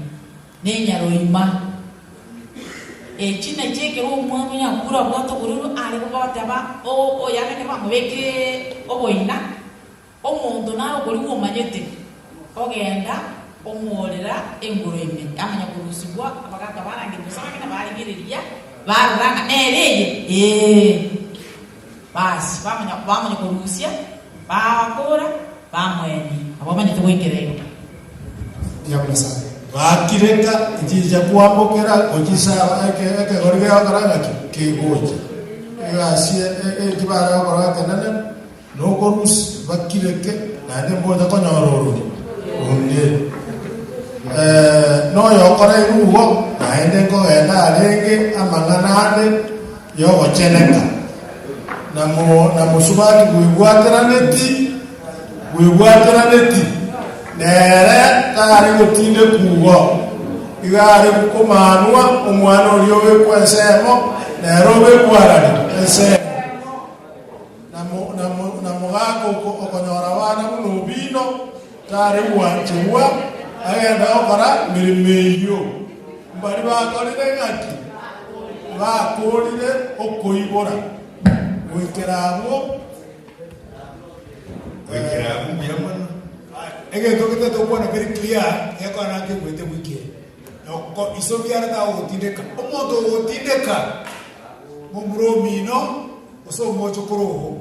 na enyaroima. Echi nachio ekero omwana oye akure abwate obororo are goteba oyane ekero bamobekire oboina, omonto nare okorigwa omanyete, ogenda omoorera engoro ime, amanya korusigwa abagaaka barangeria gose abang'ina barigereria, barora ng'a nere eye, ee. Basi bamanya bamanya korusia, baakora, bamoenia. Nabo bamanyete goikera igo. Bakireka echicha kwambokera gochisaba ekegori gegokora ng'aki? Kegocha. Egasi eki bare gokora ekenene nokorusia bakireke naende mbocha konyora orori onde. Noyokora igo naende nkogenda arenge amang'ana ande yogocheneka, na mosubati bwebwateraneti, bwebwateraneti nere tare gotindekwa igo, iga are komanwa omwana oria obekwa ensemo, nere obekwa arari ensemo. Na mogaka okonyora abana buna obino, tare gwancherwa agende gokora meremo eyio. Mbaria bakorire ng'aki? Bakoorire okoibora goikera abwo. Goikera abwo mbuya mono. Egento getaete gokwana very clear gekora nakegwete goikera noko iso biara tagogotindeka omonto ogotindeka momura omino gose omochokoro oo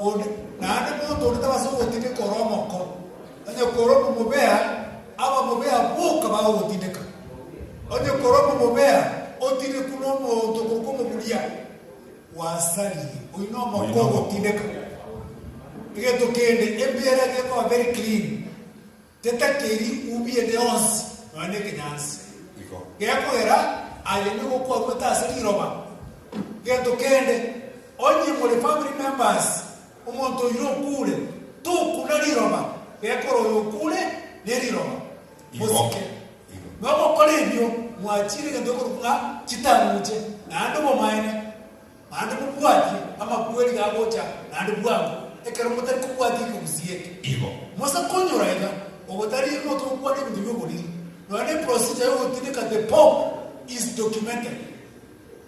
onde naende monto onde tabasa ogotindeka ore omoko onye kore omomobea abamobea boka bagogotindeka onye kore omomobea otindekwe na omonto okorokwa omoburia gwasaririe oyio na omoko ogotindeka egento kende embera gekoba very clean Tetakeri ubi ende yonsi nonya nekenyansi, gekogera aye nigo kwarwete ase riroba. Gento kende, onye more family members, omonto oyio okure, tokuna riroba, gekora oyo okure neriroba. Mosike. Nogokora ebio, mwachire egento gekorokwa ng'a chitang'uche, naende obomaene. Naende mobwatie amakweri gagocha naende bwango, ekero motari kobwatia ekegusii eke. Igo. Mose konyora iga, obotari omonto ogokwana ebinto bi'oboriri, nonya ne procedure y'ogotindeka the Pope is documented.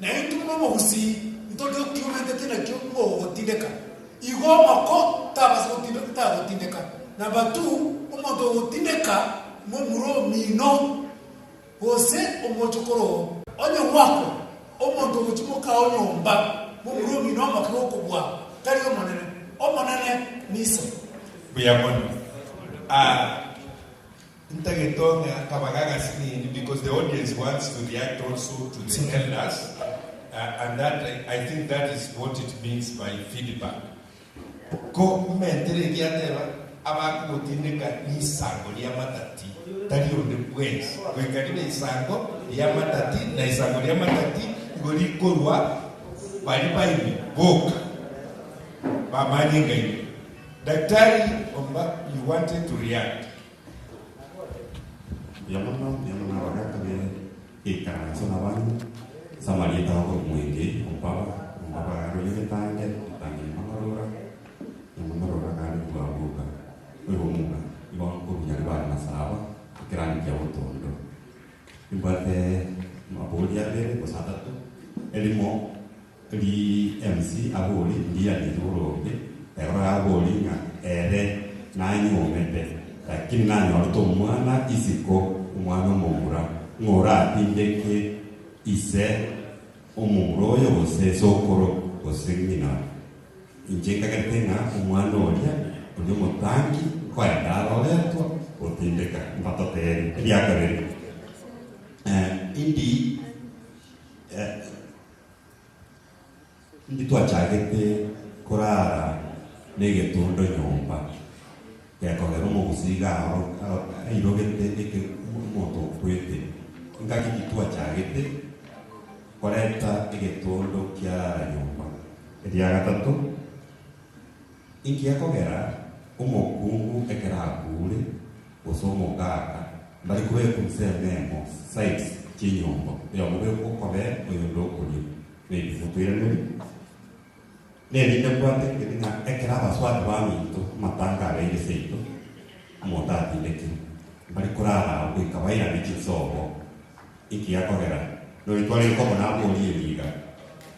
Na intwe buna omogusii ntodocumenteti nakio ng'ogotindeka. Igo omoko tabasa gotindeka tagotindeka. Number two, omonto ogotindeka momura omino. Gose omochokoro oo, onye gwakwa, omonto ogochia mokao nyomba, momura omino omoke gokobua, tari omonene, omonene niso. Mbuya mono. Ah, ntagete ong'e akabaga agasinini because the audience wants to react also to the elders and that I think that is what it means by feedback. Ko mmentere egiateba, abakogotindeka nisango ri'amatati, tari onde bwensi, goika ribe isango ri'amatati, na isango ri'amatati igo rikorwa baria baime boka bamanyinga ime. Daktari Omba, you wanted to react. Mbuya mono, mbuya mono abagaka be geikaranso na abang'ina, ase amarieta ao korwa mwenge, ombaba, ombaba aroria getange, getange nyamanarora, nyamanarora gare bwaboka, oibomuga, igo nkorwa Nyaribari Masaba, ekerani kia botondo. Nimbwate amabori abere gose atato, erimo Ri MC abori ndianeti boronge ero abori ng'a ere nanyuomete lakini nanyorete omwana isiko omwana omomura ng'a oratindeke ise omomura oyo gose sokoro gose ng'ina inche nkagerete ng'a omwana oria oria omotangi nkoenda aroretwa gotindeka mbatotebi eriakabere indi Indi twachagete korara negetondo nyomba, gekogera omogusii iga airogete eke omonto okwete, engaki ki twachagete koreta egetondo kiarara nyomba. Eria gatato. Inki gekogera omokungu ekero akure, gose omogaka, mbare kobekwa inse ememo, sides, chi'enyomba, oyomo obekwe okobee, oyonde okorio. Maybe motoiranerie. Nerinde mbwate nkeri ng'a ekero abaswati baminto amatanga abeire seito, omonto atindekirwe, mbare korara agwo goika bairane chinsobo. Inki gekogera nori twarenge koba naborie riga?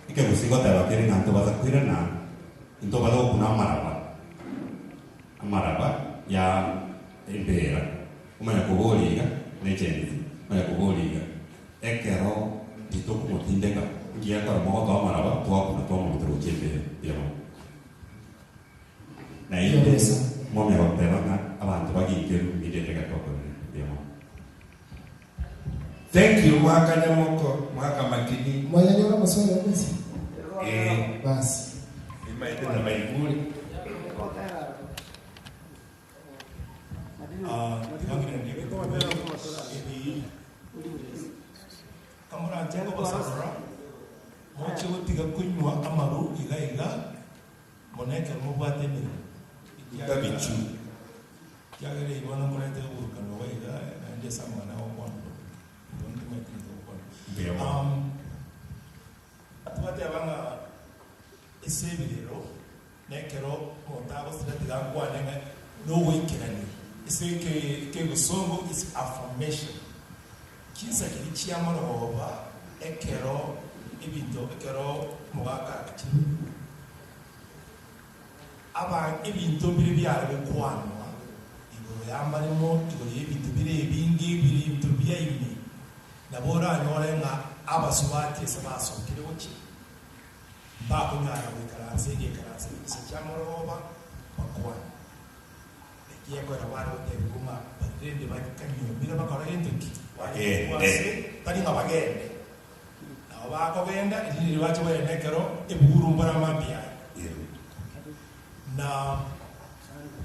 Ekegusii goteba kere ng'a ntobasa koirana, ntobasa gokuna amaraba, amaraba ya embera. Omanya koboria iga, nechensi, omanya koboria iga, ekero ritokomotindeka, inki gekogera mogotoa amaraba twakuna twamorutera gochia embera? Mbuya mono. Naende momia goteba ng'a abanto baginkerwe immediately ekero twakorire. Mbuya mono. Thank you mwaka nyamoko mwaka makini. Mwayanyora amaswali aye mwensi? Ee. Basi. Nimaete na maigure. Kamoranche kobasarora, moche gotiga konywa amaru iga iga, mono ekero mobwate emeremo. Ekiagera Bichu. Ekiagera eyio bono nkoreta oborokano iga iga, naende ase amang'ana agokwana bobe. Igo ntimaeti gento gokwana. Mbuya mono. Twateba ng'a ase ebirero, Nekero omonto agosira tiga akwane ng'a nogoikerania. Ase ekegosongo is affirmation. Chinsa chiria chia marogoba ekero ebinto ekero omogaka agachire aba ebinto mbire biare gokwanwa igoro y'amaremo, igoro y'ebinto bire ebinge bire ebinto bia ime. Nabo oranyore ng'a abasubati ase basokire gochia. Mbakonyara goikaransa egekaranso egeisa ki'amorogoba bakwane. Ekiagera bare gotebigwa ng'a barende bakanyuomire bakore gento ki? Bagende. Ase tari ng'a bagende. Nabo bakogenda, erio riria bache kogenda ekero eburu mbare amambia aye. Na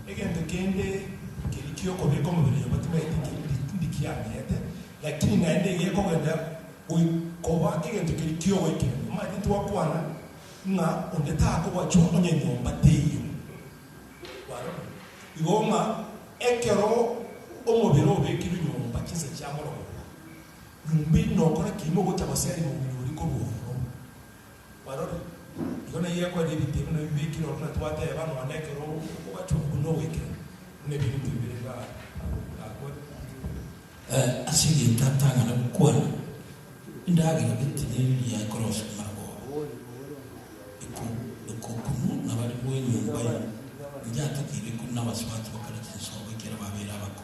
egento kende keria ki'okobeka omobere nyomba timaeti ndikiang'ete, lakini naende iga ekogenda koba egento keria ki'ogoikerania. Omanyete ntwakwana ng'a onde takobachwa onye nyomba teiyo. Kwarora? Igo ng'a ekero omobere obekirwe nyomba chinsa chia morogoroba, nyomba eyio nokora ki? Mogocha goseria omobere oria korwa ororo. Kwarorire? Igo naiyo ekorera ebinto ebi buna bibekire ororo buna twateba, nonya ekero okobachwa buna ogoikerana, buna ebinto bire gakore. Ase egento atang'ana gokwana, endagera gete neriria ekorosigwa marogoba, ekokunu nabari bw'enyomba ime, inche atakeire ekunu nabasubati bakare chinsobo ekiagera babeire abako.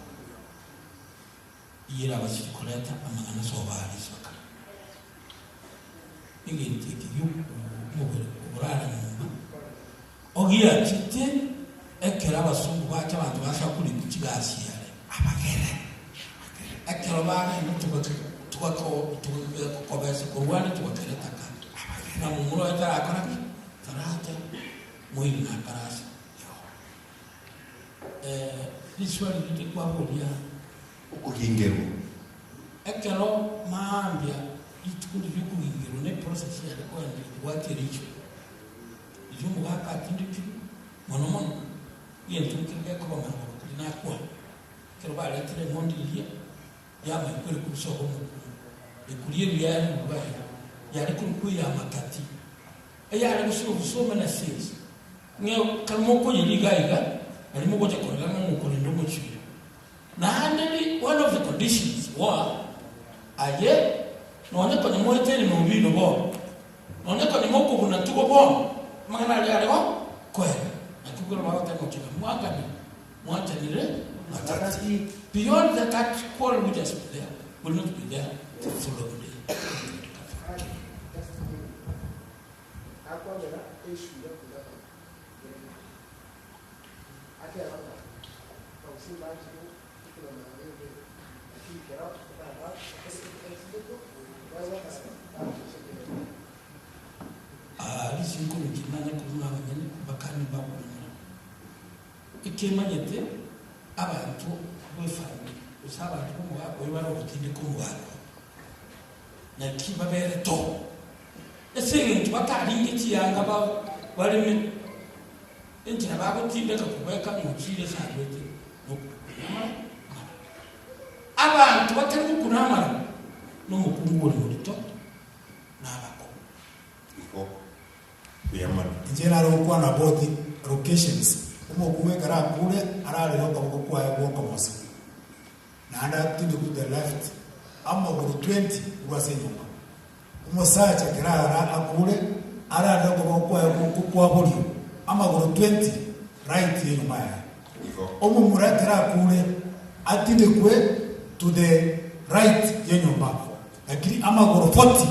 Iyere abasiri koreta amang'ana ase obaarisi bakare. Egento eke gi'omobere oborare nyomba ogiachete ekero abasongo bacha abanto basoa korikwa chigasi are abagere. Ekero bagenda togakobesa korwa ande togakereta ka abagere. Na momura oye tarakora ki? Taracha moiri nakarase. Riswali rinde kwaboria. Okogingerwa. Ekero mambia rituko riria okogingerwa ne process yare koendereria kobwatia riicho riria omogaka atindekirwe mono mono egento nkere gekoba magoro keria nakwana. Ekero baretire eng'ondi eria yamaikwa ere korwa sobo omokungu, ekuria eria yare riruba ere yare korokwa eyamatati eyare gosira obosome na since Ng'a ekero mokoyeria iga iga, nario mogocha korora ng'a mokorenda omochie oyo. Naende ri one of the conditions wa aye nonye konya moeteire nobino bono, nonye konya mokobuna tugo bono, amang'ana aria are go koera. Naki ekero bagoteba ng'a okia mwakane, mwachanire matati. Beyond that, that quarrel which has been there will not be there the following day. Akwanera issue ya kogabana genda akeba ng'a abagusii mbanchire okoremana na embere lakini kero baba esindeko bagoakana bagocha ekerero. Risinko inche nanye korwa nabanyene bakane mbakumanyire. Ekemanyete abanto bw'efamiri gose abanto b'omogaka oyo bare ogotindeka omogaka oyo, naki babere to. Ase engencho bataringe chianga bareme. Enchera bagotindeka kobeka ng'a ochiire ase arwete nokuna amara amara. Abanto batari gokuna amara nomokungu ore morito na abakong'u. Igo mbuya mono. Inche nare gokwana both locations, omokungu ekero akure ararere okoboko kwaye gwokomosa, naende atinde to the left amagoro 20 korwa ase enyomba. Omosacha ekero ara akure ararere okoboko kwaye kwa borio amagoro 20 right yenyomba yaye. Omomura ekero akure atindekwe to the right yenyomba lakini amagoro 40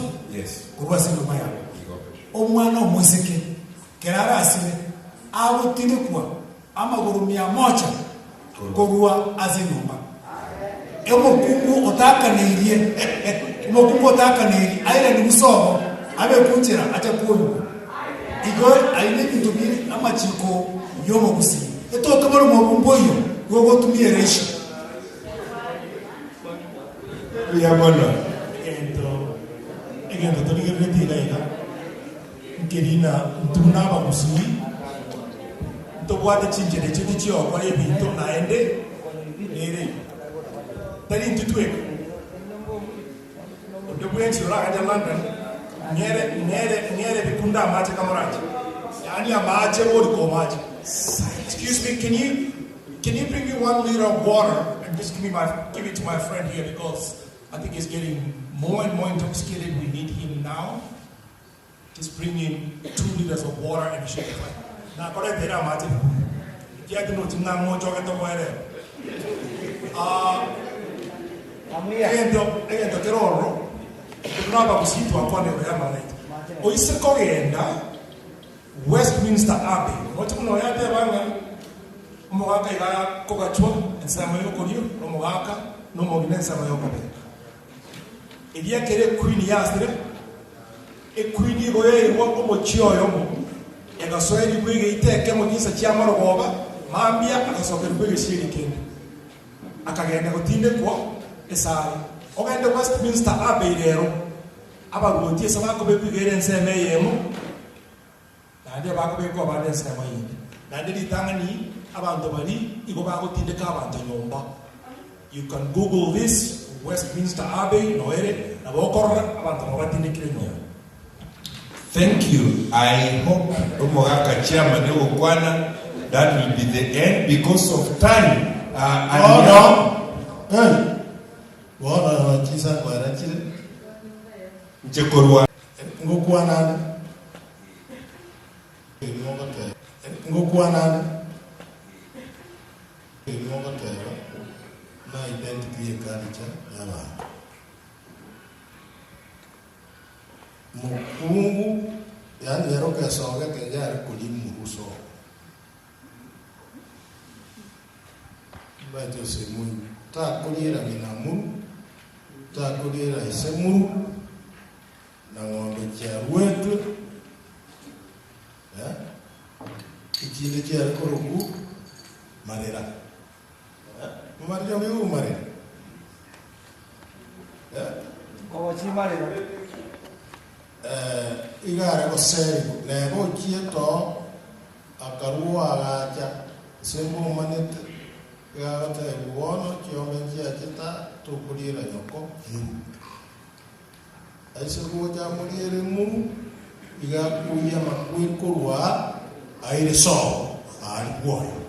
korwa ase enyomba yabo. Omwana omoiseke kero arasire agotindekwa amagoro mia mocha korwa ase enyomba. Omokungu otakaneirie, omokungu otakaneirie airane busobo, abekwe nchera ache koigwa. Igo ayio nebinto bire amachiko y'omogusii. Etoke bore omobumbu oyio nigo ogotumia ereisho. Mbuya mono. Egento egento torigereretie iga iga, nkeri ng'a intwe buna abagusii, ntobwate chinchera echio tichiogokora ebinto naende nere iga. Tari intwe tweka. Onde bwensi oragende London, ng'ere ng'ere ng'ere ebikunde amache kamoranche. Yaani amache bori komache. Excuse me, can you can you bring me one liter of water and just give me my give it to my friend here because I think he's getting more and more intoxicated. We need him now. Just bring him 2 liters of water and he should be fine. Nakoreteire amache ebikunde. Ekiagera tinochi ng'a ng'o ochogete omoerero. Ah, egento egento kere ororo, intwe buna abagusii twakwana igoro y'amang'ana aito. Oise kogenda Westminster Abbey, omoche buna oyo ateba ng'a omogaka iga akogachwa ensemo y'okorio, na omogaka na omong'ina ensemo y'okobee. Erio ekero equeen yasire, equeen igo yairwa omochie oyomo, egasoerigwa egeita ekemo chinsa chia marogoba, mambia agasokerigwa egesieri kende, akagenda gotindekwa esare. Ogende Westminster Abbey rero, abaruoti ase bakobekwa iga ere ensemo eyemo, naende bakobekwa abande ensemo eyende. Naende ritang'ani abanto baria igo bagotindeka abanto nyomba. You can google this, Westminster Abbey, noere, nabo okorora abanto nabo batindekire nyomba. Thank you, I hope omogaka chairman ogokwana that will be the end because of time uh, and No, no. Hey. Bono chinsa chire. Nche korwa Ngokwana ngokwana ngogoteba na identity ye culture y'abanto mokungu yani ero kesogete yare kori muruso mbaete osemunyu takoriera ng'ina muru takoriera ise muru na ng'ombe chiarwetwe eh? Echinde chiare koroku marera eh? Marera wiu marera eh? Ogochimarera. Eh, igare goserigu neba ochieto akaruo agacha ase omanete igagotebu bono chiombe nchiacheta tokoriera nyoko muru aise gocha moriere muru igakuya makwe korwa aire sobo ari bwoyo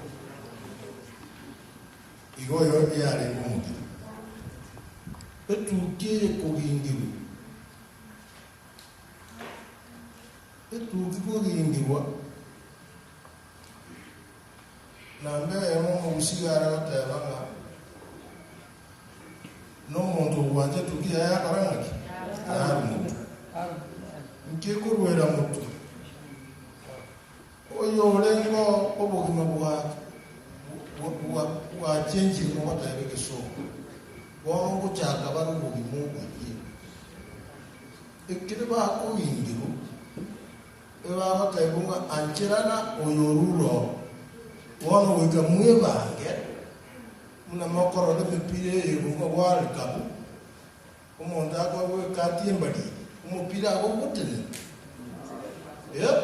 igo oyo yarenge omogiro etuki eye kogingirwa etuki kogingirwa nambe emo omogusiga are goteba ng'a nomonto ogwancha etuki yaye akora ng'aki yari motu nkekorwera motu oyo orengo obogima bwa bwachenjire mogoteba egesongo bono ngochaka bare obogima oboyie ekere bakogingirwa ebagoteba ng'a ancherana oyo oruro bono goika mwebange muna mokorora emipira eye buna World Cup omonto akogweka ati embariri omopira agogotenena eh?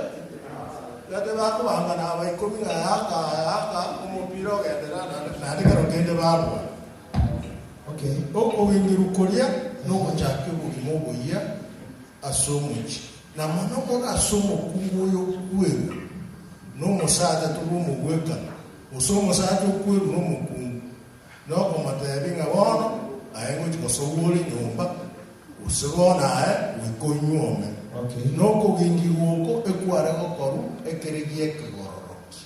Gete bakobangana aba ikomi ng'a aka aka omopira ogenderera naende naende kero kende barwana. Okay. Okogengerwa koria nogochaka obogima oboyia ase omochie, na mono mono ase omokungu oyo okwerwa nomosacha tobe omogwekano, gose omosacha okwerwa nomokungu, nokomotebia ng'a bono aye ngochia gosoa ore nyomba, gose bono aye goika onyuome. Nokogingirwa oko ekware gokorwa ekere gi'ekegororoki.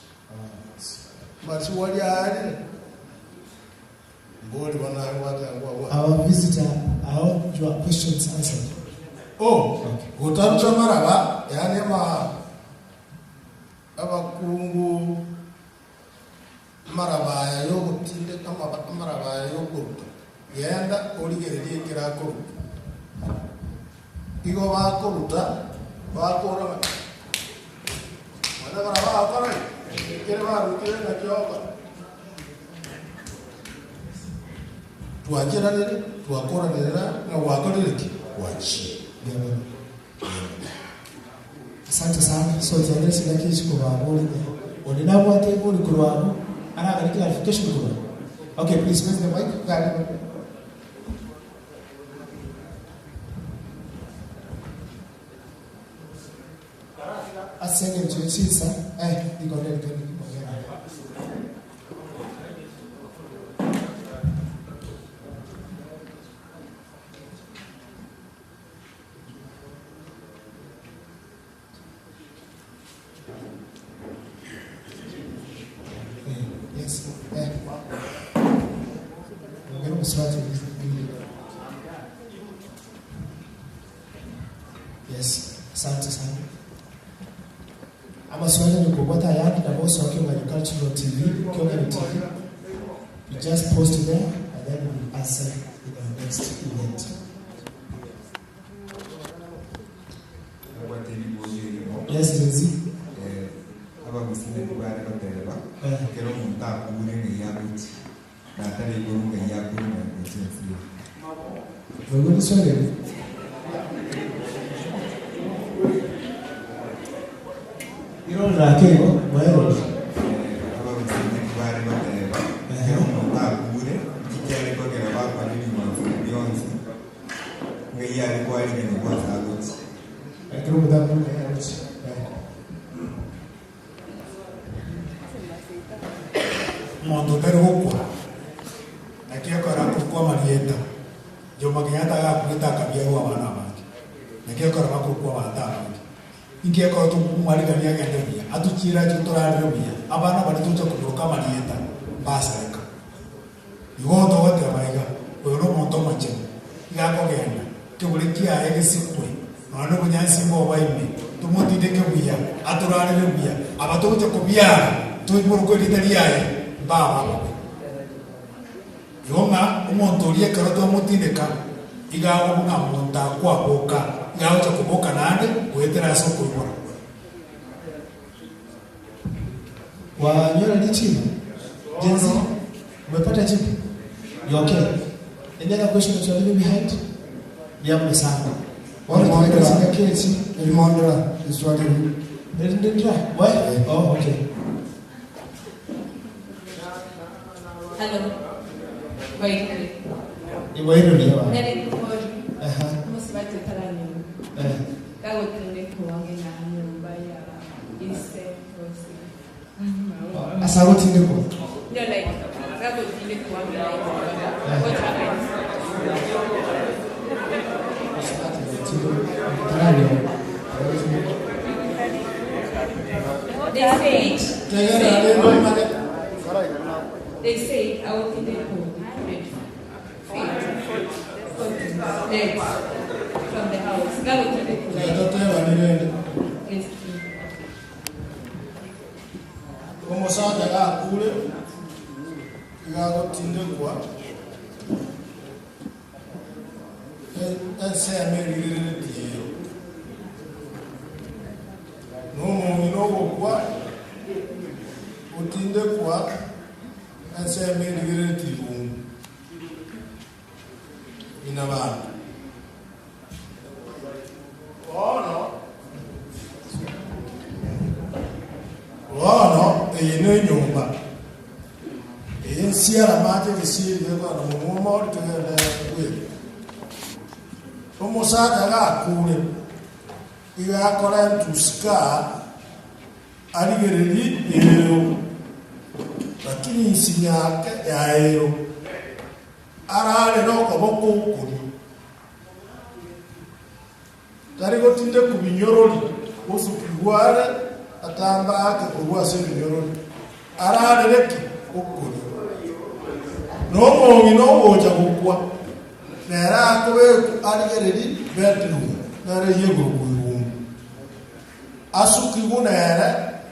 Amasibwa aria aarire, mbori bono aye gwateba ngwabwate. Our visitor, I hope your questions answered. Oh, gotaruta amaraba, yaani ama abakungu amaraba aya yogotindeka amaba amaraba aya yokoruta, genda origererie ekero akoruta. Igo bakoruta, bakora ng'a manya barabwo bagokora ki? Ekere barutire naki ogokora. Twancheranire, twakoranire ng'a gwakorire ki? Gwachire. Mbuya Asante sana. So tiagere chingaki echi kobaborire. Onde nabwate ebori korwa abwo araganie clarification korwa abwo. Okay, please where's the mic? Gari. Ase eng'encho ye chinsa, eh, rikonde rikende ongera. Eh, yes, eh. Ongera omusubati Yes, asante sana. Amaswali ni kubwata ayandi na boss wa Kiongani Cultural TV, Kiongani TV. You just post there and then we answer in our next event. Yes, Jenzi. Abagusii bare goteba ekero omonto akure ng'ai agochi natari igoro ng'ai akure ng'ai gochi ense eye. Wewe ni swali? Irorera kego, mwerore. Abagusii bare goteba ekero omonto akure nchikiare kogera bakora ebing'wanso bionsi ng'ai are kwarigania gwase agochi. Ekero omonto akure ng'ai agochi. Omonto otari gokwa, naki ekero akorokwa amarieta, Jomo Kenyatta agakurete akabiarwa abana abange, naki ekero bakorokwa abanto abange. Inki ekero tokomwarigania agende buya, atochiere ache torarere buya, abana baria tocha koboroka amarieta, mbasareka. Igo togoteba iga, oyo nomonto omochenu, iga akogenda, kebore kiaye gesikwe, nonya nobonyansi mboba ime, tomotindeke buya, atorarere buya, aba togocha kobiara, toiborokwe erieta riaye, mbaba ababe. Igo ng'a omonto oria ekero twamotindeka, iga agoba ng'a monto akwaboka, iga agocha koboka naende goetera ase okoibora. Wanyora richibu? Gen Z, umepata jibu? You okay? Any other question that you are leaving behind? Mbuya sana. Bono Erimondera. tiga kechi. Erimondera, iswali. Erimondera? Why? Oh, okay. Hello. Wairire. Iwairire wa. Nere kukori. Aha. Musibati utaranyuma. Eh. Gagotinde kuwange na nyumba ya ise osi. Asagotinde ko. No like gagotinde kuwange like what happens? They say they say I will think 100 feet legs from the house. Gagotinde Yatotebanire Yes. omosacha gakure iga agotindekwa ensemo erigereretie eyo nomong'ina ogokwa otindekwa ensemo erigereretie irungu ina bantu bono Bono eye nenyomba, eye nsiara amache egesieri gekogenda monwa omori kegende bweri. Omosacha gakure, iga akora entusi kaa arigererie eero, lakini nsinyake ya eero, ararere okoboko okorio. Tari gotindekwa binyorori, gosukigwa are atambe ake korwa ase ebinyorori, ararere ki? Okoria. Na omong'ina ogocha gokwa, nere akobekwa arigererie bedroom, nere eyio ekorokwa irungu. Asukigwe nere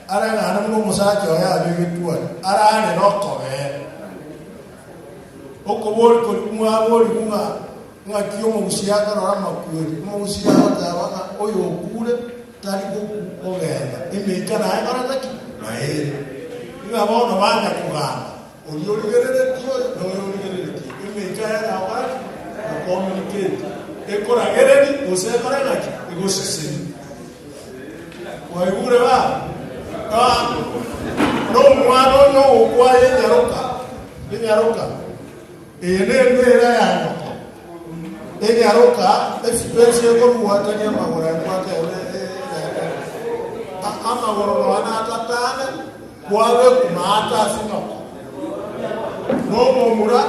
areng'ane buna omosacha oye abegetwe aria, ararere okobee. Okobori koria mwaborigwe ng'a Ng'aki omogusii akarora amakweri? Omogusii agoteba ng'a oyo okure tari kogenda, emeika naye ekorete ki? Naye ere. Ng'a bono banya kogamba, oria origereretie oyo na oyo origereretie emeika yaye nagokora ki? Gocommunicate. Ekoragererie gose ekore ng'aki? Egosesenie. Kwaigure baba? Na omwana oyo ogokwa aye enyaroka, enyaroka. Eye nembera ya nyoko, enyaroka esipesi ekorwatania amagoro aye gwateba amagoro nonya natatane kwabekwa maate ase nyoko, na omomura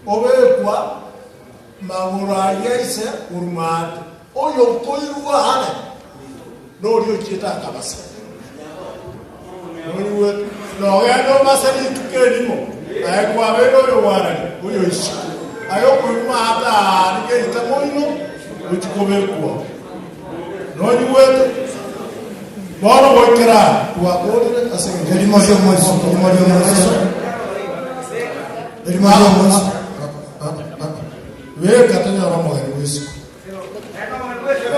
obekwa magoro aria ise korwa maate. Oyokoirwa are noria ochiete akabasa. Noigwete? Nogende obase rituko erimo, aye kwabeire oyogwararia oyo isiko. Aye okoirwa maate aare geita moino gochia kobekwa oo. Nonyigwete? Bono goikera aa twakorire ase engencho Erimo ri'omoiso, erimo ri'omoiso, erimo ri'omoiso. Beka tonyore omogeni bw'isiko.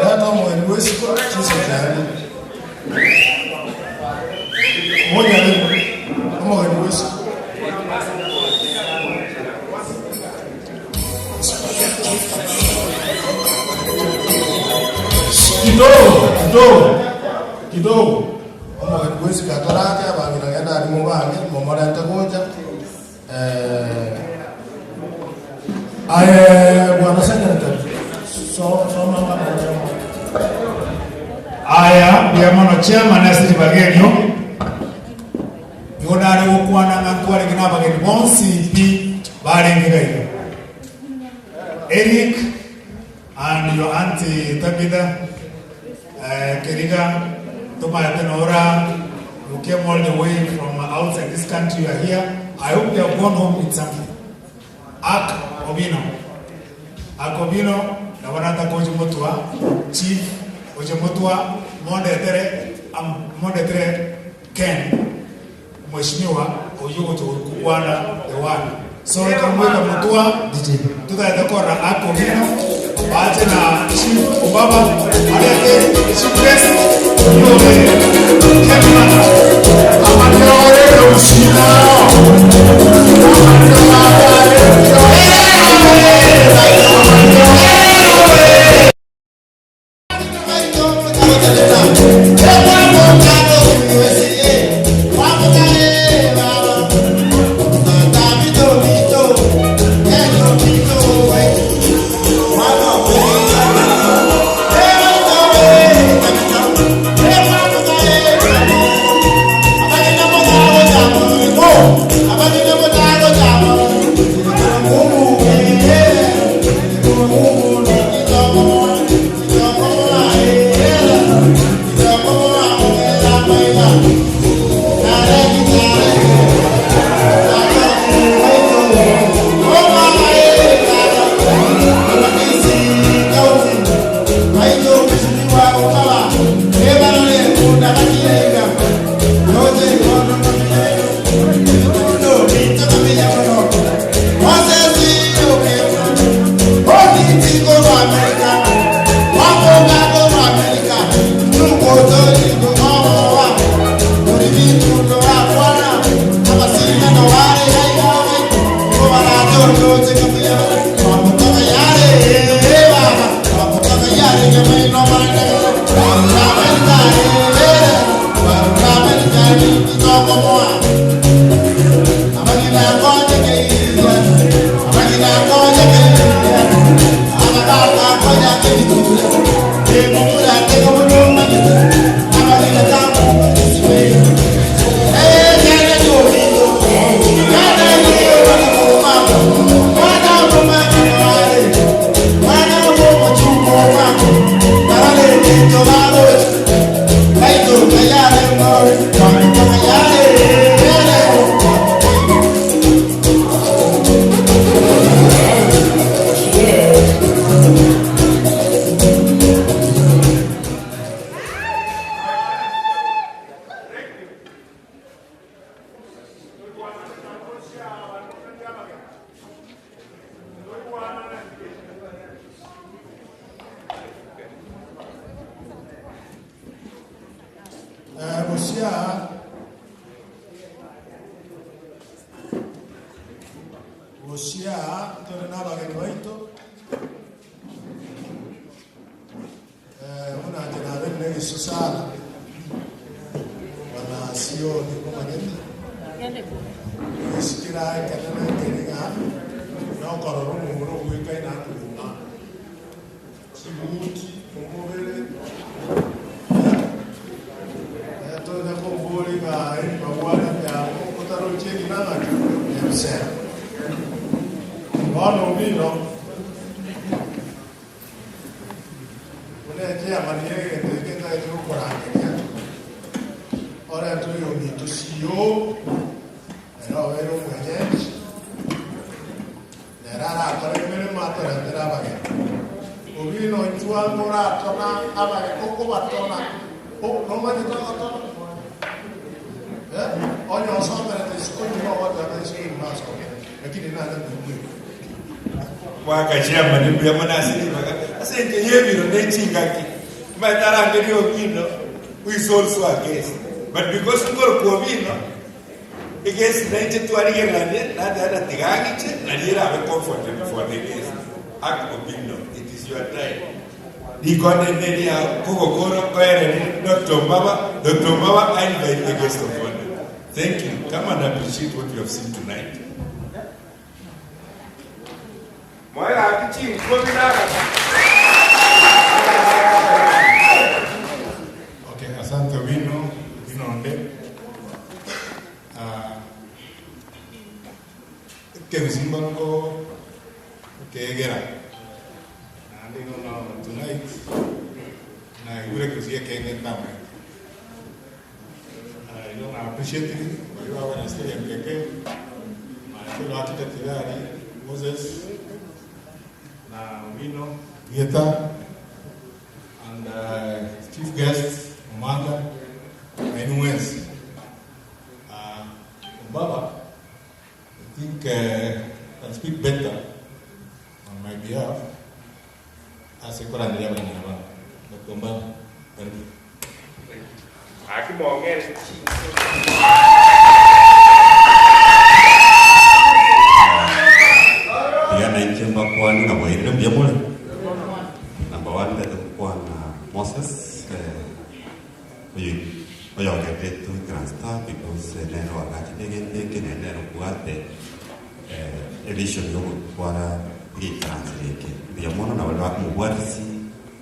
Reta omogeni bw'isiko chinsa chiaye. Monyare omogeni bw'isiko. Kidogo, kidogo, kidogo. Omogeni bw'isiko atarake abang'ina genda aria mobange momorente gocha. Aye bwana secretary, soma amang'ana aya. Aya, mbuya mono chairman ase ribaga erio. Nigo nare gokwana ng'a ntwarenge na abageni bonsi pi barenge iga iga. Eric and your auntie Tabitha, eh, Keriga, tomaete nora, you came all the way from outside this country, you are here. I hope you have gone home with something. Ak Obino. Ak Obino, nabo nataka oche motwa, chief, oche motwa, mondetere, am, mondetere Ken. Mheshimiwa oyio ogocha gokwana the word. So ekero moika motwa totagete korora akobina bache na chief obaba arete chief guest oyio ore Kemana. Amanyore gusina. Bosia ntore nabageni baito, eh, buna inche nabeire negesu sana, bwana CEO nikomanyete, egesu kera ekenene nkeri ng'a nokorora omomura ogwekaine akoguma chibuti omobere, eh, tonya komboria ng'a ebibagware ebiago otarochi ekina ng'aki ebisera. Bono omino, buna echairman y'egento eke ntagete gokorangeria, orente oyominto CEO, ere obeire omwenyeji, Nere arakore emeremo atorentere abageni. Obino inchuo anga oratona abageni, okobatona, nomanyete ogotona? Eh? Onye osomerete isiko nigo ogoteba isiko nigo nasomete, lakini nanya koigwera. Mwaka chiamani mbuya mono ase ribaga ase enchera y'ebiro ne chingaki. Omanyete arangerie Obino who is also a guest. But because nkorokwa Obino, Egesi nainche twarigereranie, nateba na tiga ang'iche, nario erabe comfortable for the guest. Ak Obino, it is your time. Rikonde neria kogokora koereri Doctor Ombaba, Doctor Ombaba, I invite the guest of honor. Thank you. Come and appreciate what you have seen tonight. Moe gaki chinkobi na agati. Okay, asante Owino, Owino onde. Ah, ekebisimba nko keegera naende igo no tonight naigure ekegusii ekenge ntamanyete. Ah, igo na appreciate baria bagonesete egento eke, my fellow architect iga aria, Moses na Owino, Rieta, and chief guest Omanga, na inwe mwensi. Ah, Ombaba, I think can speak better on my behalf ase koranderia abang'ina aba. Doctor Ombaba, karibu. Gaki mong'ere Tiga nainche mbakwane ng'a bwairire mbuya more. Number one ntete gokwana Moses eh, oyo oyogetetwe Grand-Star because nere oagachete egento eke naende nere obwate eh, evision yogotwara egeikaranso eke. Mbuya mono na baria bakomobwatisi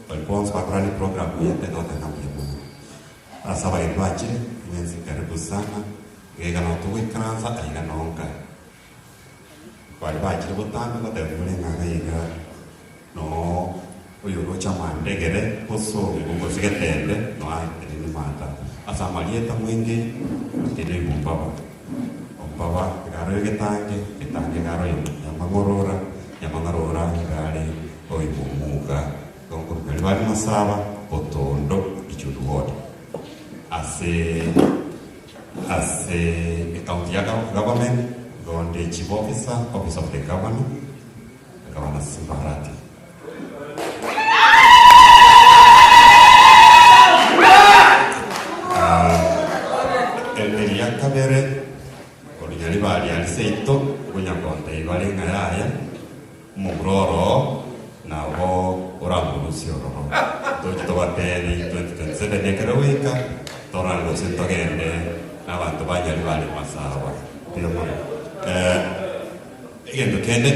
baria bonsi bakorania eprogram eye ntete goteba ng'a mbuya mono. Ase abageni bachire, mwensi karibu sana, iga nabo togoikaransa aiga nonka. Baria bachire botambe goteba more ng'a iga iga noo oyoroche amandegere bosongo gose getende noo aeterine mata. Ase amarieta mwenge eke noigo ombaba. Ombaba iga aroyo getange, getange iga aroyo nyamang'orora, nyamang'orora iga are oigo omuga. Igo nkoruga ribari masaba botondo ichuru ward ase ase ecounty ya government igo nde chief officer office of the governor governor Simba Arati. Eria kabere korunya ribari aria seito nkonyakonta ibare ng'a yaya. Omomura oro nabo oramorusie ororo. Toche tobatebi 2027 ekero goika torore gose ntogende nabanto ba Nyaribari Masaaba. Mbuya mono. Egento kende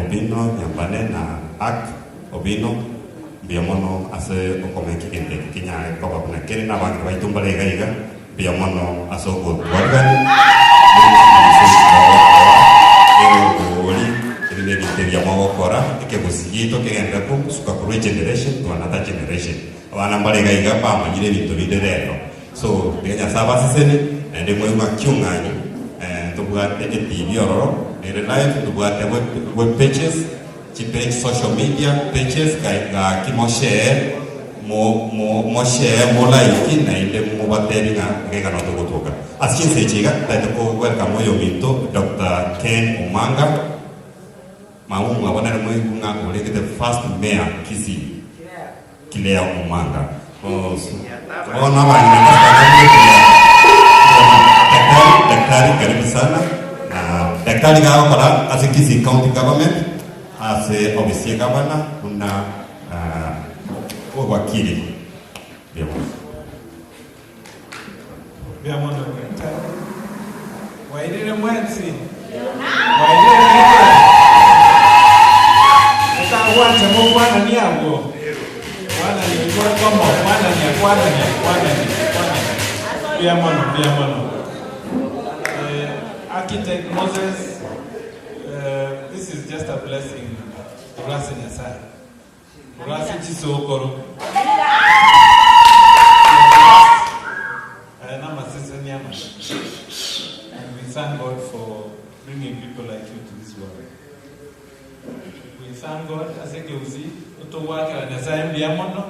Obino Nyambane na Ark Obino mbuya mono ase okomeka egento eke kenyare koba buna kere na abang'ina baito mbare iga iga. Mbuya mono ase ogotwarigania erongori ebi nebinto ebiya mogokora ekegosi giaito kegenderere kogusuka korwa egeneration to another generation. Abana mbare iga iga bamanyire ebinto binde rero so tiga Nyasae abasesenie naende moigwe ng'a kiong'anyo ntobwate etv ororo nere live ntobwate web pages Chipage social media pages gaki moshare mo mo moshare mo like naende mobatebi ng'a iga iga noo togotoka. Ase chinsa echi iga ntaete ko welcome oyominto Doctor Ken Omanga mama omwabo nere moigwe ng'a orenge the first mayor Kisii Claire Omanga bono abang'ina Daktari, daktari karibu sana na daktari. Nyagetari iga agokora ase Kisii County Government ase ofisi ya gavana buna obwakili. Mbuya mono. Mbuya mono Daktari. Mwairire mwensi? Mwairire naende? Otagwancha mokwanani abwo? Kwanani oigwe komo, kwanania, kwanania, kwanania, kwanania. Mbuya mono, mbuya mono. Eh, Architect Moses, eh, this is just a blessing korwa ase Nyasaye. Korwa ase chisokoro. Aya namaseseni amanene. And we thank God for bringing people like you to this world. We thank God ase ekegusii otogwakera Nyasaye mbuya mono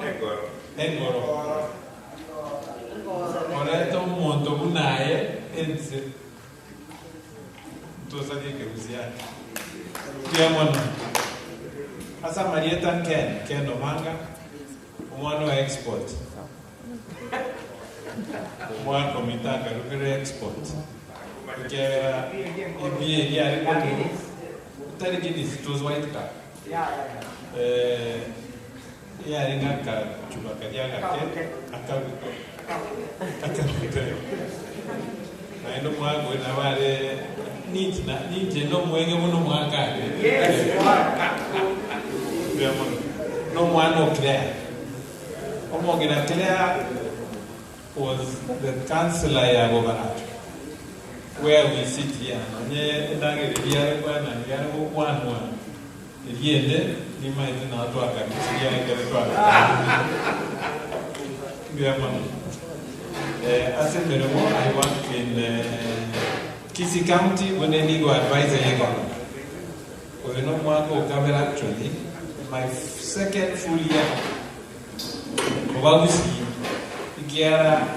engoro koreta omonto buna aye ense ntosarie ekegusii ake mbuya mono ase amarieta Ken Ken Omanga omwana o export omwaka ominto akarugire export ekiagera ebiya eria are korwa Tari Guinness, it was white cup. Eh, yarenge akachuba karia agake akabute akabute naende omwaka oyo nabo are ninche na ninche nomwenge buna omwaka are mbuya mono na omwana o Claire omong'ina Claire was the councillor ya Bobarancho where we sit here nonye endagera eria yare kwana yare gokwanwa eria ende nimaete nao twakarusirie ekero twagatanire mbuya mono eh, ase emeremo I work in eh, Kisii County buna legal advisor ye governor oyo na omwaka okabere actually my second full year Obagusie, ekiagera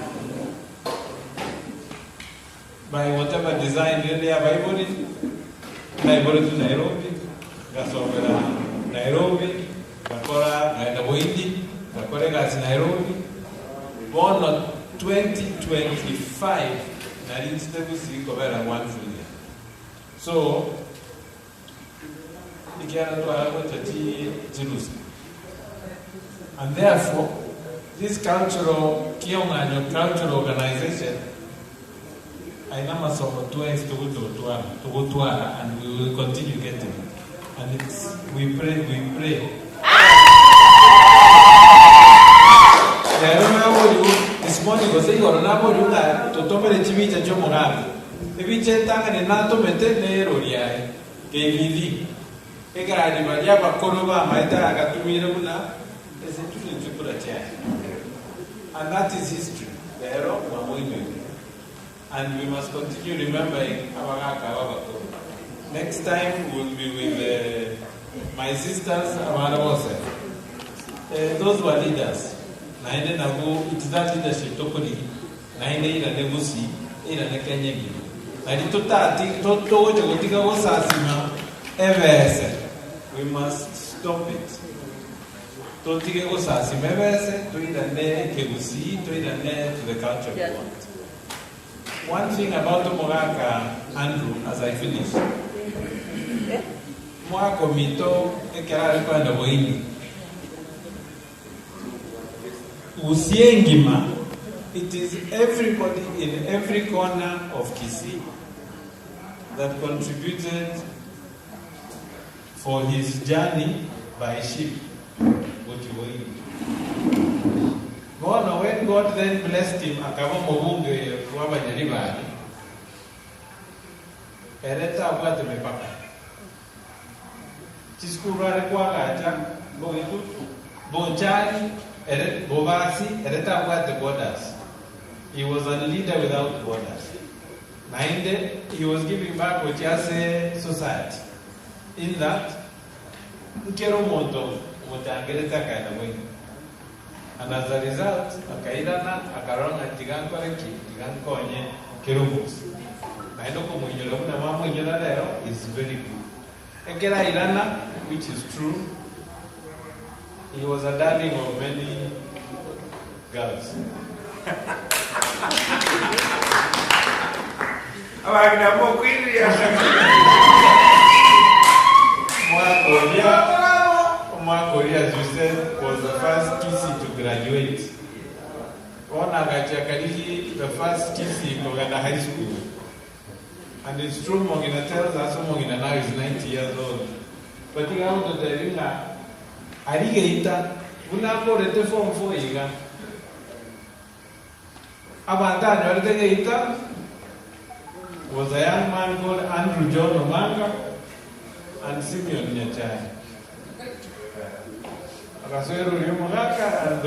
by whatever design rende y'abaibori, naiboretwe Nairobi, ngasomera Nairobi, ngakora ngaenda Boindi, ngakora egasi Nairobi, bono 2025 nari nchete Gusii kobera one full year. So, Ekiagera twara gocha chi chirusa. And therefore, this cultural Kiong'anyo Cultural Organization aye namasomo twensi togocha gotwara, togotwara and we will continue getting it. And it's, we pray, we pray. Rero naborigwe this morning gose igoro naborigwe ng'a totomere chibicha chi'omogaka. Ebicha entang'ani natomete nerori aye. KBD, Egari baria abakoro bamaete agatumire buna ase chire chikura chiaye. And that is history. Rero mwamoinyoire. And we must continue remembering abagaka aba abakoro. Next time we will be with my sisters abana bose. Those were leaders. Naende nabwo it is that leadership tokorigia. Naende eirane Gusii, eirane Kenya engima. Nari totati togocha gotiga gosasima ebese. We must stop it. Totige gosasima ebese, toirane ekegusii, toirane to the culture we want. One thing about omogaka Andrew as I finish, omogaka ominto ekero are koenda boini, Gusii engima, it is everybody in every corner of Kisii that contributed for his journey by ship gochia Boindi. Bono when God then blessed him akaba omobunge bw'Abanyaribari, ere tabwate mipaka. Chisukuru are koagacha bogetutu, bonchari ere bobasi ere tabwate borders. He was a leader without borders. Naende he was giving back gochia ase society in that nkere omonto omochangerete akaenda boina. And as a result akairana akarora ng'a tiga nkore ki? Tiga nkonye kera omogusi. Naende okomoinyora buna mwamoinyora rero is very good. Ekero airana which is true he was a darling of many girls. Abang'ina mokoiriria. Omwaka oria, omwaka oria as you said was the first Kisii to graduate. Bono agachia akarigi the first Kisii kogenda high school. And it's true Mong'ina tells us omong'ina now is 90 years old. But iga agototebia ng'a aria geita buna akorete form 4 iga Abanto anyorete geita was a young man called Andrew John Omanga and Simeon Nyachae. Agasoera oria omogaka and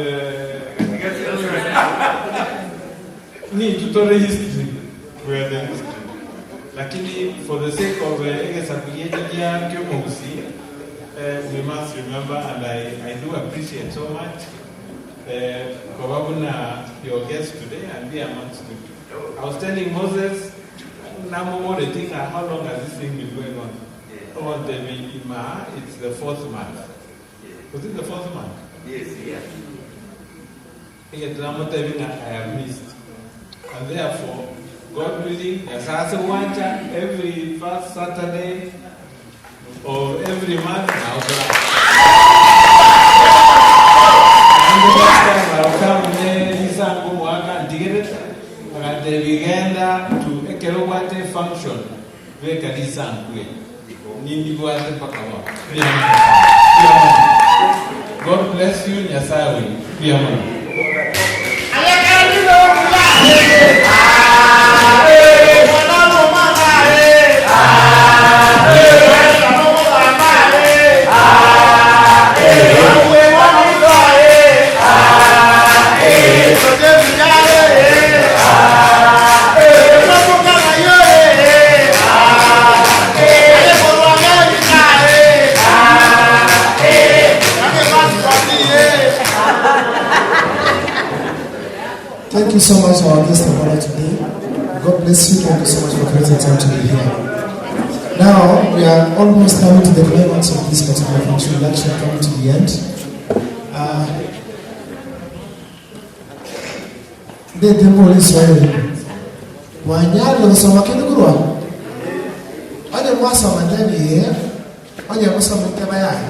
nintwe tore history, we are the history. Lakini for the sake of egesaku giaito kia ki'omogusii we must remember and I, I do appreciate so much Koba buna your guest today and be amongst you. I was telling Moses, namoboretie ng'a how long has this thing been going on? Ogontebia imaa it's the fourth month. Was it the fourth month? Yes, yes. Egento namotebia ng'a I have missed. And therefore, God willing, Nyasaye ase gwancha, every first Saturday of every month nao tora. And the next time I'll come ne risango omogaka ntigerete, agantebia genda to ekero obwate efunction beka risanku eri. Nindibwate mpaka bono. Mbuya mono sana. Mbuya mono. God bless you, Nyasaye oino. Mbuya mono. Thank you so much, our guest of honor today. God bless you. Thank you so much for creating time to be here. Now, we are almost coming to the climax of this particular function. We're actually coming to the end. Ndete mbole Swahili. Mwanyalo kusoma kindu kurwa? Onye mwasoma ndani ye, onye musoma nteba yaye.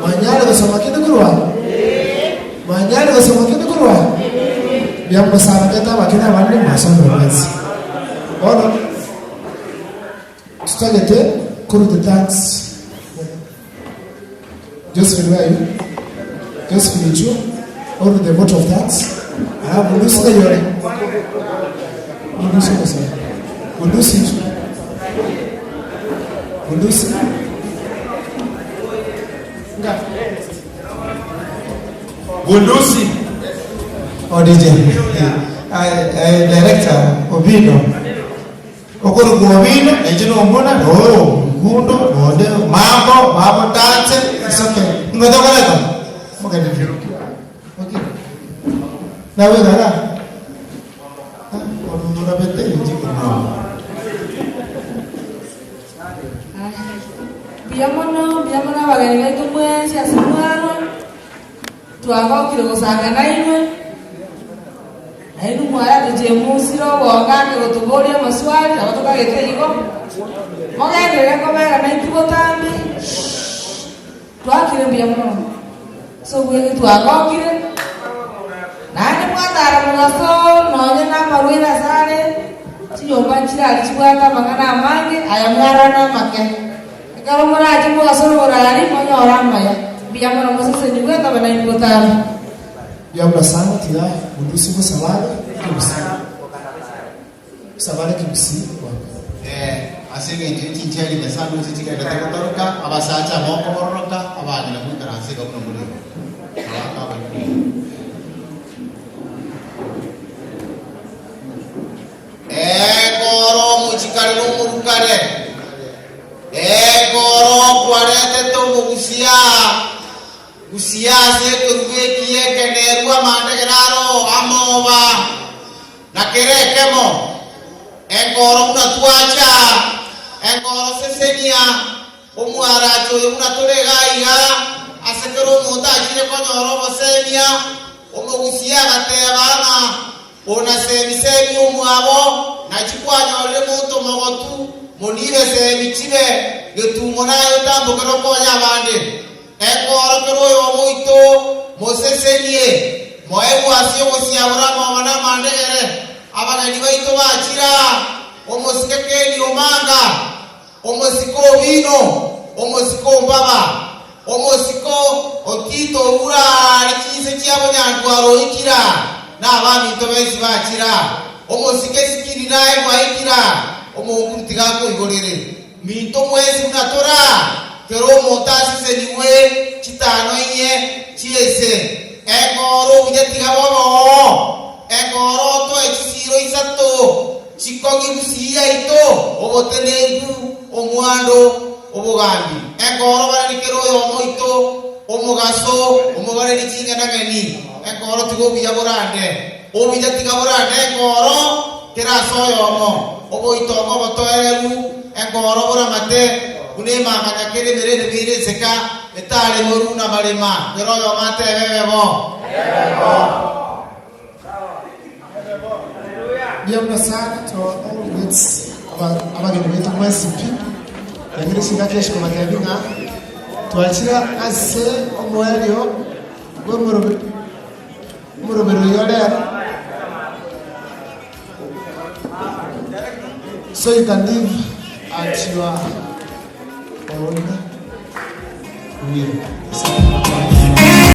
Mwanyalo kusoma kindu kurwa? Mwanyalo kusoma kindu kurwa? Byamusaba teta bakina abandi mwasoma mwezi. Bono tutagete kuru the thanks. Josephine, where are you? Josephine Ichu, or the vote of thanks. Alafu Lucy yore. Lucy kosa. Lucy Ichu. Lucy. Nga. Bundusi. Oh, DJ. I, I, director Obino. Okoruka Obino, ekino ombona, no, gundo, nonde, mambo, mambo dance, it's okay. Ngotokoleka. Okay. Okay. Nawe gara. Orundura bete injiko. Mbuya mono, mbuya mono abageni baito mwensi ase mwarwa, twagokire gosanga nainwe, nainwe mwaratochemusire obongo ake gotoboria amaswali, nabo tokagete igo, mogenderere kobera naintwe botambe, twakire mbuya mono. Ase obwenge twagokire, naende mwatara mogaso nonye namarwaire asare, chinyomba nchirari chibwate amang'ana amange, aya mwarora namake. Ekero morache mogaso noborari, monyore amaya. Mbuya mono mosesenigwe, tobe nainwe botambe. Mbuya mono sana tiga bundusi bosabare ekegusii bosabare ekegusii bwango. Eh, ase eng'encho ye chinchera Nyasae ndoche chigenderete gotoroka, abasacha mokobororoka, abang'ina moikaranse iga buna more igo. Abaka abaibori. Ekoro omochikare na omorukare, ekoro kwaretete omogusia gusia ase ekerubo ekiya ekenerwa amandegere aro amoba, na kera ekemo, enkoro buna twacha, enkoro sesenia, omwaracho oyo buna tore iga iga, ase kera omonto achire konyora obosemia, omogusia agateba ng'a, Ona semi-semi omwabo, naki kwanyorire monto mogoto. Omogotu, monibe esemi chibe getumo naye otambokere okonye abande. Ekoorokerwa oyomo oito, mosesenie, moe egwasi y'ogosiabora amagoma na amandegere, abageni baito bachire aa, omosike Keni omanga, omosike Obino, omosike Ombaba, omosike Otito orure aare chinse chia bonyandwaro oikire aa, na abaminto bensi bachire aa, omosike Sikiri naye gwaikire aa, omonkuru tiga akoigorere. Minto mwensi buna tore aa, kera omonto asesenigwe chitano inye chi'ense, engoro obuya tiga bobe oo, engoro otoe chisiiro isato chikong'i gusii yaito, obotenenku, omwando, obogambi. Engoro bareri kera oyomo oito, omogaso, omobareri ching'enang'eni, engoro tiga obuya borande. Obuya tiga borande engoro kera ase oyomo, oboitongo obotoereru, engoro boramate, buna emang'anya kere emerende beire enseka etare moru na marema, kera oyomo atebe ebe bo. Mbuya mono sana to all greats abageni baito mwensi pi naende chingaki echi kobatebia ng'a twachire ase omoerio bw'omorobe Omoroberi oyo rero. So you can live at your own will.